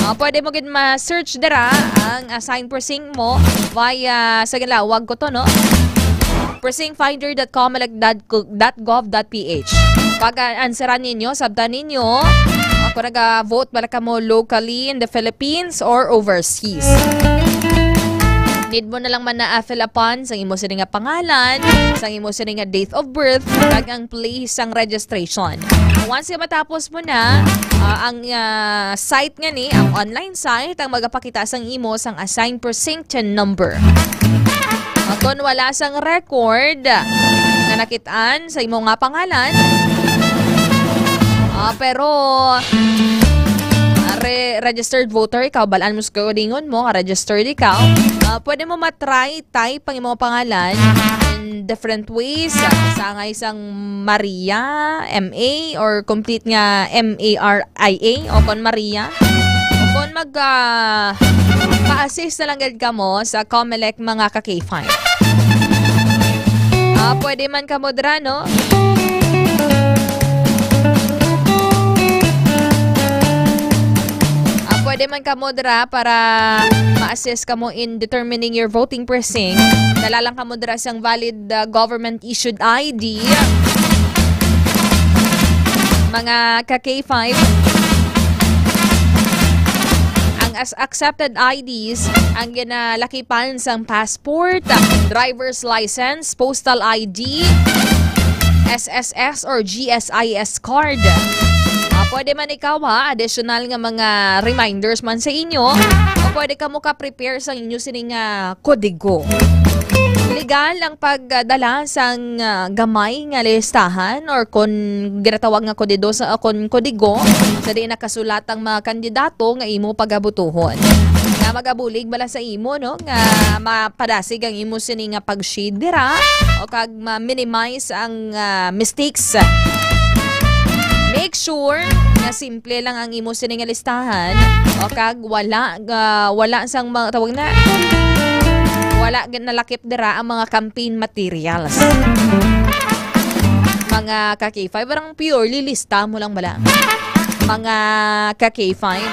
Ah, pwede mo gid ma-search dira ang assigned precinct mo via, sa ginlawag ko to, no? precinctfinder dot comelec dot gov dot ph. Pag, ah, answeran ninyo, sabtan ninyo, ako naga-vote bala kamo locally in the Philippines or overseas. Need mo na lang man na, ah, fill upon sang imo sini nga pangalan, sang imo sini nga date of birth, kag ang place sang registration. Once nga matapos mo na, ah, ang, ah, site nga ni, ang online site, ang magapakita sang imo sang assigned precinct number. Ah, kung wala sang record nga nakit-an sa imo nga pangalan, ah, pero, ah, re-, registered voter ikaw, balaan mo sa kaugalingon mo nga registered ikaw, ah, pwede mo ma-try type ang imong pangalan in different ways. Ah, sangay sang Maria, M A, or complete nga M A R I A, o kon Maria. O kon mag, ah, pa-assist na lang gid kamo sa Comelec, mga ka-K five. Ah, pwede man kamo dira, no? Ah, pwede man kamo dira para ma-assist kamo in determining your voting precinct. Dala lang kamo dira sang valid, ah, government-issued I D. Mga ka-K five, ang as-, accepted I Ds ang ginalakipan sang passport, driver's license, postal I D, S S S or G S I S card. Ah, pwede man ikaw, ha, additional nga mga reminders man sa inyo, o pwede kamo ka-prepare sa inyo sini nga kodigo. Legal ang pagdala sang, ah, gamay nga listahan or kon ginatawag nga kodido sa, kon kodigo sa diin nakasulat ang mga kandidato nga imo pagabutuhon. Nga magabulig bala sa imo, no, nga mapadasig ang imo sini nga pag-shade dira o kag ma-minimize ang, ah, mistakes. Make sure nga simple lang ang imo sini nga listahan o kag wala, ah, wala sang mga, tawag na, wala gid nalakip dira ang mga campaign materials. Mga ka-K five, parang purely lista mo lang bala. Mga ka-K five.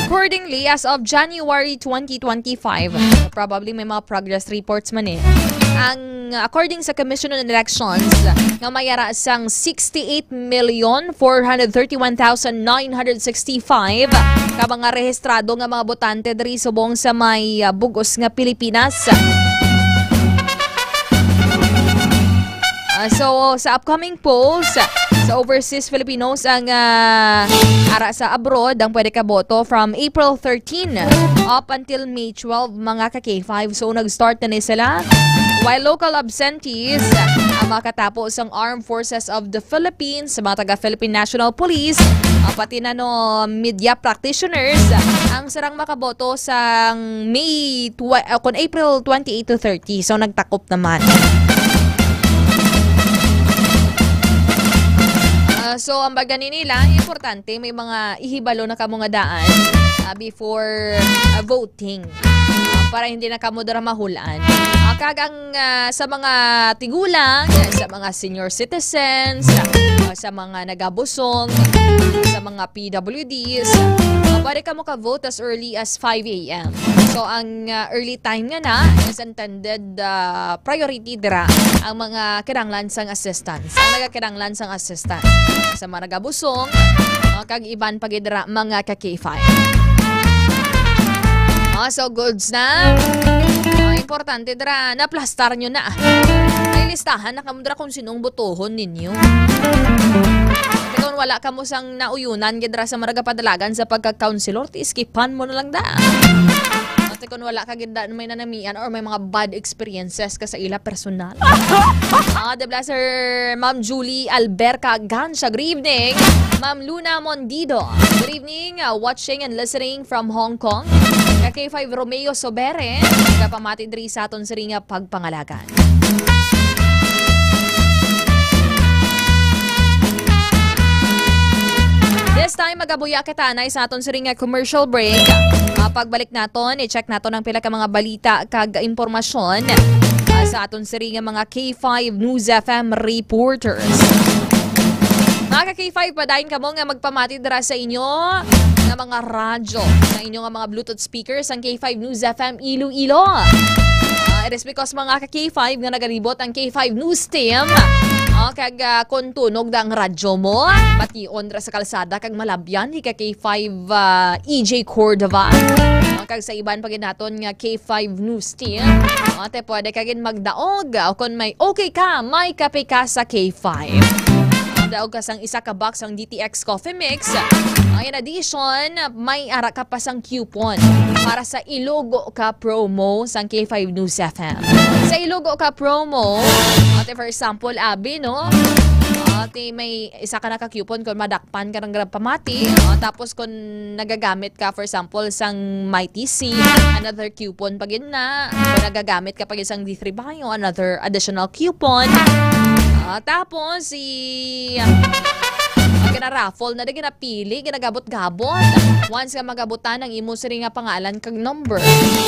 Accordingly, as of January twenty twenty-five, probably may mga progress reports man eh. Ang, according sa Commission on Elections, nga may ara sang sixty-eight million four hundred thirty-one thousand nine hundred sixty-five ka mga rehistrado nga mga botante diri subong sa may, ah, bug-os nga Pilipinas. Ah, so, sa upcoming polls, sa overseas Filipinos ang, ah, ara sa abroad ang pwede ka boto from April thirteen up until May twelve, mga ka-K five. So, nag-start na ni sila. While local absentees, ang mga katapo sang Armed Forces of the Philippines, sa mga taga Philippine National Police, ah, pati na no media practitioners, ang sarang makaboto sang May tw-, ah, kon April twenty-eight to thirty. So, nagtakop naman. Ah, so, ang baga ni nila, importante, may mga ihibalo na kamo nga daan, ah, before, ah, voting. Ah, para hindi na kamo dira mahulan. Ah, kag ang, ah, sa mga tigulang, ah, sa mga senior citizens, ah, sa mga nagabusong, sa mga P W Ds, ah, pwede kamo ka-vote as early as five a m. So, ang, ah, early time nga na is intended, ah, priority dira ang mga kinahanglan sang assistance. Ang nagakinahanglan sang assistance. Sa mga nagabusong, ah, kag iban pa gid dira mga ka K five. Ah, so goods na. Ah, importante dira, naplastar nyo na. May listahan na kamo dira kung sinong botohon ninyo. Kay kung wala kamo sang nauyunan gid dira sa mga nagapadalagan sa pagka-counselor, ti skipan mo na lang da. Ate, kung wala ka gid da may nanamian or may mga bad experiences ka sa ila personal. Ah, the blesser, Ma'am Julie Alberca Gansha, good evening. Ma'am Luna Mondido, good evening. Uh, watching and listening from Hong Kong. Ka K five Romeo Sobere, kapamati diri sa aton sini nga pagpangalagan. This time, magabuya kita anay sa aton sini nga commercial break. Ah, pagbalik naton, i-check naton ang pila ka mga balita kag impormasyon, ah, sa aton sini nga mga K five News F M reporters. Mga ka K five, padayon kamo nga magpamati dira sa inyo nga mga radyo, sa inyo nga mga Bluetooth speakers, ang K five News F M Iloilo. Ah, it is because, mga ka K five, nga nagalibot ang K five News Team. Ah, kag, ah, kung tunog da ang radyo mo, bation ra sa kalsada kag malabyan ni ka K five, ah, E J Cordova. Ah, kag sa iban pa gid naton nga K five News Team. Ah, te pwede ka gid magdaog, ah, kung may okay ka, may kape ka sa K five. Magdaog ka sang isa ka box sang D T X Coffee Mix. Ah, in addition, may ara ka pa sang coupon para sa Ilogo Ka promo sang K five News F M. Sa Ilogo Ka promo, ate, for example, abi, no? Ate, may isa ka na ka coupon kung madakpan ka ng pamati. O, tapos kung nagagamit ka, for example, sang Mighty C, another coupon pa gid na. Kung nagagamit ka pa gid sang D three Bio, another additional coupon. Ah, tapos, si ang gina-raffle na, di ginapili, ginagabot-gabot. Once nga magabutan ang imo sini nga pangalan kag number,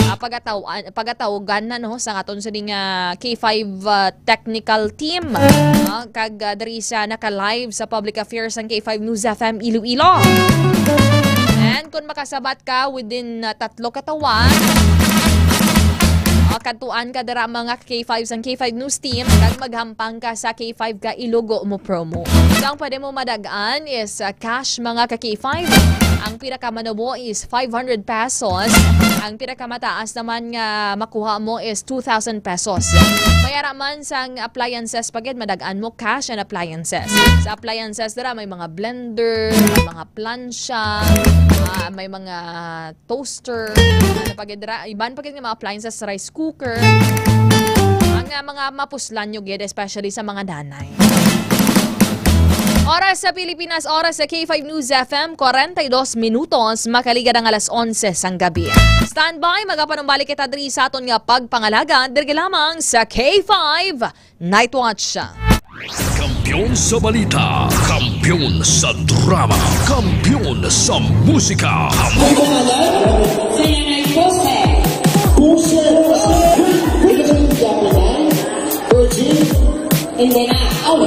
ah, pagataw-, pagatawagan na, no, sa aton sini nga K five, ah, technical team, ah, kag, ah, diri sa naka-live sa Public Affairs ang K five News F M Iloilo. And kung makasabat ka within, ah, tatlo ka tawa, ah, kadtuan ka dira, mga K five sang K five News Team, kag maghampang ka sa K five Ka Ilogo Mo promo. So, ang pwede mo madag-an is, uh, cash, mga ka K five. Ang pinakamanubo is five hundred pesos. Ang pinakamataas naman nga makuha mo is two thousand pesos. May ara man sang appliances pa gid, madag-an mo cash and appliances. Sa appliances dira, may mga blender, may mga plancha, ah, may mga toaster, ano pa gid ra, iban pa gid nga mga appliances, rice cooker. Ang, ah, mga mapuslan nyo gid, especially sa mga nanay. Oras sa Pilipinas, oras sa K five News F M, kwarenta y dos minutos, makaligad ang alas onse sang gabi. Standby, magapanumbalik kita diri sa aton nga pagpangalaga, diri lamang sa K five Night Watch. Kampiyon sa balita, kampiyon sa drama, kampiyon sa musika. Ang pangalan, Sayanay Jose. Jose, Jose. Virgin, and then, ah, oh.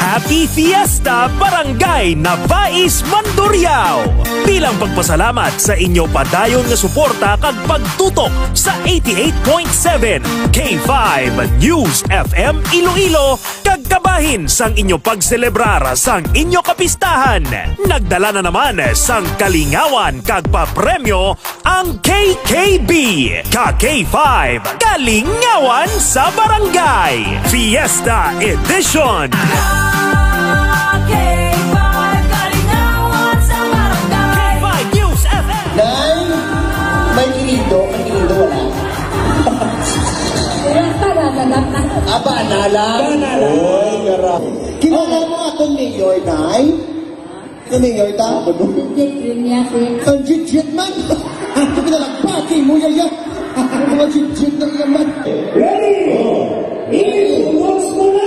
Happy Fiesta, Barangay Nabais, Mandurriao! Bilang pagpasalamat sa inyo padayon nga suporta kag pagtutok sa eighty-eight point seven K five News F M Iloilo, kag kabahin sang inyo pagselebrar sang inyo kapistahan, nagdala na naman sang kalingawan kag papremyo ang K K B, ka K five, Kalingawan sa Barangay, Fiesta Edition. K five News F M. Nay, may kinindo, may kinindo, wala. Aba, na lang. Ba, na lang. Oy, gara-. Kilala mo akong mayor, day? Ano, mayor ta? Legit yun niya, si Ang legit man. Ito ka na lang, pati mo, yaya. Ang mga legit na naman. Ready? Ibuhos mo na!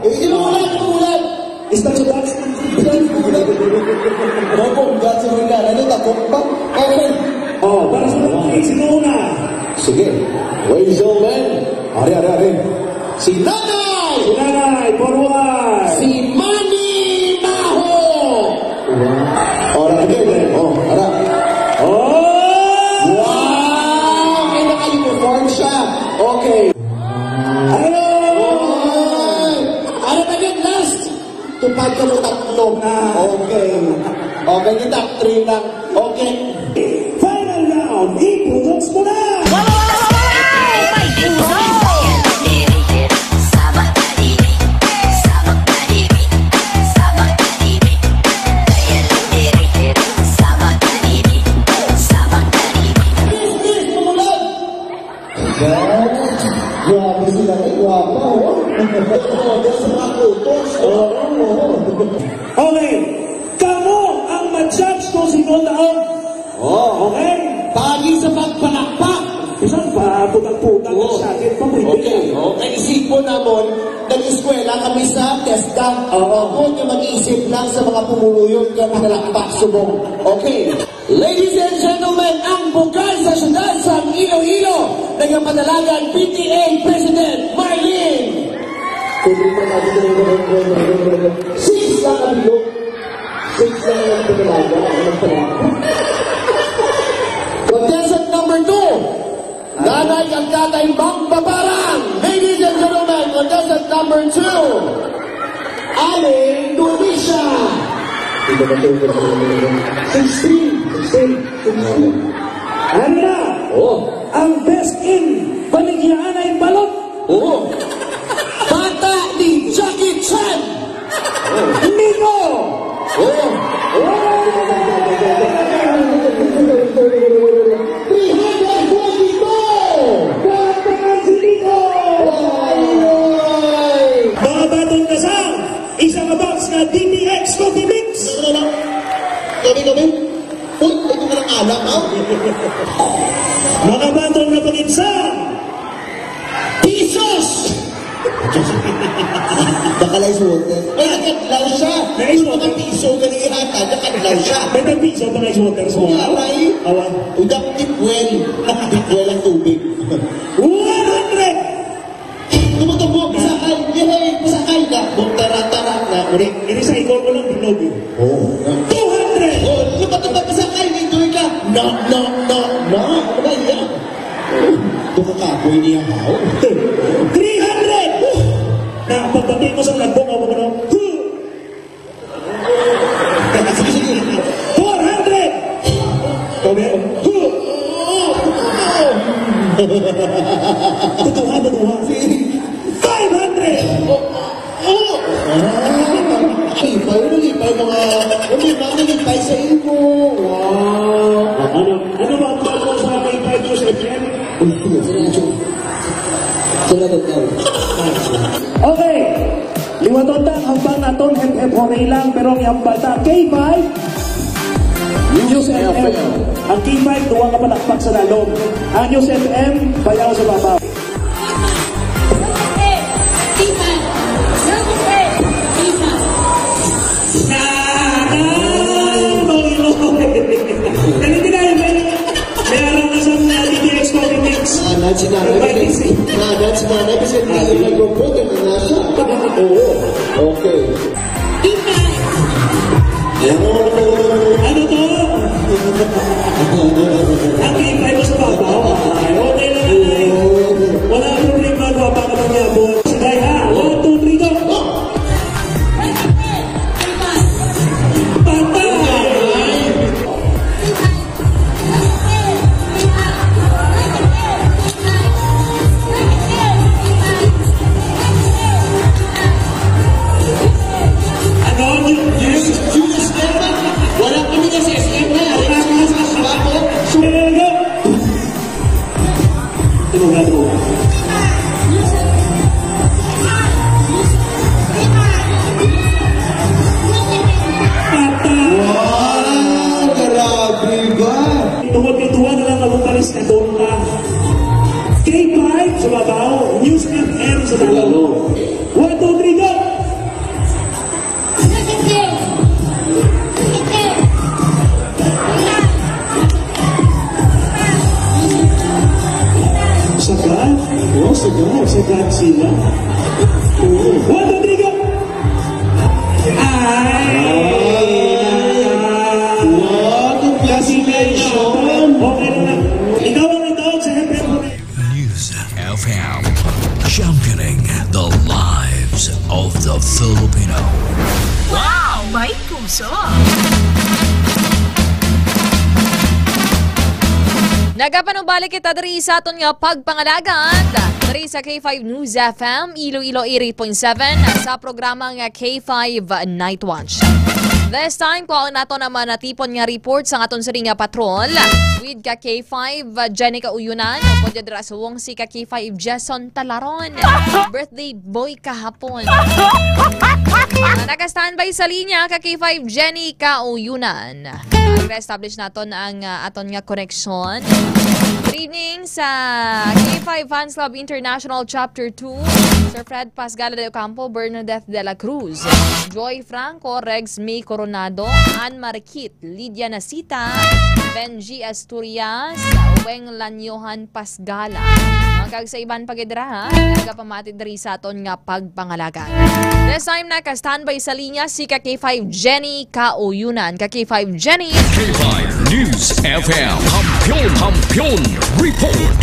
Eh, inuulan, inuulan. Isang sugat. Bongga sa mga ano, takot pa. Okay. Oh, para sa mga sino una? Sige. Ladies and gentlemen. Ari, ari, ari. Si Nanay! Si Nanay, forward! Si Manny Maho! Wow. Oh, ara, again. Oh, ara. Oh! Wow! May naka-uniform siya. Okay. Hello! Ay! Ara, again, last! Tupad ka mo tatlo. Ah. Okay. Okay, yung top three lang. Okay. Final round, ipunos mo na! Grabe sila, eh, guwapa, oh. Guwapa sa mga kutos, oh. Okay. Kamo ang ma-judge kung sino ang taon. Oh. Okay? Pagi sa pagpalakpak. Bisan pa, putang-putang ang jacket pa, pwede. Okay. Okay. Isipon namon, nag-eskwela kami sa TESDA. Oo. Ako nga mag-iisip lang sa mga pumuluyo nga pinalakpak subong. Okay. Ladies and gentlemen, ang bukal sa siyudad sang Iloilo, nagapadalagan P T A President Marlene. Six lang ang bilog. Six lang ang pinalaga. Contestant number two, Nanay Agkatay Magbabarang. Ladies and gentlemen, contestant number two, Aling Donisha. Hindi ba ito? Sixteen. Sixteen. Sixteen. Ano na? Oh. Ang best in Baligya Anay Balot. Oh. Bata ni Jackie Chan. Oh. Nico. Oh. Oh. Three hundred forty-two. Palakpakan si Nico. Ay, ay. Mga baton ka sa isa ka box nga D P X Coffee Mix. Ano, ano? Kami, kami? Uy, ito ka ng alak, ha? Mga baton nga pangitsa. Pisos! Baka lang water. Ay, nakadlaw siya. May ice water. Yung mga piso, ganun yung hatag, nakadlaw siya. May tag-piso pa na ice water sa mga. Wala, Ray. Awa. Udak, tipwel. Tipwel ang tubig. One hundred! Tumutubo, pasakay. Yay, pasakay na. Bong tara-tara na. Uri. Ini sa ikon ko lang, bilog eh. Oh. Two hundred! Oh, tumutubo, pasakay. Enjoy ka. No, no, no, no. Ano ba yan? Ito ka kapoy niya, haw? Three hundred! Na, pagbati mo sa vlog mo, ano? Four hundred! Kami, tutuhan, tutuhan. Five hundred! Lipay, lipay, mga, lipay, mga lipay sa imo. Wow. Ano, ano ba ang tawag mo sa aking five years F M? Salamat, Kyle. Okay. Liwaton ta ang hambal naton, hep-hep, hooray lang, pero ang ihambal ta, K five, News F M. Ang K five, duwa ka palakpak sa lalom. Ang News F M, bayaw sa babaw. Sana! Panginoon! Dali, dali, dali. May araw na sa mga D T X Politics. Ah, that's not everything. Ah, that's not everything. Kasi nalipay ko po, ganun na siya. Oo. Okay. Ano to? Ang ipay mo sa babaw. Ay, okay lang, ay. Wala ang problema, gwapa ka, magyabon. Sige, ha? One, two, three, go. Patay! Ay! Wow, congratulations! Okay na lang. Ikaw ang adult, siyempre po. News F M, championing the lives of the Filipino. Wow! May puso! Nagapanubalik kita diri sa aton nga pagpangalagan diri sa K five News F M, Iloilo eighty-eight point seven, sa programang K five Night Watch. This time, kuhaon nato naman natipon nga report sa aton sini nga patrol. With ka K five, Jenny Kauyunan, upod dira sa wong si ka K five, Jason Talaron. Birthday boy kahapon. Ah, naka-standby sa linya ka K five, Jenny Kauyunan. Re-establish naton ang, ah, aton nga koneksyon. Good evening sa K five Fans Club International Chapter two, Sir Fred Pasgala de Ocampo, Bernadette de la Cruz, Joy Franco, Rex May Coronado, Ann Marikit, Lydia Nasita, Benji Asturias, Weng Lanyohan Pasgala. Kag sa iban pa gid dira, ha, nagapamati diri sa aton nga pagpangalagan. This time, naka-standby sa linya si ka K five Jenny Kauyunan. Ka K five Jenny. K five News F M. Kampiyon, Kampiyon Report.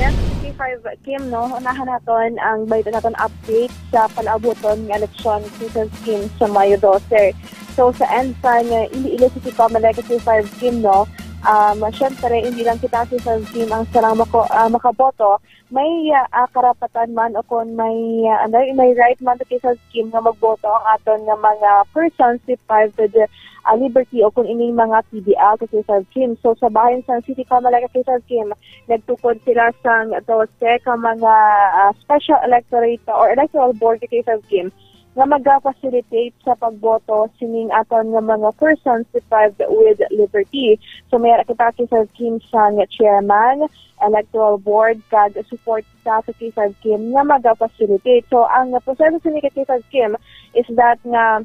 Yes, K five Kim, no? Unahan naton ang balita naton update sa palaabuton nga eleksyon season scheme sa Mayo dose. So, sa end pa nga Iloilo City Comelec K five Kim, no? Um, syempre, hindi lang kita K five Kim ang sarang mako-, ah, makaboto. May, ah, karapatan man o kung may, ah, ano, may right man to K five Kim nga magboto ang aton nga mga persons deprived of the, ah, liberty o kung ining mga P D L to K five Kim. So, sa bahin sang City Comelec K five Kim, nagtukod sila sang dose ka mga, ah, special electorate or electoral board ka K five Kim nga maga-facilitate sa pagboto sining aton nga mga persons deprived with liberty. So, may ara kita K five Kim sang chairman, electoral board, kag support staff sa K five Kim nga maga-facilitate. So, ang proseso sini ka K five Kim is that nga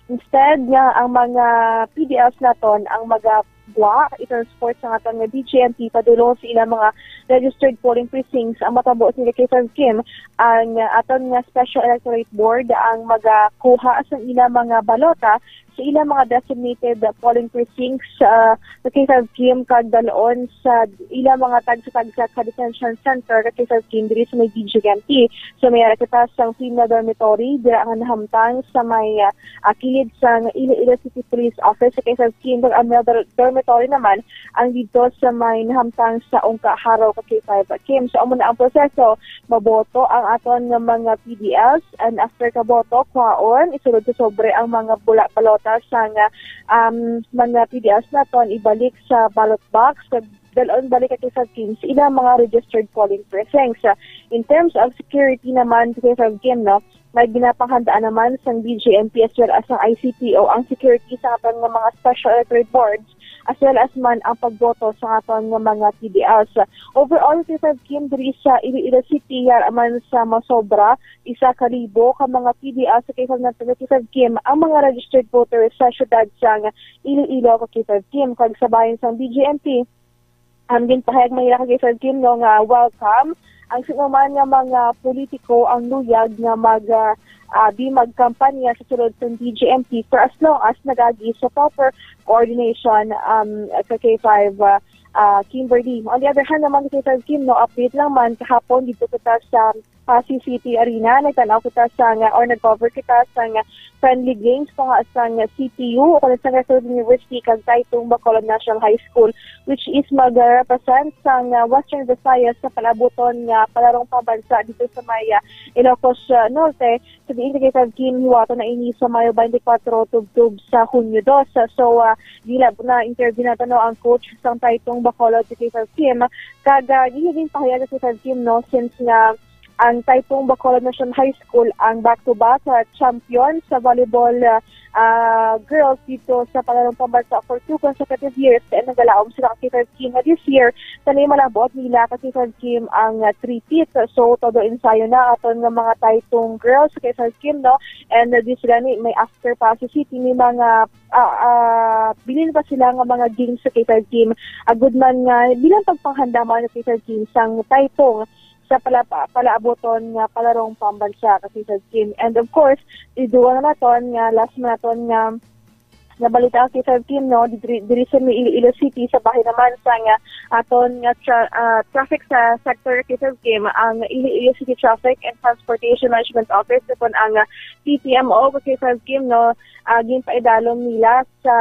instead nga ang mga P D Ls naton ang magagwa, i-transport sa aton nga D J M P padulong sa ilang mga registered polling precincts, ang matabo sila K five Kim, ang aton nga Special Electorate Board ang magakuha sa ilang mga balota sa ilang mga designated polling precincts, ah, sa K five Kim kag dalon sa ilang mga tagsa-tagsa ka detention center ka K five Kim diri sa may D J M P. So, may ara kita sang female dormitory dira nga nahamtang sa may, ah, ah, kilid sang Iloilo City Police Office sa K five Kim, kag ang male dor-, dormitory naman ang didto sa may nahamtang sa Ungka Haro ka K five Kim. So, amo na ang proseso. Maboto ang aton nga mga P D Ls, and after ka boto, kwaon, isulod sa sobre ang mga bula-, balota sang, um, mga P D Ls naton, ibalik sa ballot box, kag dalon balik ka K five Kim sa ilang mga registered polling precincts. In terms of security naman, K five Kim, no, may ginapanghandaan naman sang D J M P as well as sang I C P O ang security sa aton nga mga special electorate boards as well as man ang pagboto sa aton nga mga P D Ls. Overall, K five Kim, diri sa Iloilo City, yara man sa masobra isa ka libo ka mga P D Ls sa K five naton, K five Kim, ang mga registered voters sa siyudad sang Iloilo ka K five Kim, kag sa bahin sang D J M P. Ang ginpahayag man nila ka K five Kim, no, nga welcome ang sino man nga mga politiko ang luyag nga mag, ah, ah, di magkampanya sa sulod sang D J M P for as long as nagaagi sa proper coordination, um, sa K five, ah, ah, Kimberly. On the other hand naman, K five Kim, no, update lang man, kahapon dito kita sa Passi City Arena, nagtan-aw kita sa nga, or nag-cover kita sa nga friendly games pa nga sang C T U o kung sa Result University kag Taytong Bacolod National High School, which is mag-represent sang, ah, Western Visayas sa palabuton nga palarong pambansa dito sa may, ah, Ilocos, ah, Norte. Sa diin, kay Kim, hiwaton na ini sa Mayo twenty-four, tubtob sa Hunyo dos. So, ah, gila na interview nato, no, ang coach sang Taytong Bacolod, si Kim. Kag, ah, gihiging pahayag si Kim, no, since nga ang Taytong Bacolod National High School ang back-to-back, ah, champion sa volleyball, ah, ah, girls dito sa Panalong Pambansa for two consecutive years. Kaya nagalaom sila kay Kim nga this year, sanay malabot nila kay Kim ang, ah, three-peat. So, todo ensayo na aton nga mga Taytong girls kay Kim, no? And, ah, this gani, may after pa si City, may mga, ah, ah, bilin pa sila nga mga games sa kay Kim. Agud man nga, bilang pagpanghanda man kay Kim sang Taytong sa pala-, pa-, palaabuton nga palarong pambansa, ka K five Kim. And of course, iduwa na naton nga last na naton nga nga balita, ka K five Kim, no, diri, diri sa may Iloilo City, sa bahin naman sang aton nga tra-, ah, traffic sa sector, ka K five Kim, ang Iloilo City Traffic and Transportation Management Office, kon ang, ah, T T M O, ka K five Kim, no, ah, ginpaidalom nila sa,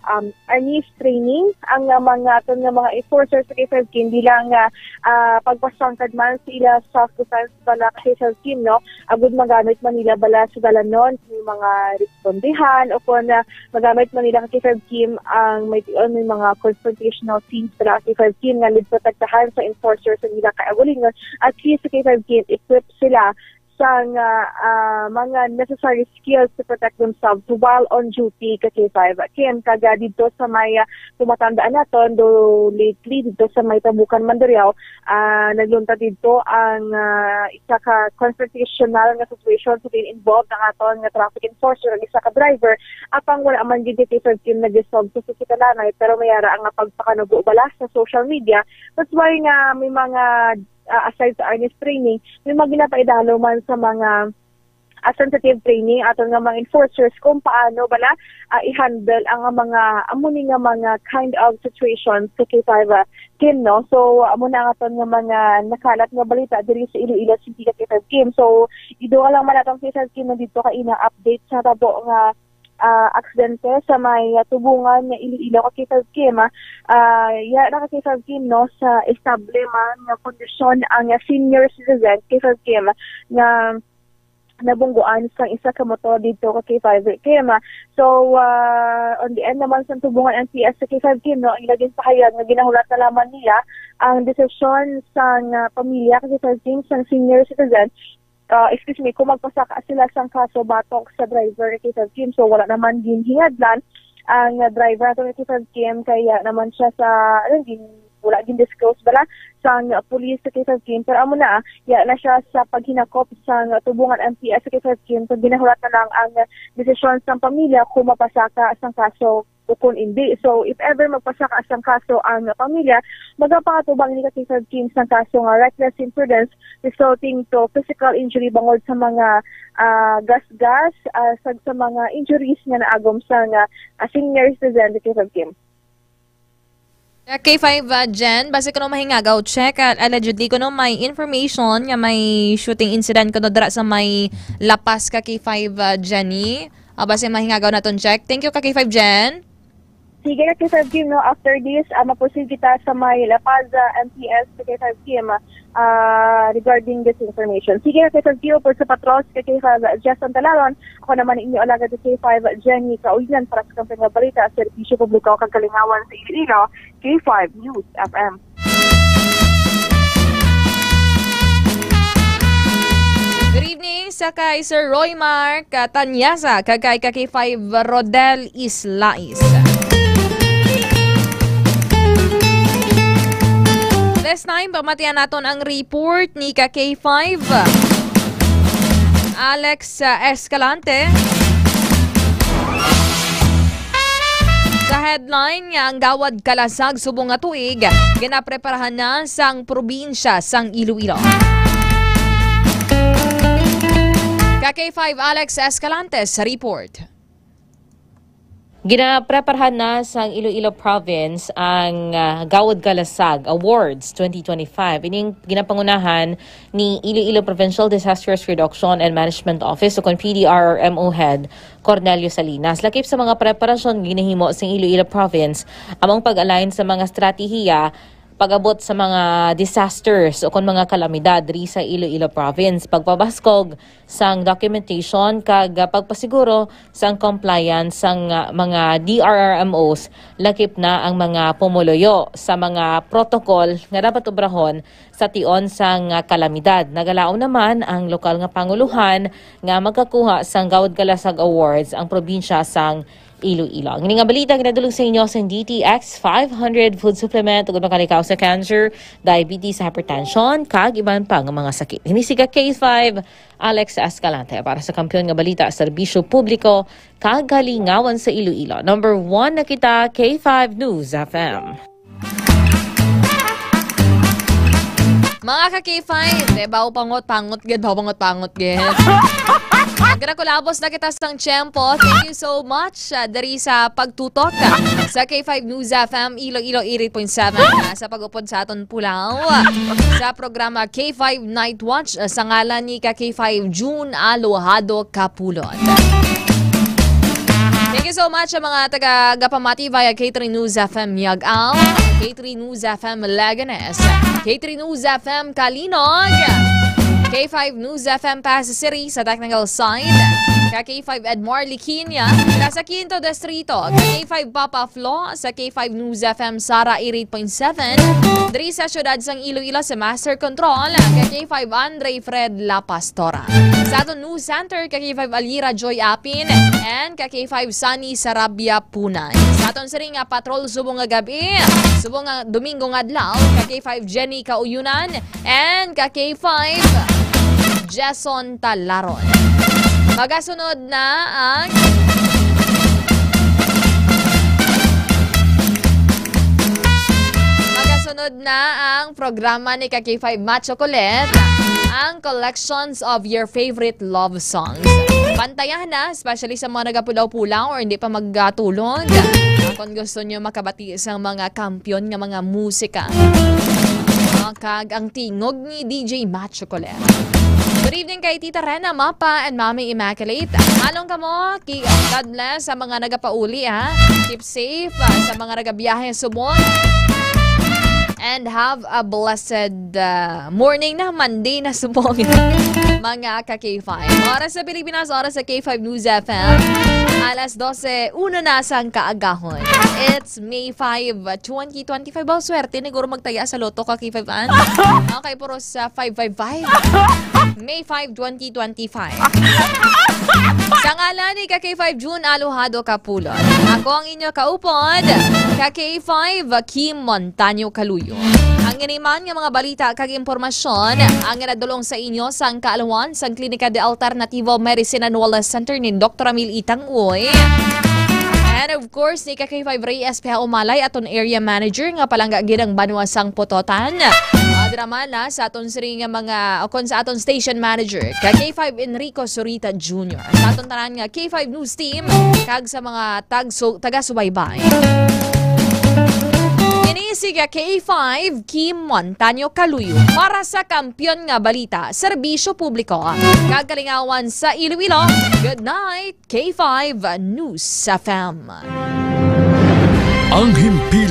um, arnese training ang, ah, mga aton nga mga enforcers, ka K five Kim, bilang, ah, ah, pagpasangkad man sa ila self-defense bala, ka K five Kim, no? Agud magamit man nila bala sa dalanon, may mga respondihan, o kon, ah, magamit man nila, ka K five Kim, ang may tion, may mga confrontational scenes bala, ka K five Kim, nga nagprotektahan sa enforcer sa nila kay agulingon. At least, ka K five Kim, equipped sila sa nga, ah, mga necessary skills to protect themselves while on duty, ka K five Kim. Kag, ah, didto sa may, ah, tumatandaan naton, do lately, didto sa may Tabukan, Mandurriao, ah, nagluntad didto ang, ah, isa ka confrontational nga situation sa diin involved ang aton nga traffic enforcer ug isa ka driver. Apang wala man gid, ka K five Kim, nag-resolve sa sakit alanay, pero may ara nga pagpakanubo bala sa social media. That's why nga may mga, ah, aside sa arnese training, may mga ginapaidalo man sa mga, ah, sensitive training aton nga mga enforcers kung paano bala, ah, i-handle ang mga amo ni nga mga kind of situations, ka K five, ah, Kim, no? So, amo na ang aton nga mga nakalat nga balita diri sa Iloilo City, ka K five Kim. So, iduha lang man atong, ka K five Kim, nandito ka ina update sa tabo nga, ah, aksidente sa may, ah, Tubungan nga Iloilo, ka K five Kim, ah. Ah, ya na, ka K five Kim, no, sa estable man nga kondisyon ang, ah, senior citizen, ka K five Kim, nga nabungguan sang isa ka motor dito, ka K five Kim. So, ah, on the end naman sa Tubungan M P S, ka K five Kim, no, ang ila ginpahayag nga ginahulat na lamang nila ang desisyon sang, ah, pamilya, ka K five Kim, sang senior citizen, ah, excuse me, kung magpasaka sila sang kaso batok sa driver, ka K five Kim. So, wala naman ginhingadlan ang, ah, driver ato, ka K five Kim, kaya naman siya sa, ano, gin-, wala gin-disclose bala sang, ah, police, ka K five Kim. Pero amo na, ah, ya na siya sa paghinakop sang Tubungan M P S, ka K five Kim. So, ginahulat na lang ang, ah, desisyon sang pamilya kung mapasaka sang kaso o kung hindi. So, if ever magpasaka sang kaso ang pamilya, magapakatubang ni, ka K five Kim, sang kaso nga reckless imprudence resulting to physical injury bangod sa mga, ah, gasgas, ah, sa, sa mga injuries nga naagom sang, ah, senior citizen, ka K five Kim. Ka K five, ah, Jen, basi kuno mahingagaw, check, ah, allegedly kuno may information nga may shooting incident kuno dira sa may La Paz, ka K five, ah, Jenny. Ah, basi mahingagaw naton check. Thank you, ka K five Jen. Sige, ka K five Kim, no? After this, ah, maproceed kita sa may La Paz, ah, M P S, ka K five Kim, ah, regarding this information. Sige, ka K five Kim, upod sa patrol, ka K five Jess Antalaron. Ako naman ang inyo alagad, ka K five Jenny Kaulinan, para sa Kampiyon nga Balita, Serbisyo Publiko kag Kalingawan sa Iloilo, K five News F M. Good evening sa kay Sir Roy Mark, ah, Tanyasa, kag kay ka K five Rodel Islais. This time, pamatian naton ang report ni ka K five Alex, ah, Escalante. Sa headline nga ang Gawad Kalasag subong nga tuig, ginapreparahan na sang probinsya sang Iloilo. Ka K five Alex Escalante sa report. Ginapreparahan na sang Iloilo Province ang, ah, Gawad Kalasag Awards twenty twenty-five. Ining ginapangunahan ni Iloilo Provincial Disaster Risk Reduction and Management Office, o kon P D R R M O Head Cornelio Salinas. Lakip sa mga preparasyon nga ginahimo sang Iloilo Province, amo ang pag-align sa mga estratehiya pag-abot sa mga disasters o kon mga kalamidad diri sa Iloilo Province, pagpabaskog sang documentation kag, ah, pagpasiguro sang compliance sang, ah, mga D R R M Os, lakip na ang mga pumuluyo sa mga protocol nga dapat obrahon sa tion sang, ah, kalamidad. Nagalaom naman ang lokal nga panguluhan nga magkakuha sang Gawad Kalasag Awards ang probinsya sang Iloilo. Ang ini nga balita ginadulog sa inyo sang D T X five hundred food supplement, tungod makalikaw sa cancer, diabetes, hypertension, kag iban pa nga mga sakit. Ini si ka K five Alex Escalante para sa Kampiyon nga Balita, Serbisyo Publiko, kag Kalingawan sa Iloilo. Number one na kita, K five News F M. Mga ka K five, eh, bawo pangot-pangot gid, bawo pangot-pangot gid. Nagkakulabos na kita sang tiyempo. Thank you so much, ah, diri sa pagtutok, ah, sa K five News F M Iloilo eighty-eight point seven, ah, sa pag-upod sa aton pulaw, ah, sa programa K five Night Watch, ah, sa ngalan ni ka K five June Alohado Kapulot. Thank you so much sa mga taga-gapamati via K three News F M Miag-ao, K three News F M Leganes, K three News F M Calinog, K five News F M Pasig City sa technical side, ka K five Edmar Liquiña, sa Quinto Distrito, ka K five Papa Flo, sa K five News F M Sara eighty-eight point seven, diri sa siyudad sang Iloilo sa Master Control, ka K five Andre Fred La Pastora. Sa aton News Center, ka K five Alira Joy Apin, and ka K five Sunny Sarabia Punay. Sa aton siring nga patrol subong nga gabi, subong nga Domingo nga adlaw, ka K five Jenny Kauyunan, and ka K five Jason Talaron. Magasunod na ang Magasunod na ang programa ni ka K five Macho Colette, ang Collections of Your Favorite Love Songs. Bantayan na, especially sa mga nagapulaw-pulaw or hindi pa magtulog. Kung gusto nyo makabati sa mga kampiyon nga mga musika, ah, kag ang tingog ni D J Macho Chocolate. Good evening kay Tita Rena Mapa and Mami Immaculate. Halong kamo, ki-, God bless sa mga nagapauli, ha. Keep safe, ah, sa mga nagabiyahe subong. And have a blessed, ah, morning na, Monday na subong. Mga ka K five. Oras sa Pilipinas, oras sa K five News F M. Alas dose uno na sang kaagahon. It's May five, twenty twenty-five. Ba, swerte ni guro magtaya sa loto ka K five an. Okay, puro sa five five five. May five, twenty twenty-five. Sa ngalan ni ka K five June Aluhado Kapulon, ako ang inyo kaupod, ka K five Kim Montaño Kaluyo. Ang iniman nga mga balita kag impormasyon ang ginadulong sa inyo sang kaalwan sang Klinika de Alternativo Medicine and Wellness Center ni Doktor Amil Itang Uy. And of course, ni ka K five Reyes Pia Umalay, aton area manager nga palangga gid ang banwa sang Pototan. Ah, dramala sa aton siring nga mga, o kon sa aton station manager, ka K five Enrico Surita Junior. Sa aton tanan nga K five News Team, kag sa mga tagso-, taga-subaybay. Ini si ka K five Kim Montaño Kaluyo para sa Kampiyon nga Balita, Serbisyo Publiko, kag Kalingawan sa Iloilo. Good night, K five News F M. Ang himpilan.